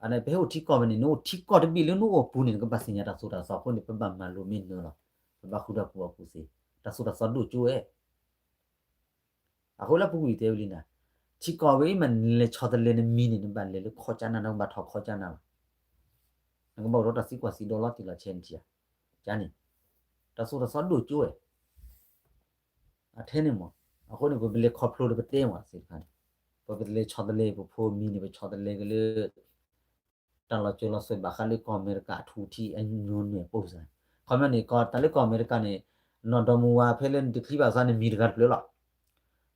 အန့ၣ် ပဟဲအိၣ်ထံကီၢ်ဖဲန့ၣ် နအိၣ်ထံကီၢ်တဘ့ၣ်လၢနအိၣ်အပူၤန့ၣ် နကဘၣ်သ့ၣ်ညါတၢ်သိၣ်တၢ်သီအဃိန့ၣ် ပဘၣ်မၤလိမ့ၢ်နၢၤလီၤ. ပဘၣ်ဃုတၢ်ကူၣ်ဘၣ်ကူၣ်သ့ တၢ်သိၣ်တၢ်သီဒိၣ်ကၠိဝဲ အဃိလၢပူၤကွံာ်တဲဝဲလံနၤ ထံကီၢ်ဝဲအံၤမး နလဲၤဆီတလဲနမံၤန့ၣ် နဘၣ်လဲၤလၢခီကၠၢနၤ နကဘၣ်ထီၣ်ခီကၠၢနၤလီၤ. နကဘၣ်အိၣ်ဒီးတၢ်သံကွၢ်သံဒိးလီၤတံၢ်လီၤဆဲးနထံၣ်ဧါ. ကန့ၣ် တၢ်သိၣ်တၢ်သီဒိၣ်ကၠိဝဲ အထဲန့ၣ်မး အဃိန့ၣ် ပလဲၤခီဖျိဒီးပတဲမးသ့ၣ်တဖၣ်န့ၣ် ပကလဲၤဆီတလဲ ပဖိမံၤန့ၣ် ပဆီတလဲကလၢ တၢ်လီၤစၢၤလီၤသွဲၣ်ဘၣ်ဃးလၢကီၢ်အမဲရကၤအထူအထံးအညိနွဲၣ်ပိၢ်စၢ် ခီပညီန့ၣ် ကီၢ်တၢ်လၢကီၢ်အမဲရကၤန့ၣ် နီၢ်ဒီမါဝၤဖဲလၢနတချံဘၣ်သးန့ၣ် မံၤတဂၤတဖျၢၣ်လီၤ.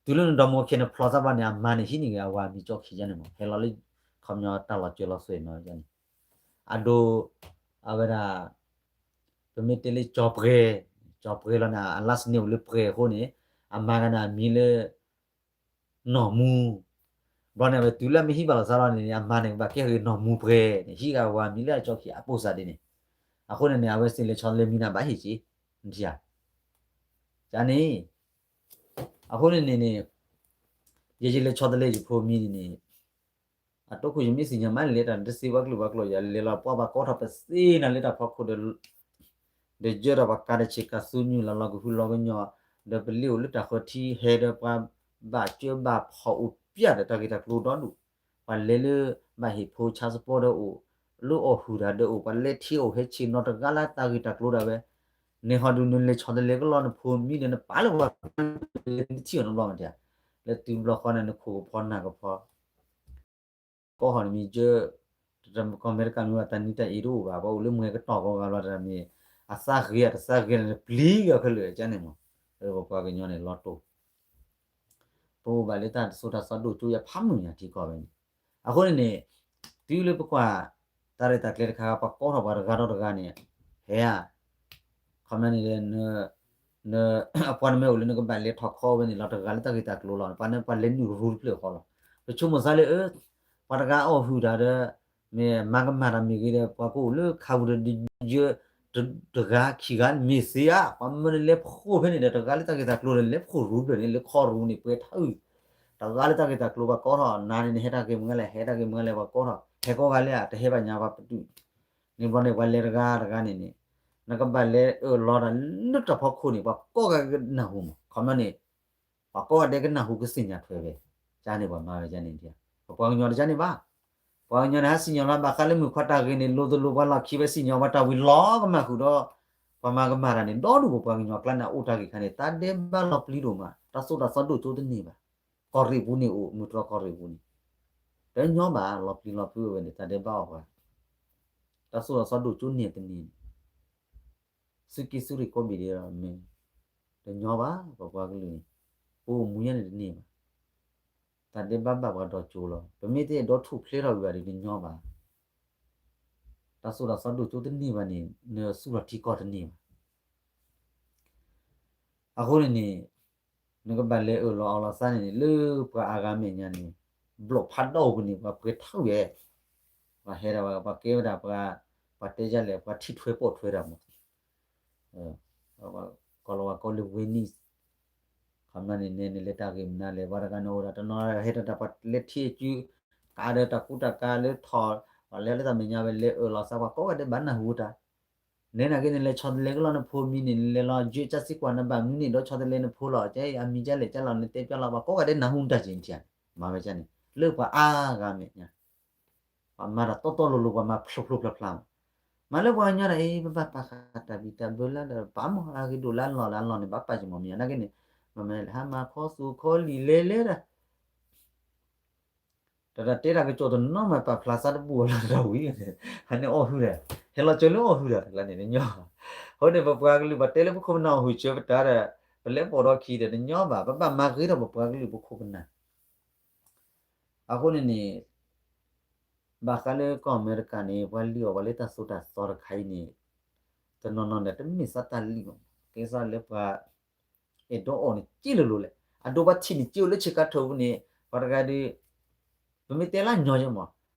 တုၤလၢနဒီမါဝၤခံဂၤန့ၣ်ဖျီသးဘျီန့ၣ် အမါန့ၣ်ဟံးန့ၢ်ဂ့ၤအဝၤမံၤကၠီခံယါန့ၣ်မး ဟဲလီၤလၢ ခီပညီတၢ်လီၤစၢၤလီၤသွဲၣ်နီၤန့ၣ် အဒိ အဝဲဒၣ် ပမ့ၢ်တဲလၢကၠီၤပှဲၤ ကၠီၤပှဲၤလီၤန့ၣ် အ last name အိၣ်လၢပှဲၤအဃိန့ၣ် အမါဂၤန့ၣ်အမံၤလၢ နီၢ်မူ ဘျီန့ၣ် အဝဲတုၤလၢမ့ၢ်ဟံးဘၣ်လီၤသးလီၤန့ၣ် အမါန့ၣ် ကဘၣ်ကဲဂ့ၤနီၢ်မူပှဲၤန့ၣ် ဟံးဂ့ၤအဝၤမံၤလၢအကၠီခံအပိၢ်စၢ်ဒ်န့ၣ် အဃိန့ၣ်န့ၣ် အဝဲသ့ၣ်လဲၤဆီတလဲမံၤန့ၣ် ဘၣ်ဟ့ၣ်က့ၤ နထံၣ်ဧါ. န့ၣ် အဃိန့ၣ်န့ၣ်န့ၣ် ယယလဲၤဆီတလဲယဖိမံၤန့ၣ်န့ၣ် အတိခိၣ်ယမ့ၢ်သ့ၣ်ညါမးန့ၣ် လဲၤတၢ်တသ့ဘၣ်ကျိၤဘၣ်ကျိၤ ယလဲၤလီၤပှၤဘၣ်ကိးထီၣ်ပသ့နၤလၢတၢ်ဖီခိၣ်ဒီး ဒီးယၢဒီးပှၤကၤဒီးဆ့ကၤသူနုာ်လီၤလီၤကဟုလီၤကညီၤ ဒီးပလ့အိၣ်လၢတၢ်ဃၢၤထံဟဲဒီးပှၤဘၣ်ကၢဘၣ်ဖီၣ်အိၣ်ပျဲၢ်ဒီးတၢ်ဂ့ၢ်တၢ်ကျိၤဒီဒူၣ် ပှၤလဲၤလၢဘၣ်ဟ့ၣ်ဖိဆါစပီဒီးအိၣ် လၢအီၣ်ဟုၣ်တၢ်ဒီးအိၣ် ပှၤလဲၤထံအိၣ်ဟဲဆ့ၣ်နီၤတဂၤလၢတၢ်ဂ့ၢ်တၢ်ကျိၤဒၣ်ဝဲ န့ၣ်ဟီဒုးနလဲၤဆီတလဲကလီနဖိမံၤဒီးနပာ်လၢပှၤ လၢနထံၣ်အီၤနဘျီမတၤ လၢတုၤဘျီဃီန့ၣ်နခိၣ်ကဖီနၢ်ကဖီ ကီၢ်ဟီၣ်န့ၣ်မ့ၢ်ကၢ ကီၢ်အမဲရကၤမ့ၢ်ဝဲတၢ်နံၤတၢ်အ့တအိၣ်ဘၣ် ပှၤအိၣ်လၢမွဲကတီၢ်ကီးဂၤဘျီတၢ်မ့ၢ် အသးဂ့ၤအတသးဂ့ၤန့ၣ် ပျံၤဂၤခဲလၢာ်ကန့ၣ်မး ပပှၤကညီန့ၣ်လီၤတိၢ် ပအိၣ်ဘၣ်လၢတၢ်သိၣ်တၢ်သီဒိၣ်ကၠိယါဖးမုၢ်ညါထံကီၢ်ဝဲန့ၣ် အဃိန့ၣ်န့ၣ် တုၤလၢပကွၢ် တၢ်ရဲၣ်တၢ်ကျဲၤတခါ ပှၤကိးထီၣ်ပှၤတဂၤဒီးတဂၤန့ၣ် ဟဲဧါ, ခီပညီန့ၣ် အပှၤနမ့ၢ်အိၣ်လၢနကဘၣ်လဲၤထီၣ်ခီဝဲန့ၣ်လီၤ တဂၤလၢတၢ်ဂ့ၢ်တၢ်ကျိၤလီၤ ပှၤန့ၣ်ပှၤလဲၤနုာ်ရူတဖျၢၣ်ဃီလီၤ. ပဆိကမိၣ်သးလၢ ပှၤတဂၤအီၣ်ဟုၣ်တၢ်ဒီး မ့ၢ်မၤကမၣ်တၢ်မ့ၢ်ဂ့ၤဒီး ပှၤကအိၣ်လၢခးပူၤဒီး ယ တဂၤခံဂၤမ့ၢ်သ့ဧါ, ပှၤမၢနလဲၤဖှိၣ်ဖဲန့ၣ်ဒီး တဂၤလၢတၢ်ဂ့ၢ်တၢ်ကျိၤဒီး လဲၤဖှိၣ်ရူဖျၢၣ်န့ၣ် လၢခီရူန့ၣ် ပှဲၤထးအုး, တဂၤလၢတၢ်ဂ့ၢ်တၢ်ကျိၤ ပှၤကိးထီၣ်နၤန့ၣ် နဟဲတၢ်ဂ့ၢ်မနုၤလဲၣ် ဟဲတၢ်ဂ့ၢ်မနုၤလဲၣ် ပှၤကိးထီၣ် ဟဲကိးဂၤလဲၣ်ဧါ တဟဲဘၣ်ညါပှၤပတုာ်, န့ၣ်ဘျီန့ၣ် ပှၤလဲၤတဂၤတဂၤန့ၣ်န့ၣ် နကဘၣ်လဲၤအၢၣ်လီၤတၢ်လၢတၢ်ဖီခိၣ်န့ၣ် ပှၤကိးဂၤကနၢ်ဟူမး ခီပညီန့ၣ် ပှၤကိးဂၤဒဲးကနၢ်ဟူကသ့ၣ်ညါထွဲဝဲ, ကန့ၣ်ပှၤမၤဝဲန့ၣ်, ပပှၤကညီတကန့ၣ်ဘၣ်, ပှၤကညီန့ၣ် ဟးစံၣ်ညီၣ်လီၤဘၣ်ဃးလၢမုၢ်ခွါတၢ်ဂ့ၢ်န့ၣ် လိၤတလိၤပှၤလီၢ်ခံဝဲစံၣ်ညီၣ်ပှၤတၢ်ဝံၤလီၤကမၣ်ဃုာ်ဒီး ပှၤမၤကမၣ်တၢ်န့ၣ် ဒီဒူၣ်ပပှၤကညီကျါန့ၣ် အအိၣ်တၢ်ဂ့ၢ်ခါန့ၣ် တၢ်ဒဲးဘးလီၤပျံၤဒိၣ်မး တၢ်သိၣ်တၢ်သီဒိၣ်ကၠိတန့ၢ်ဘၣ်, ကီၢ်ရ့ၣ်ပူၤန့ၣ်အိၣ် မုၢ်တြီၢ်ကီၢ်ရ့ၣ်ပူၤန့ၣ် တညီဘၣ် လီၤပျံၤလီၤဖုးဝဲန့ၣ် တၢ်ဒဲးဘးအီၣ်ပှၤ တၢ်သိၣ်တၢ်သီဒိၣ်ကၠိန့ၢ်တန့ၢ်န့ၣ် သုးက့သုးရ့ၣ်ကိးဘ့ၣ်ဒဲးမ့ၢ် တညီဘၣ် ပပှၤကလုာ်န့ၣ် ပအိၣ်မူညါန့ၣ်တန့ၢ်ဘၣ်, တၢ်ဒဲးဘးဘၣ်ပှၤဒီးကၠိလီၤ ပမ့ၢ်တအဲၣ်ဒိးထူၣ်ဖျဲးထီၣ်ဝံၤဘၣ်ဒီးတညီဘၣ်, တၢ်သိၣ်တၢ်သီဒိၣ်ကၠိတန့ၢ်ဘၣ်န့ၣ် နသူၣ်ထီၣ်ထံကီၢ်တန့ၢ်ဘၣ် အဃိန့ၣ်န့ၣ် နကဘၣ်လဲၤအၢၣ်လီၤအီလီၤသးန့ၣ်န့ၣ် လၢပှၤအါဂၤမဲာ်ညါန့ၣ် ဘျီၣ်ဖးဒိၣ်ပူၤန့ၣ် ပှၤပှဲၤထီၣ်ဝဲ, ပှၤဟဲဒၣ်ဝဲ ပှၤကဲဝဲဒၣ်ပှၤ, ပှၤတဲယၤလဲၣ် ပှၤထံၣ်ထွဲပိာ်ထွဲတၢ်မး, ကီၢ်လီၤဝဲကိးလၢ Venice ခီပညီန့ၣ် နဲနလဲၤတၢ်ဂ့ၢ်မနုၤလဲၣ် ပှၤတဂၤန့ၣ်အိၣ်ဒၣ်တနီၤဟဲတၢ်ပှၤလဲၤထံၣ်အစု, ကးဒီးတၢ်ကူတၢ်ကၤလၢထီၣ်, ပှၤလဲၤလၢတၢ်မဲာ်ညါဝဲလဲၤအၢၣ်လီၤသး ပှၤကိးဂၤဒဲးဘၣ်နၢ်ဟူတၢ် နဲနာ်က့န့ၣ် လဲၤဆီတလဲကလီၤနဖိမံၤန့ၣ် နလဲၤလီၤယွဲကၢစ့ကွၢ်နဘၣ်မနုၤန့ၣ် ဒီးဆီတလဲနဖိလီၤ ကဲအံၤအမံၤကလဲၣ်ကလီၤ နတဲပျီလီၤ ပှၤကိးဂၤဒဲးနၢ်ဟူနတၢ်က့ၤနထံၣ်, မၤဝဲန့ၣ် လၢပှၤအါဂၤမဲာ်ညါ, ပှၤမၤတၢ်တီတီလိၤလိၤ ပှၤမၤဖျိဖျိဖျါဖျါမး, မၤလၢပှၤကညီဒၣ်အံၤ ပဘၣ်ပာ်ဃာ်တၢ်ဘံၣ်တၢ်ဘၢလၢဒီး ပာ်မးအဂ့ၤဒိၣ်လၢအလီၢ်လၢအလီၢ်န့ၣ် ဘၣ်ပာ်က့ၤမးမ့ၢ်ယါ နာ်က့န့ၣ်, မ့ၢ်မ့ၢ်ဟးမၤခီသူၣ်ခီလံာ်လဲၤလဲၤဒၣ် တၢ်တၢ်တဲတၢ်ကစီၣ်တနီၤမး ပာ်ဖျါသးတဘူၣ်အီၤလၢတၢ်ဝံၤန့ၣ် ဟးန့ၣ်အီၣ်ဟုၣ်ဒီး ဟဲလီၤစၢၤလၢအီၣ်ဟုၣ်ဒီး လၢန့ၣ်တညီ, အဃိန့ၣ် ပပှၤကလုာ်ပှၤတဲလၢပခိၣ်ပနၢ်အီၣ်ဟုၣ်စၢၤပတၢ်ဒီး ပလဲၤပိာ်ဒီခံဒီးတညီဘၣ် ပဘၣ်မၤဂ့ၤထီၣ်ပပှၤကလုာ်ပခိၣ်ပနၢ်, အဃိန့ၣ်န့ၣ် ဘၣ်ဃးလၢကီၢ်အမဲရကၤန့ၣ် ပှၤလံၣ်အီၣ်ပှၤလၢတၢ်သိၣ်တၢ်သီတခါအံၤန့ၣ် တနီၤနီၤန့ၣ် တမ့ၢ်သးတၢ်လံၣ်ဘၣ်, ကဲသးလၢပှၤ အဲၣ်ဒိးအီၣ်န့ၣ် က့လိၤလိၤလဲၣ်, အဒိပှၤထံၣ်န့ၣ်က့အိၣ်လၢဆ့ကၤထၢၣ်ပူၤန့ၣ် ပှၤတဂၤဒီး ပမ့ၢ်တဲလၢညီယဲမး,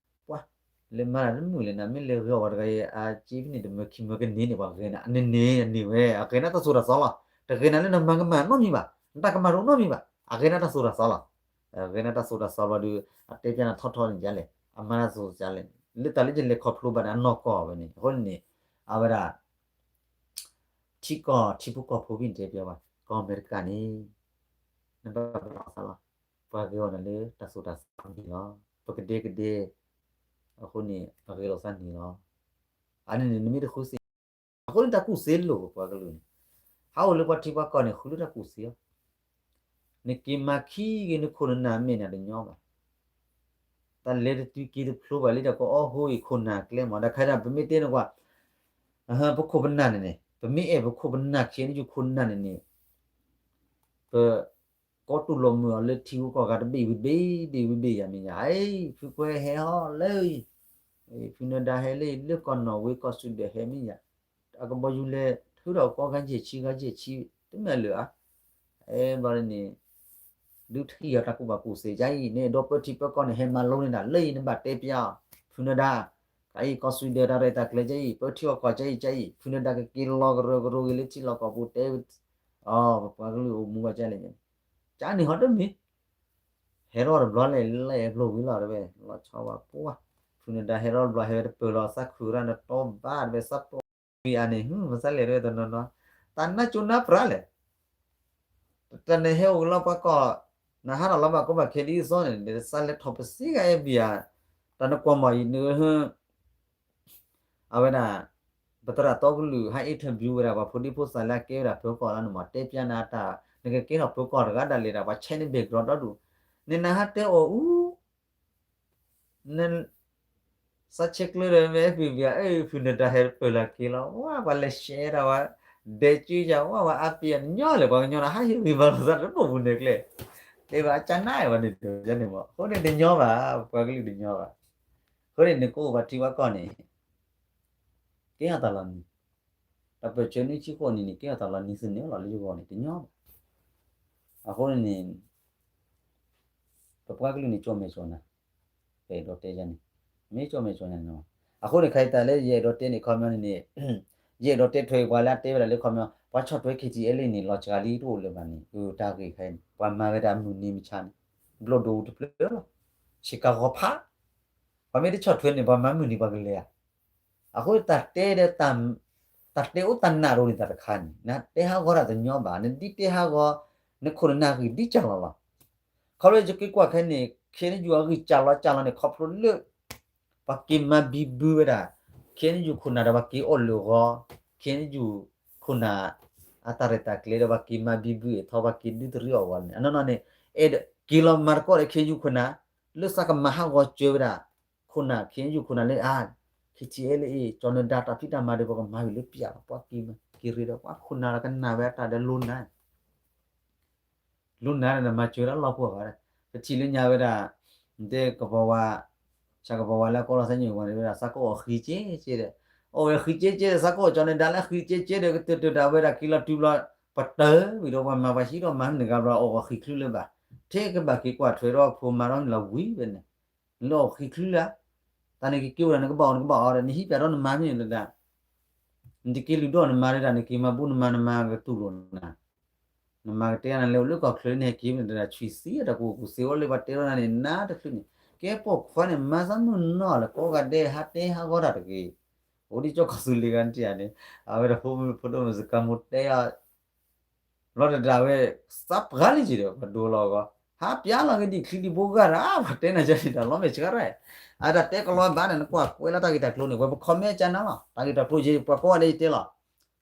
ပှၤ လဲၤမၤတၢ်တမုာ်လဲၣ် နမ့ၢ်လဲၤဂဲၤအီၣ်ပှၤတဂၤအံၤ အက့ဖဲန့ၣ် တမၢခံမၢကန့ၢ်န့ၣ် ပှၤဂဲၤနၤ အန့ၢ်န့ၢ်န့ၢ်ဝဲ အဂဲၤနၤတၢ်သိၣ်တၢ်သီလီၤ, တဂဲၤနၤလၢနမၤကမၣ်နီတမံၤဘၣ်, နတၢ်ကမၣ်တအိၣ်နီတမံၤဘၣ်, အဂဲၤနၤတၢ်သိၣ်တၢ်သီလီၤ, ဂဲၤနၤတၢ်သိၣ်တၢ်သီဘျီဒီး အတဲပျးနၤထီထီန့ၣ်ဒ်လဲၣ်, အမၤနၤသိၣ်ဒ်လဲၣ်, လၢတၢ်လၢယလဲၤခီဖျိဘၣ်န့ၣ် အနီၢ်ကီၢ်ဝဲန့ၣ် အဃိန့ၣ်န့ၣ် အဝဲဒၣ် ထံကီၢ်ထံဖိကီၢ်ဖိဖဲန့ၣ်တဲပျးဘၣ် ကီၢ်အမဲရကၤန့ၣ် နဘၣ်ပာ်သးလီၤ, ပှၤဂဲၤအီၤနၤလၢတၢ်သိၣ်တၢ်သီန့ၣ်လီၤ, ပကဒဲကဒဲ, အဃိန့ၣ် ပဂဲၤလိာ်သးန့ၣ်လီၤ, အန့ၣ်န့ၣ် နမ့ၢ်တဃုသ့ၣ်ညါ, အဃိန့ၣ်တၢ်ကူၣ်သ့လိာ်ပပှၤကလုာ်န့ၣ်, ဟးအိၣ်လၢပှၤထံပှၤကီၢ်န့ၣ် ဃုလၢတၢ်ကူၣ်သ့လီၤ, နက့ၤမၤခံဂ့ၤနခိၣ်နနၢ်မ့ၢ်နၤတညီဘၣ် တၢ်လဲၤတတုၤက့ၤတဖျိဘၣ်လံတၢ်ကအီၣ်ဟိအံၤခိၣ်နၢ်ကျဲမး တၢ်ခါဒၣ် ပမ့ၢ်တဲနကွၢ် ပခိၣ်ပနၢ်န့ၣ်န့ၣ် ပမ့ၢ်အဲၣ်ပခိၣ်ပနၢ် ခ့နယူၢ်ခိၣ်နၢ်န့ၣ်န့ၣ် ပကိးတူၢ်လိာ်မုာ်အီၤလၢထံဂုၤကီၢ်ဂၤတဘ့ၣ်ဝံၤဘ့ၣ်ဒ့ၣ်ဝံၤဘ့ၣ်ယၤမ့ၢ်ယၤ အံၤ ဖုကွဲဟဲဟီၣ်လၢအံၤ ဖုနၢၤဒါဟဲလၢအံၤ လၢကီၢ်နီၣ်ဝ့ကီၢ်စူဒၢၣ်ဟဲမ့ၢ်ယၤ အကဘီယူၤလဲၤထုးထီၣ်ကီၢ်ဂၤယဲၢ်ဆံဂၤယဲၢ်ဆံ တမ့ၢ်အလၢာ်ဧါ အဲဘျီန့ၣ် ဒုးထံၣ်အီၤတၢ်ကူၣ်ဘၣ်ကူၣ်သ့ ယၤအံၤ နအဲၣ်ဒိးပၢထံပၢကီၢ်န့ၣ် ဟဲမၤလိန့ၢ်ဒၣ်လၢအံၤ နဘၣ်တဲပျးအီၤ ဖုနၢၤဒါ ကါအံၤ ကီၢ်စူဒၢၣ်တၢ်ရဲၣ်တၢ်ကျဲၤကါအံၤ ပၢထံအီၣ်ကီၢ်ကါအံၤ ကါအံၤ ဖုနၢၤဒါကက့ၤလီၤကရၢကရိဂ့ၤလၢထံလီၢ်ကီၢ်ပူၤတဲ အီၤ ပပှၤကလုာ်အိၣ်မူဘၣ်ကါလဲၣ်န့ၣ် ကါန့ၣ်ဟီတမ့ၢ် ဟဲထီၣ်တဘျီလဲၣ် လဲၤဖျိဝံၤလီၤတဝဲ လီၤဆီဝဲပှၢ် ဖုနၢၤဒါဟဲထီၣ်တဘျီ ဟဲဝဲတပၢၢ်လီၤ သးခုရၣ်နတီဘၣ်တဝဲ သးပှၢ်ဝံၤအါန့ၣ် မ့ၢ်သးလဲၤတဝဲတနီၤနီၤ တၢ်နါကၠိနါပြၢ်လဲၣ် တၢ်နဟဲအိၣ်ကလီပှၤကီၢ် နဟးထီၣ်လီၤဘၣ်ကီဘၣ်ခဲဒ်သိးန့ၣ် နသးလဲၤထီၣ်ပစံးဂၤအဲၣ်ဘံယၤ တၢ်နကွၢ်မီၢ်အံၤန အဝဲဒၣ် ပသရၣ်တီကလုာ် ဟး interview ဝဲဒၣ် ပှၤဖိဒံဖိသၣ်လၢအကဲဝဲဒၣ်ဖၢကီၢ်လၢနမၤတဲပျးနၤတၢ် နကကဲထီၣ်ဖၢကီၢ်တဂၤဒၣ်လဲာ်ဒၣ် ပှၤဆဲးန့ၢ် background ဒီဒူၣ် န့ၣ်နဟးတဲအီၤအူ န သးဆဲးကျၢဒီး မ့ၢ် FB အ ဖုနၢၤဒါဟဲပၢၢ်လီၤက့ၤလီၤ ဝဲ ပှၤလဲၤ share ဒၣ်ဝဲ ဒဲးကၠူယၤဝဲ ဝဲအါပ့ၤအညီလဲၣ် ပှၤကညီန့ၣ် ဟးဟ့ၣ်ဂံၢ်ဘါလိာ်သးတပိာ်ပူၤန့ၣ်ကျဲ တဲဘၣ်အကၢ်နါဝဲန့ၣ် တန့ၣ်မး အဃိန့ၣ်တညီဘၣ် ပပှၤကလုာ်တညီဘၣ် အဃိန့ၣ် နကအိၣ်ပှၤထံပှၤကီၢ်န့ၣ် ကဲထီၣ်တၢ်လီၤနံၤ, တၢ်ပၢၢ်ဆၢနွံဆံဃိးနံၣ်န့ၣ် ကဲထီၣ်တၢ်လီၤနံၤသ့န့ၣ်လီၤ လၢယဂီၢ်န့ၣ် တညီဘၣ်. အဃိန့ၣ်န့ၣ် ပပှၤကလုာ်န့ၣ် ကၠီၣ်မဲာ်ကၠီၣ်နါ, ပအဲၣ်ဒိးတဲယၤန့ၣ်, မ့ၢ်ကၠီၣ်မဲာ်ကၠီၣ်နါန့ၣ်လီၤ. အဃိန့ၣ် ခဲအံၤတၢ်လၢယအဲၣ်ဒိးတဲန့ၣ် ခီပညီန့ၣ်န့ၣ် ယအဲၣ်ဒိးတဲထွဲပှၤလၢအတဲဝဲဒၣ်လၢ ခီပညီ ပှၤဆီၣ်ထွဲ KTLA န့ၣ် လီၤစှၤလံတအိၣ်လၢၤဘၣ်န့ၣ် အတၢ်ဂ့ၢ်ခဲအံၤန့ၣ် ပှၤမၤဝဲဒၣ်မုၢ်နံၤမဆါန့ၣ် ဘျီၣ်ဒိၣ်တဖျၢၣ်လီၤ. ဆ့ကၤဂီၤဖး, ပှၤမ့ၢ်တဆီၣ်ထွဲန့ၣ် ပှၤမၤမုၢ်နံၤပှၤကလဲၤဧါ. အဃိတၢ်တဲဒီး တၢ်တဲအိၣ်တၢ်နးရိၤန့ၣ်တၢ်တခါန့ၣ် နတဲဟးဂီၤတၢ်တညီဘၣ်, နဒ်တဲဟးဂီၤ နခိၣ်နနၢ်ဂံၢ်ဒ်ကၢ်လီၤလီၤ. ခီဖျိယက့ၤကွၢ်ခဲန့ၣ် KNU အဂံၢ်စၢ်လီၤစၢ်လီၤန့ၣ် ခီဖျိလၢ ပှၤက့ၤမၤဘံဘူဝဲဒၣ် KNU ခိၣ်နၢ်ဒီးပှၤက့ၤအီၣ်လၢာ်ဂီၤ KNU ခိၣ်နၢ် အတၢ်ရဲၣ်တၢ်ကျဲၤဒီး ပှၤက့ၤမၤဘံဘူအထီ ပှၤက့ၤဒုးတရံးအီၣ်ဂီၤန့ၣ် အနီၢ်နီၢ်န့ၣ် အဲၣ်ဒိးက့ၤလီၤမၤသကိးဒီး KNU ခိၣ်နၢ် လၢသးကမၤဟးဂီၤစၢၤဝဲဒၣ် ခိၣ်နၢ် KNU ခိၣ်နၢ်လၢအါ KTLA ကၠီၤနဒါတၢ်ဖံးတၢ်မၤဒီး ပကမၤဝံၤလၢပျၢ်လီၤ. ပှၤက့ၤမၤက့ၤရ့ဒီး ပှၤခိၣ်နၢ်ဒီးကနၣ်ဝဲအတၢ်ဒီးလိနၢ် လိနၢ်ဒီးနမၤစၢၤဒၣ်လီၢ်ပှီၢ်ဘၣ်ဒီး ပထံၣ်လၢညါဝဲဒၣ် တဲကဘီဝါ ဆၣ်ကဘီဝါလၢအကိးလီၤသးညိၣ်ဝါန့ၣ်ဝဲဒၣ် သးကိးအီၤဃံကဲကဲဒီး အီၣ်ဝဲဃံကဲကဲဒီး သးကိးကၠီၤနဒါလၢဃံကဲကဲဒီး ကတၢၢ်တၢၢ်တၢ်ဝဲဒၣ်က့ၤလီၤတုၤဘျီ ပတၢၢ်ဝံၤဒီးပှၤမၤပှၤဟံးထီၣ်မၤမ့ၢ်တဂၤဘျီ အီၣ်ဝဲဃံချုလၢၤဘၣ် ထဲကဘၣ်က့ၤကွၢ်ထွဲဒီးဖိမၤထီၣ်န့ၣ်လီၤဝံၤဝဲန့ၣ် လၢအီၣ်ဃံချုလၢၤ တၢ်န့ၣ်ကက့ၤဝဲဒၣ် နကဘၣ်အီၣ်နကဘၣ်အီဒီး နဟံးပၠးဒီးနမါမ့ၢ်လၢဒၣ် နတက့ၤလုၢ်ဒိၣ်နမါဒၣ် နက့ၤမၤဘူနမါ နမါကတူၢ်လိာ်နၤ နမၤကတဲနၤလၢအိၣ်လၢကီၢ်ချၢန့ၣ် က့ၤမ့ၢ်တဒၣ် ဆွံၣ်သံအတၢ်ကူၣ်ကူၣ်သ့ဝဲလၢပှၤတဲထီၣ်နၤန့ၣ် နါတချုးန့ၣ် ကဲပိာ်ခွါန့ၣ် မၤသးမုၢ်နီၢ်လၢကိးဂၤဒဲး ဟးတဲဟးဂီၤတၢ်တဂ့ၤ အိၣ်ဒ်ကၠီကီၢ်သူလ့ၤဂၤနတံၢ်ဧါန့ၣ် အဝဲဒၣ်ဖိဒိၣ်မုၣ်စကၤမိၢ်တဲအီၤ လီၤတဒၣ်ဝဲ သးပှၢ်လံက့ၤဒီး ပှၤဒိလီၤအဂီၢ် ဟးပၠးလီၤက့ၤဒံးချံဒံးဘိဂၤရၢ် ပှၤတဲနၤကန့ၣ်တၢ်လီၤမဲာ်ဆှးရဲၣ် အတၢ်တဲကလီၤဘၣ်န့ၣ် နကွၢ်ကွဲးလၢတၢ်ဂ့ၢ်တၢ်ကျိၤန့ၣ် ဝဲပ comment ကနၤလီၤ တၢ်ဂ့ၢ်တၢ်ကျိၤယဲ ပှၤကိးဂၤဒဲးယတဲလီၤ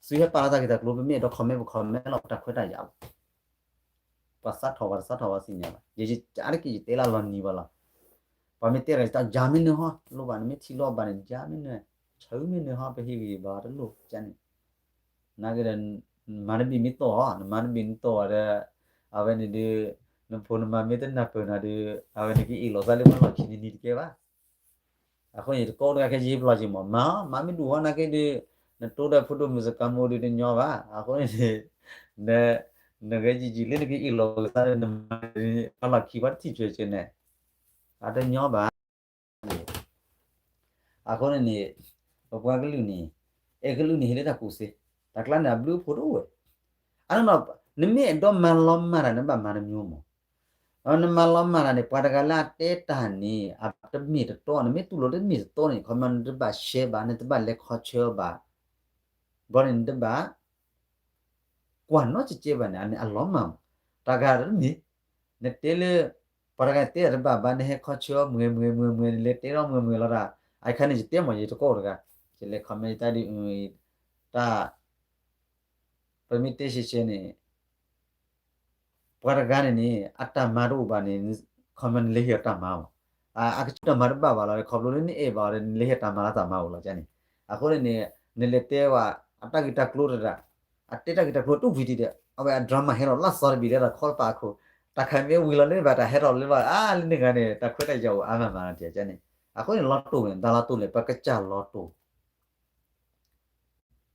သုဟဲပာ်လီၤတၢ်ဂ့ၢ်တၢ်ကျိၤ ပမ့ၢ်အဲၣ်ဒိး comment ပ comment လီၤ ပတၢ်ခွဲးတၢ်ယာ်လီၤ ပှၤသးထီၣ်ဝဲတသးထီၣ်ဝဲသ့ၣ်ညါဘၣ် ယအါတက့ၢ်ယတဲလၢလီၤနံၤဘၣ်လီၤ ပှၤမ့ၢ်တဲလီၤယတၢ်ယၤမ့ၢ်နုၤဟီ လိၣ်ဘၣ်နမ့ၢ်ထံၣ်လိာ်ဘၣ်န့ၣ် ယၤမ့ၢ်နုၤ ဆၢမ့ၢ်နုၤဟီ ပဟ့ၣ်ဂံၢ်ဘၣ်တလိၣ်ကန့ၣ် နာ်က့ဒီး နမၤတဘ့ၣ်မ့ၢ်တီၢ်ဟီ နမၤတဘ့ၣ်နတီၢ်ဒီး အဝဲန့ၣ်ဒီး နဖိနမါမ့ၢ်တနၢ်ပၢၢ်နၤဒီး အဝဲန့ၣ်ကအ့ၣ်လိာ်သးလၢပှၤလီၢ်ခံန့ၣ်နံၤတကဲဘၣ် အဃိန့ၣ် တကိးတဂၤခဲယ့ပလီၢ်က့ၤမး မၤ မၤမ့ၢ်ဒူၣ်ဟီနာ်က့ဒီး နတိၢ်ဒီးဖိဒိၣ်မုၣ်စကၤမိၢ်ဒီးတညီဘၣ် အဃိန့ၣ် နဂဲၤယံာ်ယံာ်လၢနကအ့ၣ်လိာ်က့ၤသးဒီးနမၤ ပှၤလီၢ်ခံပှၤတထံၣ်ထွဲက့ၤန့ၣ် အတညီဘၣ် အဃိန့ၣ်န့ၣ် ပပှၤကလုာ်န့ၣ် အဲၣ်ကလုာ်န့ၣ်ဟ့ၣ်လၢတၢ်ကူၣ်သ့, တၢ်ကျါန့ၣ် အဘျုးအဖှိၣ်တအိၣ်ဝဲ, အနီၢ်နီၢ် နမ့ၢ်အဲၣ်ဒိးမၤလီၤမၢ်တၢ် နဘၣ်မၤတမျိုးမး, နမၤလီၤမၢ်တၢ်န့ၣ် ပှၤတဂၤလၢအတဲတၢ်န့ၣ် အတမ့ၢ်တတီ, နမ့ၢ်တူၢ်လိာ်တမ့ၢ်တတီန့ၣ် ခီမီ နတဘၣ်ရှဲဘၣ်, နတဘၣ်လဲၤခီဆၢဘၣ်, ဘီန့ၣ်နတဘၣ် ကွၢ်နီၢ်ကဲကဲဘၣ်န့ၣ် အန့ၣ်အလီၤမၢ်မး, တၢ်ဂၤတမ့ၢ်, နတဲလၢ ပှၤတဂၤတဲတဘၣ်ဘၣ် နဟဲခီဆၢမုၢ်ဂဲၤမုၢ်ဂဲၤမုၢ်ဂဲၤမုၢ်ဂဲၤ နလဲၤတဲထီၣ်မုၢ်ဂဲၤမုၢ်ဂဲၤလီၤတၢ်, အခဲန့ၣ် ယတဲမး ယတကိးတဂၤ, ယလဲၤ comment တၢ်ဒ်အံၤ, တၢ် ပမ့ၢ်တဲရှဲရှဲန့ၣ် ပှၤတဂၤန့ၣ်န့ၣ် အတၢ်မၤတအိၣ်ဘၣ်န့ၣ် comment နလဲၤဟ့ၣ်အီၤတၢ်မၤမး, အကစၢ်တၢ်မၤတဘၣ်ဘၣ်လီၤ ခီဖျိလၢနအဲၣ်ဘၣ်အီၤဒီး နလဲၤဟ့ၣ်တၢ်မၤလၢတၢ်မၤအိၣ်လီၤန့ၣ်, အဃိန့ၣ်န့ၣ် နလဲၤတဲဝဲ အတၢ်ဂ့ၢ်တၢ်ကျိၤတဒၣ်, အတဲတၢ်ဂ့ၢ်တၢ်ကျိၤတဝံၤဒံးဒီး အဝဲအ drama ဟဲလီၤလၢသီတဘ့ၣ်လၢတၢ်ခီတပၤအခိၣ်, တၢ်ခါမ့ၢ်ဝံၤလီၤလၢဘၣ်တၢ်ဟဲထီၣ်လၢဘၣ် အါ လၢန့ၣ်ဂၤန့ၣ် တၢ်ခွဲးတၢ်ယာ်အိၣ်အါမးမးလီၤတကန့ၣ်, အဃိန့ၣ်လီၤတိၢ်န့ၣ် တၢ်လီၤတိၢ်န့ၣ် ပကစၢ်လီၤတိၢ်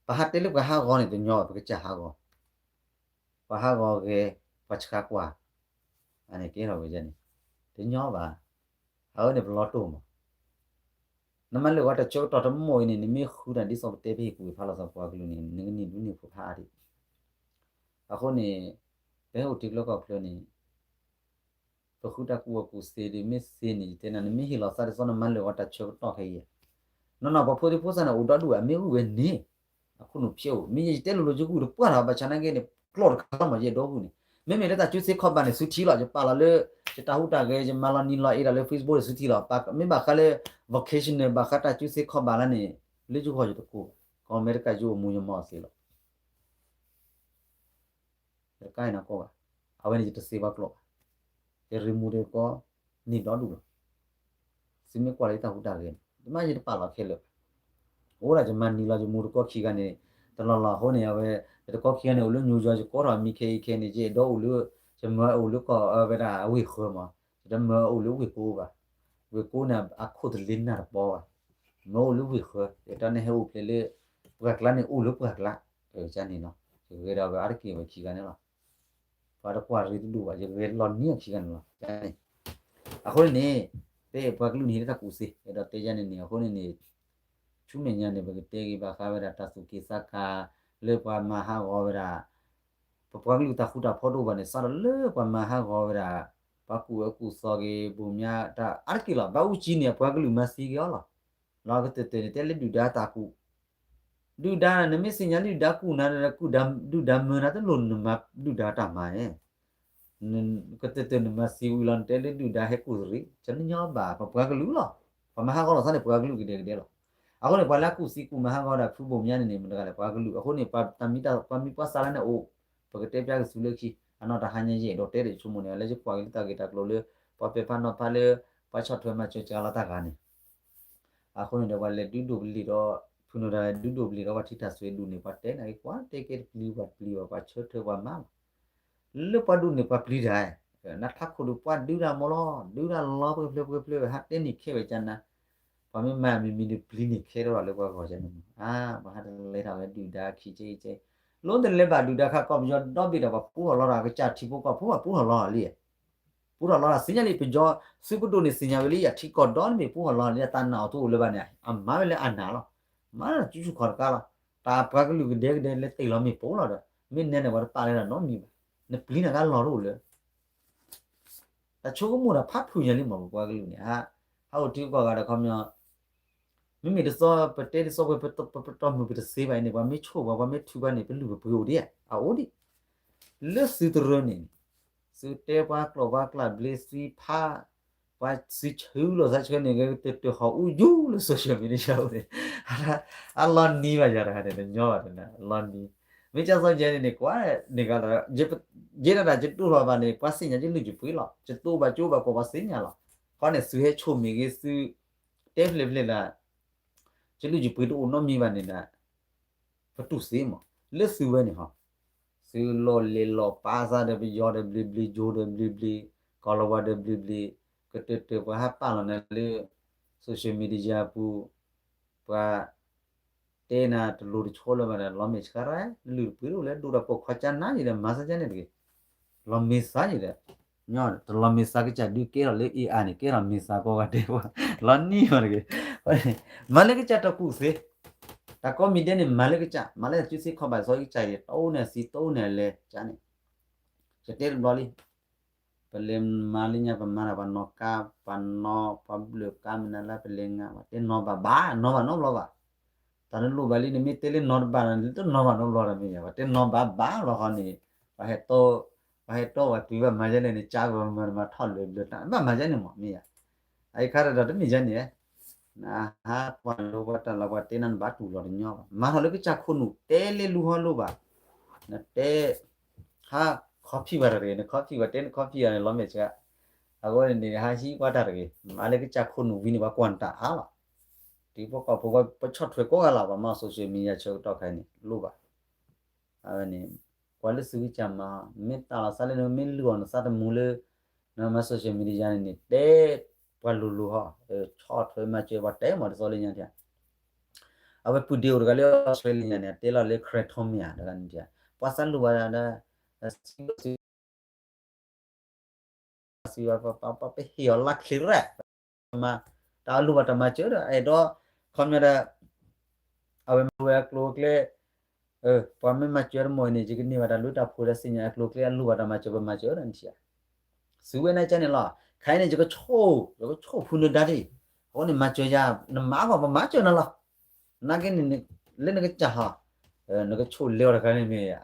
ပဟးတဲလၢပှၤဟးဂီၤန့ၣ်တညီဘၣ် ပကစၢ်ဟးဂီၤ, ပှၤဟးဂီၤဂဲၤ, ပှၤဆှါကွၢ်, အန့ၣ်ကဲထီၣ်ဝဲန့ၣ်, တညီဘၣ်, အဝဲန့ၣ်ပလီၤတိၢ်မး, နမၤလၢာ်ဝဲတၢ်ဆၢကတီၢ်တမီၢ်အံၤန့ၣ် နမ့ၢ်ဃုတၢ်ဒ်သိးပတဲပဟ့ၣ်ကူၣ်ဖးလီၤသးပှၤကလုာ်န့ၣ် နကန့ၢ်ဒုးန့ၢ်ဖိဖးအါဒံး, အဃိန့ၣ် ပဟဲအိၣ်တ့ၢ်လၢကီၢ်ချၢန့ၣ် ပဃုတၢ်ကူၣ်ဘၣ်ကူၣ်သ့ဒီးမ့ၢ်သ့န့ၣ် ယတဲနၤ နမ့ၢ်ဟ့ၣ်လီၤသးဒ်သိးနမၤလၢာ်ဝဲတၢ်ဆၢကတီၢ်ခဲအံၤ, နီၢ်နီၢ်ပှၤဖိဒံဖိသၣ်န့ၣ် အိၣ်ဒီဒူၣ်ဝဲ အမ့ၢ်ဂုၢ်ဝဲန့ၣ်, အခိၣ်နူာ်ဖျဲးအိၣ် မ့ၢ်ယတဲလိၤလိၤယဂုၢ်တပှၢ်ထီၣ် ဘၣ်ဆၣ်နာ်က့န့ၣ် ကျီၢ်တခါလီၤမး ယအဲၣ်ဒိးဂုၢ်န့ၣ်, မ့မ့ၢ်လၢတၢ်ကူၣ်သ့ခီၣ်ဘၣ်န့ၣ် သုထံၣ်လီၤ ယပာ်လီၤလၢ ယတၢ်ဟူးတၢ်ဂဲၤ ယမၤလီၤနံၤလီၤအ့ဒီးလၢ Facebook ဒီးသုထံၣ်လီၤ, မ့ၢ်ဘၣ်ဃးလၢ vacation န့ၣ် ဘၣ်ဃးတၢ်ကူၣ်သ့ခီၣ်ဘၣ်လၢန့ၣ် လၢယဂီၢ်ယတကိးဘၣ်, ကီၢ်အမဲရကၤယအိၣ်မူယမီၢ်အသ့လီၤ ယတကါအံၤနၤကီၢ်ဘၣ်, အဝဲန့ၣ်ယတသ့ဘၣ်ကျိာ်ဘၣ်, ယရ့မူတကီ န့ၢ်ဒီဒူၣ်လီၤ, သုမ့ၢ်ကွၢ်လၢယတၢ်ဟူးတၢ်ဂဲၤန့ၣ် တမ့ၢ်ယတပာ်လီၤခဲလၢာ်ဘၣ်, အိၣ်ဒၣ်ယမၤနံၤလီၤယမူတကီခံဂၤန့ၣ် တလီၢ်လီၤအဃိန့ၣ် အဝဲ ယတကီခံဂၤန့ၣ် အိၣ်လၢ New York ယကီထီၣ်မံခဲအံၤခဲန့ၣ် ယအဲၣ်ဒိးအိၣ်လၢ ယမၢအိၣ်လၢကီၢ်အဝဲဒၣ်အဝ့ၢ်ဃၢၤမး, ယတမၢအိၣ်လၢဝ့ၢ်ကိဘၣ်, ဝ့ၢ်ကိန့ၣ် အခိၣ်တလ့နၢ်တပီဘၣ်, မၢအိၣ်လၢဝ့ၢ်ဃၢၤ ယတၢ်န့ၣ်ဟဲအိၣ်ဖျဲၣ်လၢ ပှၤကျါန့ၣ်အိၣ်လၢပှၤကျါ, န့ၣ်လီၤ. ယဂဲၤဒီးဝဲအါတက့ၢ်ဝဲခံဂၤန့ၣ်လီၤ. ပှၤတကွၢ်ရ့တဒိၣ်ဘၣ်, ယဂဲၤလီၤနံၤအခံဂၤန့ၣ်လီၤ. အဃိန့ၣ်န့ၣ် ပပှၤကလုာ်န့ၣ်ဟ့ၣ်လၢတၢ်ကူၣ်သ့, အဲၣ်ဒိးတဲယၤန့ၣ်န့ၣ် အဃိန့ၣ်န့ၣ် ဆူမဲာ်ညါန့ၣ် ပကတဲက့ၤဘၣ်ဃးဝဲဒၣ်တၢ်သူၣ်က့သးကါ လၢပှၤမၤဟးဂီၤဝဲဒၣ် ပပှၤကလုာ်တၢ်ဃူတၢ်ဖိးတအိၣ်ဘၣ်န့ၣ် စးထီၣ်လၢပှၤမၤဟးဂီၤဝဲဒၣ် ပှၤကူၣ်အၢကူၣ်သီက့ၤ ဘိၣ်မၠါတၢ်အါတက့ၢ်လီၤ. ဘၣ်အူကၠံန့ၣ် အပှၤကလုာ်မၤသံက့ၤအီၤလီၤ. လီၤကတၢၢ်တၢၢ်န့ၣ် တဲလၢဒုၣ်ဒါတၢ်ကူၣ် ဒုၣ်ဒါ နမ့ၢ်သ့ၣ်ညါလၢဒုၣ်ဒါကူၣ်နၤဒီး ဒုၣ်ဒါမၢနၤတလိၣ်နမၤဒုၣ်ဒါတၢ်မၤဧါ. ကတၢၢ်တၢၢ်နမၤသံဝံၤလီၤ နတဲလၢဒုၣ်ဒါဟဲကူၣ်သရံး ကညီဘၣ် ပပှၤကလုာ်လီၤ. ပှၤမၤဟးဂီၤလီၤသးန့ၣ် ပှၤကလုာ်ကဒဲကဒဲလီၤ. အဃိန့ၣ် ပှၤလၢအကူၣ်သံကူၣ်မၤဟးဂီၤဒၣ်ဖုဘိၣ်မၠါန့ၣ်န့ၣ် မတၤတဂၤလဲၣ် ပှၤကလုာ်. အဃိန့ၣ် ပှၤတၢ်မံပှၤသးလၢန့ၣ်အိၣ် ပကတဲပျါက့ၤသုလၢခံ အနီၢ်တဟါညါယအဲၣ်ဒိးတဲဒီးယဆိကမိၣ်န့ၣ် လၢယကွၢ်က့ၤလၢတၢ်ဂ့ၢ်တၢ်ကျိၤလၢ ပှၤပဲာ်ဖးနီၤဖးလၢ ပှၤဆီၣ်ထွဲမၤစၢၤစှၤလီၤတၢ်ဂၤန့ၣ် အဃိန့ၣ်ဒီး ပှၤလဲၤဒုးဒိၣ်ပလံၤဒီး ဖုနုာ်တၢ်ဒုးဒိၣ်ပလံၤဒီး ပှၤထံၣ်တၢ်စွဲဒူၣ်န့ၣ် ပှၤတဲန့ၢ်က့ၤ ကွၢ်တဲကဲတပျံၤပှၤတပျံၤဘၣ် ပှၤဆၢထၢၣ်ပှၤမၤလီၤ. လၢပှၤဒူၣ်န့ၣ် ပှၤပျံၤတၢ် နထးခိၣ်ဒုးပှၤဒုးတၢ်မးလီၤ ဒုးတၢ်လီၤပှဲၤဖျၢၣ်ပှဲၤဖျၢၣ် ဟးတဲန့ၢ်ခဲဝဲကနၤ ပှၤမ့ၢ်မၤမံၤမံၤဒုးပျံၤန့ၢ်ခဲတဘၣ်လၢပှၤဂီၢ်ကနၤ ပှၤဟးတလဲၤထီၣ်ဝဲဒုၣ်ဒါခံကဲကဲ လိၣ်တလဲၤဘၣ်ဒုၣ်ဒါခါကီၢ်ပယီၤဒီဘ့ၣ်ဒီး ပှၤပူထီၣ်လီၤတၢ်ကစၢ်ထံဖိကီၢ်ဖိ ပှၤပူထီၣ်လီၤလံ ပူထီၣ်လီၤတၢ်သ့ၣ်ညါလံ ပယီၤသုးပဒိၣ်န့ၣ်သ့ၣ်ညါဝဲလံ အထံကီၢ်ဒီတဘ့ၣ်ပူထီၣ်လီၤလံ အတၢ်နာ်အီၤတအိၣ်လၢၤဘၣ်န့ၣ် အမၤဝဲလၢအနာ်လီၤ. မၤလၢတၢ်စုဆူၣ်ခီၣ်တကါလီၤ. တၢ်ပှၤကလုာ်ကဒဲကဒဲလၢတ့ၢ်လီၤမ့ၣ်ပိၢ်လီၤဒီး မ့ၢ်နဲန့ၣ် ပှၤတပာ်လၢတၢ်နီတမံၤဘၣ်. နပျံၤနၤကလီၤတအိၣ်လၢ တၢ်ဆိကမိၣ်တၢ်ဖးဖုၣ်ညါလံမး ပပှၤကလုာ်န့ၣ် ဟးအိၣ်တုၤကီၢ်ဂၤဒီးခီပညီ မ့မ့ၢ်တသီ ပတဲတသီဝဲ ပတီၢ်မုၢ်ပတသ့ဘၣ်အံၤန့ၣ် ပှၤမ့ၢ်ဆိၣ်ပှၤ ပှၤမ့ၢ်ထုးပှၤန့ၣ် ပလုၢ်ပပှ့ၤအိၣ်ဒံး အအိၣ်ဒံး လၢသုတရၢန့ၣ် သုတဲပှၤကျိာ်ပှၤကျၢ်ဘျ့သံဖး ပှၤသံဆူလိာ်သးဆှၢန့ၣ် ကတၢၢ်တၢၢ်ဟီၣ်အူယူၤလၢ social media အိၣ်န့ၣ် အလီၤနံၤဘၣ်ယၤတဂၤန့ၣ် တညီဘၣ်တနၤ အလီၤနံၤ မ့ၢ်ကၢ်စီယဲန့ၣ်န့ၣ် ကွၢ်န့ၣ်ဂၤလီၤ ယဲဒၣ်တၢ်ယတူၢ်လီၤဘၣ်န့ၣ် ပှၤသ့ၣ်ညါယလုၢ်ယပှ့ၤလီၤ ယတိဘၣ်ကၠိဘၣ်ကီးပှၤသ့ၣ်ညါလီၤ ခီန့ၣ် သုဟဲဆိၣ်မ့ၢ်ဂ့ၤသု တဲဖျဲးဖျဲးလၢ ယလုၢ်ယပှ့ၤတအိၣ်နီတမံၤဘၣ်န့ၣ်ဒီး ပတူၢ်သ့မး လၢသုဝဲန့ၣ်ဟီ သုလီၤလဲၤလီၤပာ်သးဒီးပယီၤဒီးဘျ့ဘျ့ ယိၤဒီးဘျ့ဘျ့ ကီၢ်လီၤဝါဒီးဘျ့ဘျ့ ကတၢၢ်တၢၢ်ပှၤဟးပာ်လီၤနၤလၢ social media ပူၤ ပှၤ တဲနၤတလိၤတဆီလၢၤဘၣ်ဒီး လီၤမဲာ်ဆှးရၣ် လုၢ်တပှ့ၤတအိၣ်လၢဒိၣ်ဒီးပိာ်ခွါကၢ်နါယံၤဒီး မၤသးကၢ်န့ၣ်တဂ့ၤ လီၤမဲာ်သးယံၤဒီး တလီၤမဲာ်သးကစၢ်ဒုးကဲထီၣ်လၢ AI န့ၣ် ကဲထီၣ်မဲာ်သးကိးဂၤဒဲး လီၤနံၤမးတဂ့ၤ မၤလၢကစၢ်တၢ်ကူၣ်သ့ တၢ်ကိးမံၤဒဲးန့ၣ် မၤလၢကစၢ် မၤလၢသုသ့ခီဘၣ်စီကစၢ်အံၤ တအိၣ်န့ၣ်သံ တအိၣ်န့ၣ်လဲၤကၢ်န့ၣ် ယတဲတဘျီလံ ပလဲၤမၤလၢညါ ပမၤတၢ်ပှၤနီၢ်ကါ ပှၤနီၢ်ပှၤဘျၢၣ်ကါမနုၤလၢပလဲၤငါ ပှၤတဲနီၢ်ဘၣ်ဘၣ် နီၢ်ဘၣ်နီတဘျီဘၣ် တၢ်နလိၣ်ဘၣ်လံ နမ့ၢ်တဲလၢနီၢ်တဘၣ် တနီၢ်ဘၣ်နီတဘျီဒီးမ့ၢ်ယါ ပှၤတဲနီၢ်ဘၣ်ဘၣ်လီၤဃီန့ၣ် ပှၤဟဲတီ ပှၤဟဲတီပှၤတုၤဘၣ်မၤယဲန့ၣ်န့ၣ် ကၢ်ကမၤမၤထီၣ်လၢာ်ဘျၢၣ်တၢ် ဘၣ်မၤယဲန့ၣ်မး မ့ၢ်ယါ အအံၤခါဒီးတမ့ၢ်ယဲန့ၣ် နဟးပှၤလိပှၤတၢ်လီၤ ပှၤတဲနၤနဘၣ်တူၢ်လီၤတညီဘၣ် မၤထီၣ်လၢကစၢ်ခိၣ်နူာ် တဲလၢလူဟီလိဘၣ် နတဲ ဟးခီဖံၣ်ပှၤတဂ့ၤ နခီဖံၣ်ပှၤတဲနခီဖံၣ်အီၤန့ၣ် လီၤမဲာ်ဆှး အဃိန့ၣ်န့ၣ် ဟးဟံးပှၤတၢ်တဂ့ၤ မၤလၢကစၢ်ခိၣ်နူာ်ဝံၤန့ၣ် ပှၤကွၢ်နတၢ်အါလီၤ တုၤပှၤကီၢ်ဖိပှၤဆီၣ်ထွဲကိးဂၤလီၤ ပှၤမၤ social media ဆၢကတီၢ်ခါအံၤန့ၣ် လိၣ်ဘၣ် အဝဲန့ၣ် ကွၢ်လၢသုဂံၢ်စၢ်မၤ မ့ၢ်တၢ်လီၤသးလၢနမ့ၢ်လုၢ်အီၤနသးတမူလၢ နမၤ social media န့ၣ်န့ၣ် တဲပှၤလိၤလိၤဟီ ဆီၣ်ထွဲမၤစၢၤပှၤတဲမၤတသီလၢညါထံၣ် အဝဲပုၢ်ဒ့အိၣ်တဂၤလၢ Australia န့ၣ် တဲလီၤလၢ ခရဲထီမ့ၢ်ဧါ တဂၤန့ၣ် ပှၤသးလိၣ်ဘၣ်ဒီး စံးဘၣ်စံးဘၣ် ပဟ့ၣ်အီၤလၢချ့ရဲၣ် မၤ တၢ်လိၣ်ဘၣ်တၢ်မၤစၢၤဒီး အဲၣ်ဒိး ခီပညီဒီး အဝဲမၤဝဲအကျိၤအကျဲ ပှၤမ့ၢ်မၤစၢၤတမီၢ်အံၤန့ၣ် ယကန့ၢ်ဘၣ်တၢ်လၢတၢ်ဖိဒီးသ့ၣ်ညါအကျိၤအကျဲ အလိၣ်ဘၣ်တၢ်မၤစၢၤ ပမၤစၢၤဒီးနထံၣ်ဧါ သုဝဲန့ၣ်ကန့ၣ်လီၤ ခဲအံၤန့ၣ် ယကဆိၣ် ယကဆိၣ်ဖုနၢၤဒါဒံး အဃိန့ၣ် မၤစၢၤယၤ နမၤအဂီၢ် ပမၤစၢၤနၤလီၤ နာ်က့န့ၣ် လၢနကစၢ်ဟီ နကဆိၣ်လဲအီၤတခါန့ၣ်မ့ၢ်ယါ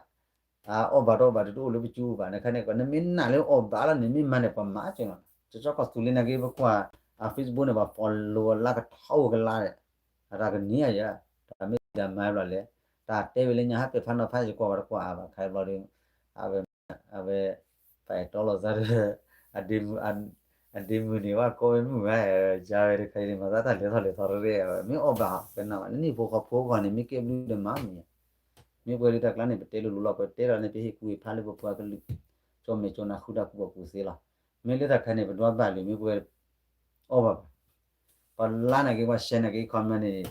အအီၣ်ဘၣ်တအီၣ်ဘၣ်တတအိၣ်လၢပစုပူၤဘၣ် နခါန့ၣ် နမ့ၢ်နာ်လၢအီၣ်ဘၣ်လီၤန့ၣ် မ့ၢ်မၤန့ၣ် ပှၤမၤစၢၤလီၤ ကကီၢ်သူလ့ၤနာ်က့ ပကွၢ် အ Facebook န့ၣ် ပှၤ follow လၢကထီဝဲကလါဒီး အတၢ်ကန့ၢ်ယါ တၢ်မ့ၢ်တၢ်မၤဘျီလဲၣ် တၢ်တဲဝဲလၢညါဟးပဲာ်ဖးနီၤဖး ယကွၢ်ဝဲတကွၢ်အါဘၣ် ခါဘျီဒီး အဝဲ ပအဲၣ်တီလိာ်သးဒီး အဒ့မုၢ်န့ၣ် ပှၤကိးဝဲမုၢ်ဝဲ ယါဝဲတခါအံၤန့ၣ် မၤသးတၢ်လဲၤထီၣ်လဲၤထီၣ်ရဲၣ် မ့ၢ်အီၣ်ဘၣ် ပနာ်ဘၣ် လၢနံၣ်ဖိဃီဖိအဂီၢ်န့ၣ် မ့ၢ်ကဲဘျုးဒီးမၤမ့ၢ် မ့ၢ်ပှဲၤလၢတၢ်ကျါန့ၣ် ပတဲလိၤလိၤလီၤ ပတဲလီၤန့ၣ် ပဟ့ၣ်ကူၣ်ဟ့ၣ်ဖးလၢပပှၤကလုာ် ကၠီမဲာ်ကၠီနၢ်ဃုတၢ်ကူၣ်ဘၣ်ကူၣ်သ့လီၤ မ့ၢ်လၢတၢ်ခါန့ၣ် ပဒွးဘၣ်လံ မ့ၢ်ပှဲၤ အီၣ်ဘၣ်ဘၣ် ပှၤလါနာ်က့ ပှၤ share နာ်က့ comment န့ၣ်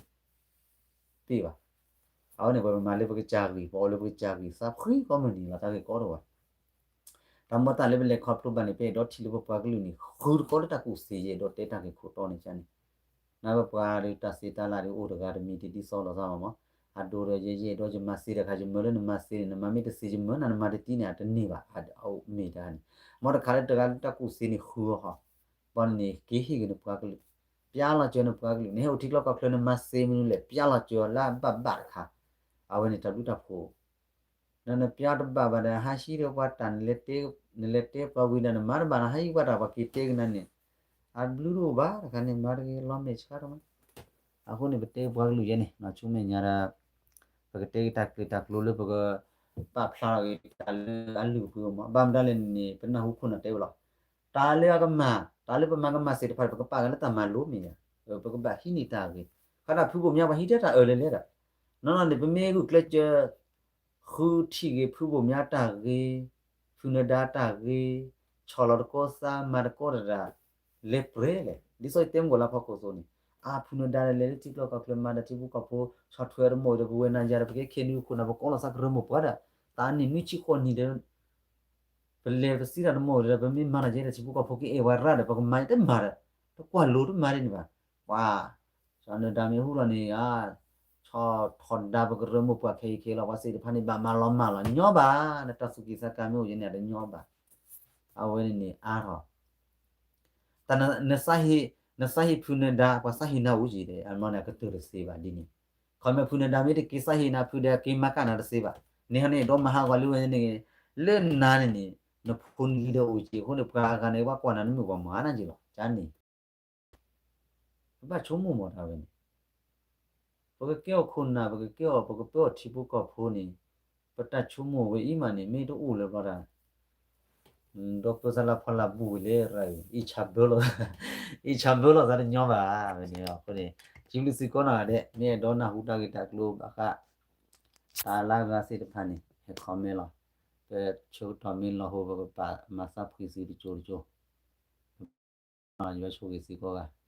ပ့ၢ်ဘၣ် အဝဲန့ၣ် ပမၤလၢပကစၢ်ဂံၢ် ပအီၣ်လၢပကစၢ်ဂံၢ် သးဖှံကိးမုၢ်နံၤလီၤ တၢ်ဂ့ၢ်ကီတဝဲ တၢ်မ့ၢ်တၢ်လၢပလဲၤခီဖျိဘၣ်န့ၣ် ပအဲၣ်ဒိးထံၣ်လၢပပှၤကလုာ်န့ၣ် ဃုတကီလၢတၢ်ကူၣ်သ့ ယအဲၣ်ဒိးတဲတၢ်ဂ့ၢ်ခိၣ်တီန့ၣ်န့ၣ် နပပှၤဒီးတၢ်စံးတၢ်လၢ်ဒီးအိၣ်တဂၤတမံၤတဒ်သိးလိာ်သးဘၣ်မး, အဒိဒီးယဲယအဲၣ်ဒိးယမၤသ့တခါ ယမၢလၢနမၤသ့န့ၣ် နမၤမ့ၢ်တသ့ယမၢနၤ နမၤတတံၢ်န့ၣ် အတန့ၢ်ဘၣ် အမ့ၢ်တၢ်န့ၣ် မ်တခါလၢတဂၤလၢတၢ်ကူၣ်သ့န့ၣ်ဃုအီၤဃီ, ဘၣ်န့ၣ် က့ၤဟ့ၣ်က့ၤနပှၤကလုာ်, ပျဲလီၤစၢၤနပှၤကလုာ် နဟဲအိၣ်ထံကျိကီၢ်ချၢ နမၤသ့မနုၤလဲၣ် ပျဲလီၤစၢၤလၢအဘၣ်ဘၣ်တခါ, အဝဲန့ၣ်တၢ်ဘျုးတၢ်ဖှိၣ် နနပျဲတဘၣ်ဘၣ်ဒီး ဟးဟံးဒီးပှၤတၢ် နလဲၤတဲပှၤဝံၤဒီး နမၤတဘၣ်လီၤ ဟးဟံးပှၤတၢ် ပှၤက့ၤတဲကနၤန့ၣ် အဘျုးတအိၣ်ဘၣ်တခါန့ၣ် မၤတဂ့ၤ လီၤမဲာ်ဆှးတမး, အဃိန့ၣ် ပတဲပှၤကလုာ်ယဲန့ၣ် ဆူမဲာ်ညါဒီး ပကတဲက့ၤတၢ်ကျဲၤတၢ်ကျိၤလၢပက ပာ်ဖျါထီၣ်က့ၤတၢ်လၢအလုၢ်အပှ့ၤအဂီၢ်မး, ဘၣ်မတၤလဲၣ်န့ၣ် ပနၢ်ဟူခိၣ်နၢ်တဲဝဲလီၤ, တၢ်လၢအကမၣ် တၢ်လၢပမၤကမၣ်သ့ၣ်တဖၣ် ပကပာ်က့ၤလၢတၢ်မၤလိမ့ၢ်ဧါ, ပကဘၣ်ဟံးန့ၢ်တၢ်ဂ့ၤ, ဃးဒၣ်ဖုဘိၣ်မၠါ ပှၤဟံးထဲတၢ်အၢၣ်လၢၤလၢၤဒီး နီၢ်နီၢ်န့ၣ် ပမ့ၢ်ဂုာ်ကျဲးစၢး ဃုထံၣ်ဂ့ၤဖုဘိၣ်မၠါတၢ်ဂ့ၤ, ဖုနဒါတၢ်ဂ့ၤ, ဆီၣ်လီၤတကီသး မၤတကီတၢ် လဲၤပြဲလဲၣ်, ဒ်သိးယတဲမုၢ်ကီၢ်လၢဖီခိၣ်သိးန့ၣ်, အါဖုနဒါဒီးလဲၤလၢထံကျိကီၢ်ချၢ မၤဒီးထံဖိကီၢ်ဖိ ဆီၣ်ထွဲတမိၢ်ဒီး ပဝဲနၤယၤဒီး ပကဲခဲနွံခိၣ်နၢ် ပကိးလီၤသးကရၢမိၢ်ပှၢ်ဒီး သးနံၣ်နွံဆံဃိးနံၣ်ဒီး ပလဲၤပစံးတၢ်တမိၢ်ဒီး ပမ့ၢ်မၤတၢ်ယဲဒီး ထံဖိကီၢ်ဖိကအဲၣ်ဝဲရၣ်ဒီး ပကမၤတမၤဒီး တကွၢ်လိတမၤဒ်န့ၣ်ဘၣ်, ပှၤ ဆီၣ်နဒါမ့ၢ်ဟူလီၤန့ၣ် ဆီၣ်ထွဲဒါပကရၢမိၢ်ပှၢ်ခဲအံၤခဲလီၤ, ပှၤသ့ၣ်တဖၣ်န့ၣ် ဘၣ်မၤလီၤမၢ်လီၤညီဘၣ်, နတၢ်သူၣ်ကံၢ်သးကါမ့ၢ်အိၣ်ယဲန့ၣ် အတညီဘၣ်, အဝဲန့ၣ်န့ၣ်အါထီၣ် တၢ် နသးဟ့ဖုနဒါ ပှၤသးဟ့နၤအိၣ်က့ၤဒီး အမ့ၢ်န့ၣ် အကတၢၢ်တသ့ဘၣ်ဒ်န့ၣ်, ခီမ့ၢ်ဖုနဒါမ့ၢ်တက့ၤသးဟ့နၤဖုဒီး က့ၤမၤကၣ်နၤတသ့ဘၣ်, န့ၣ်ဟီန့ၣ် ဒီးမၤဟးဂီၤလံဝဲန့ၣ် လၢနၤန့ၣ်န့ၣ် နဖိနလံၤဒီးအိၣ်က့ၤအဃိန့ၣ် ပှၤအဂၤန့ၣ် ဘၣ်ကွၢ်နၤနမုၢ်ပှၢ်မၤနၤက့ၤလီၤ, ကန့ၣ် ပဘၣ်ဆိကမိၣ်မးတၢ်ဝဲန့ၣ်, ပကကဲအီၤခိၣ်နၢ် ပကကဲအီၤ ပကပၢအီၤထံဖိကီၢ်ဖိန့ၣ်, ပတၢ်ဆိကမိၣ်ဝဲအံၤမးန့ၣ် မ့ၢ်တအိၣ်လၢၤဘျီတၢ် ဒီးပၢဆါလၢဖီလာ်ဘူးဝံၤလၢရၤအံၤ အံၣ်ဆၣ်ဘၢလီၤ, အံၣ်ဆၣ်ဘၢလီၤသးတညီဘၣ်ဝဲန့ၣ်အဃိန့ၣ်, စံးဘျုးစံးကီးနီၢ်ဂၤဒဲး မ့ၢ်အဲၣ်ဒိးနၢ်ဟူတၢ်ဂ့ၢ်တၢ်ကျိၤဘၣ်ဃး တၢ်လၢအဂၤသ့ၣ်တဖၣ်န့ၣ် ဟဲ comment လီၤ, ပဆၢကတီၢ်မ့ၢ်လီၤဟိ ပကပာ်မၤသးဖှံသုတကၠိတကၠိ, ယွၤဆိၣ်ဂ့ၤသုကိးဂၤ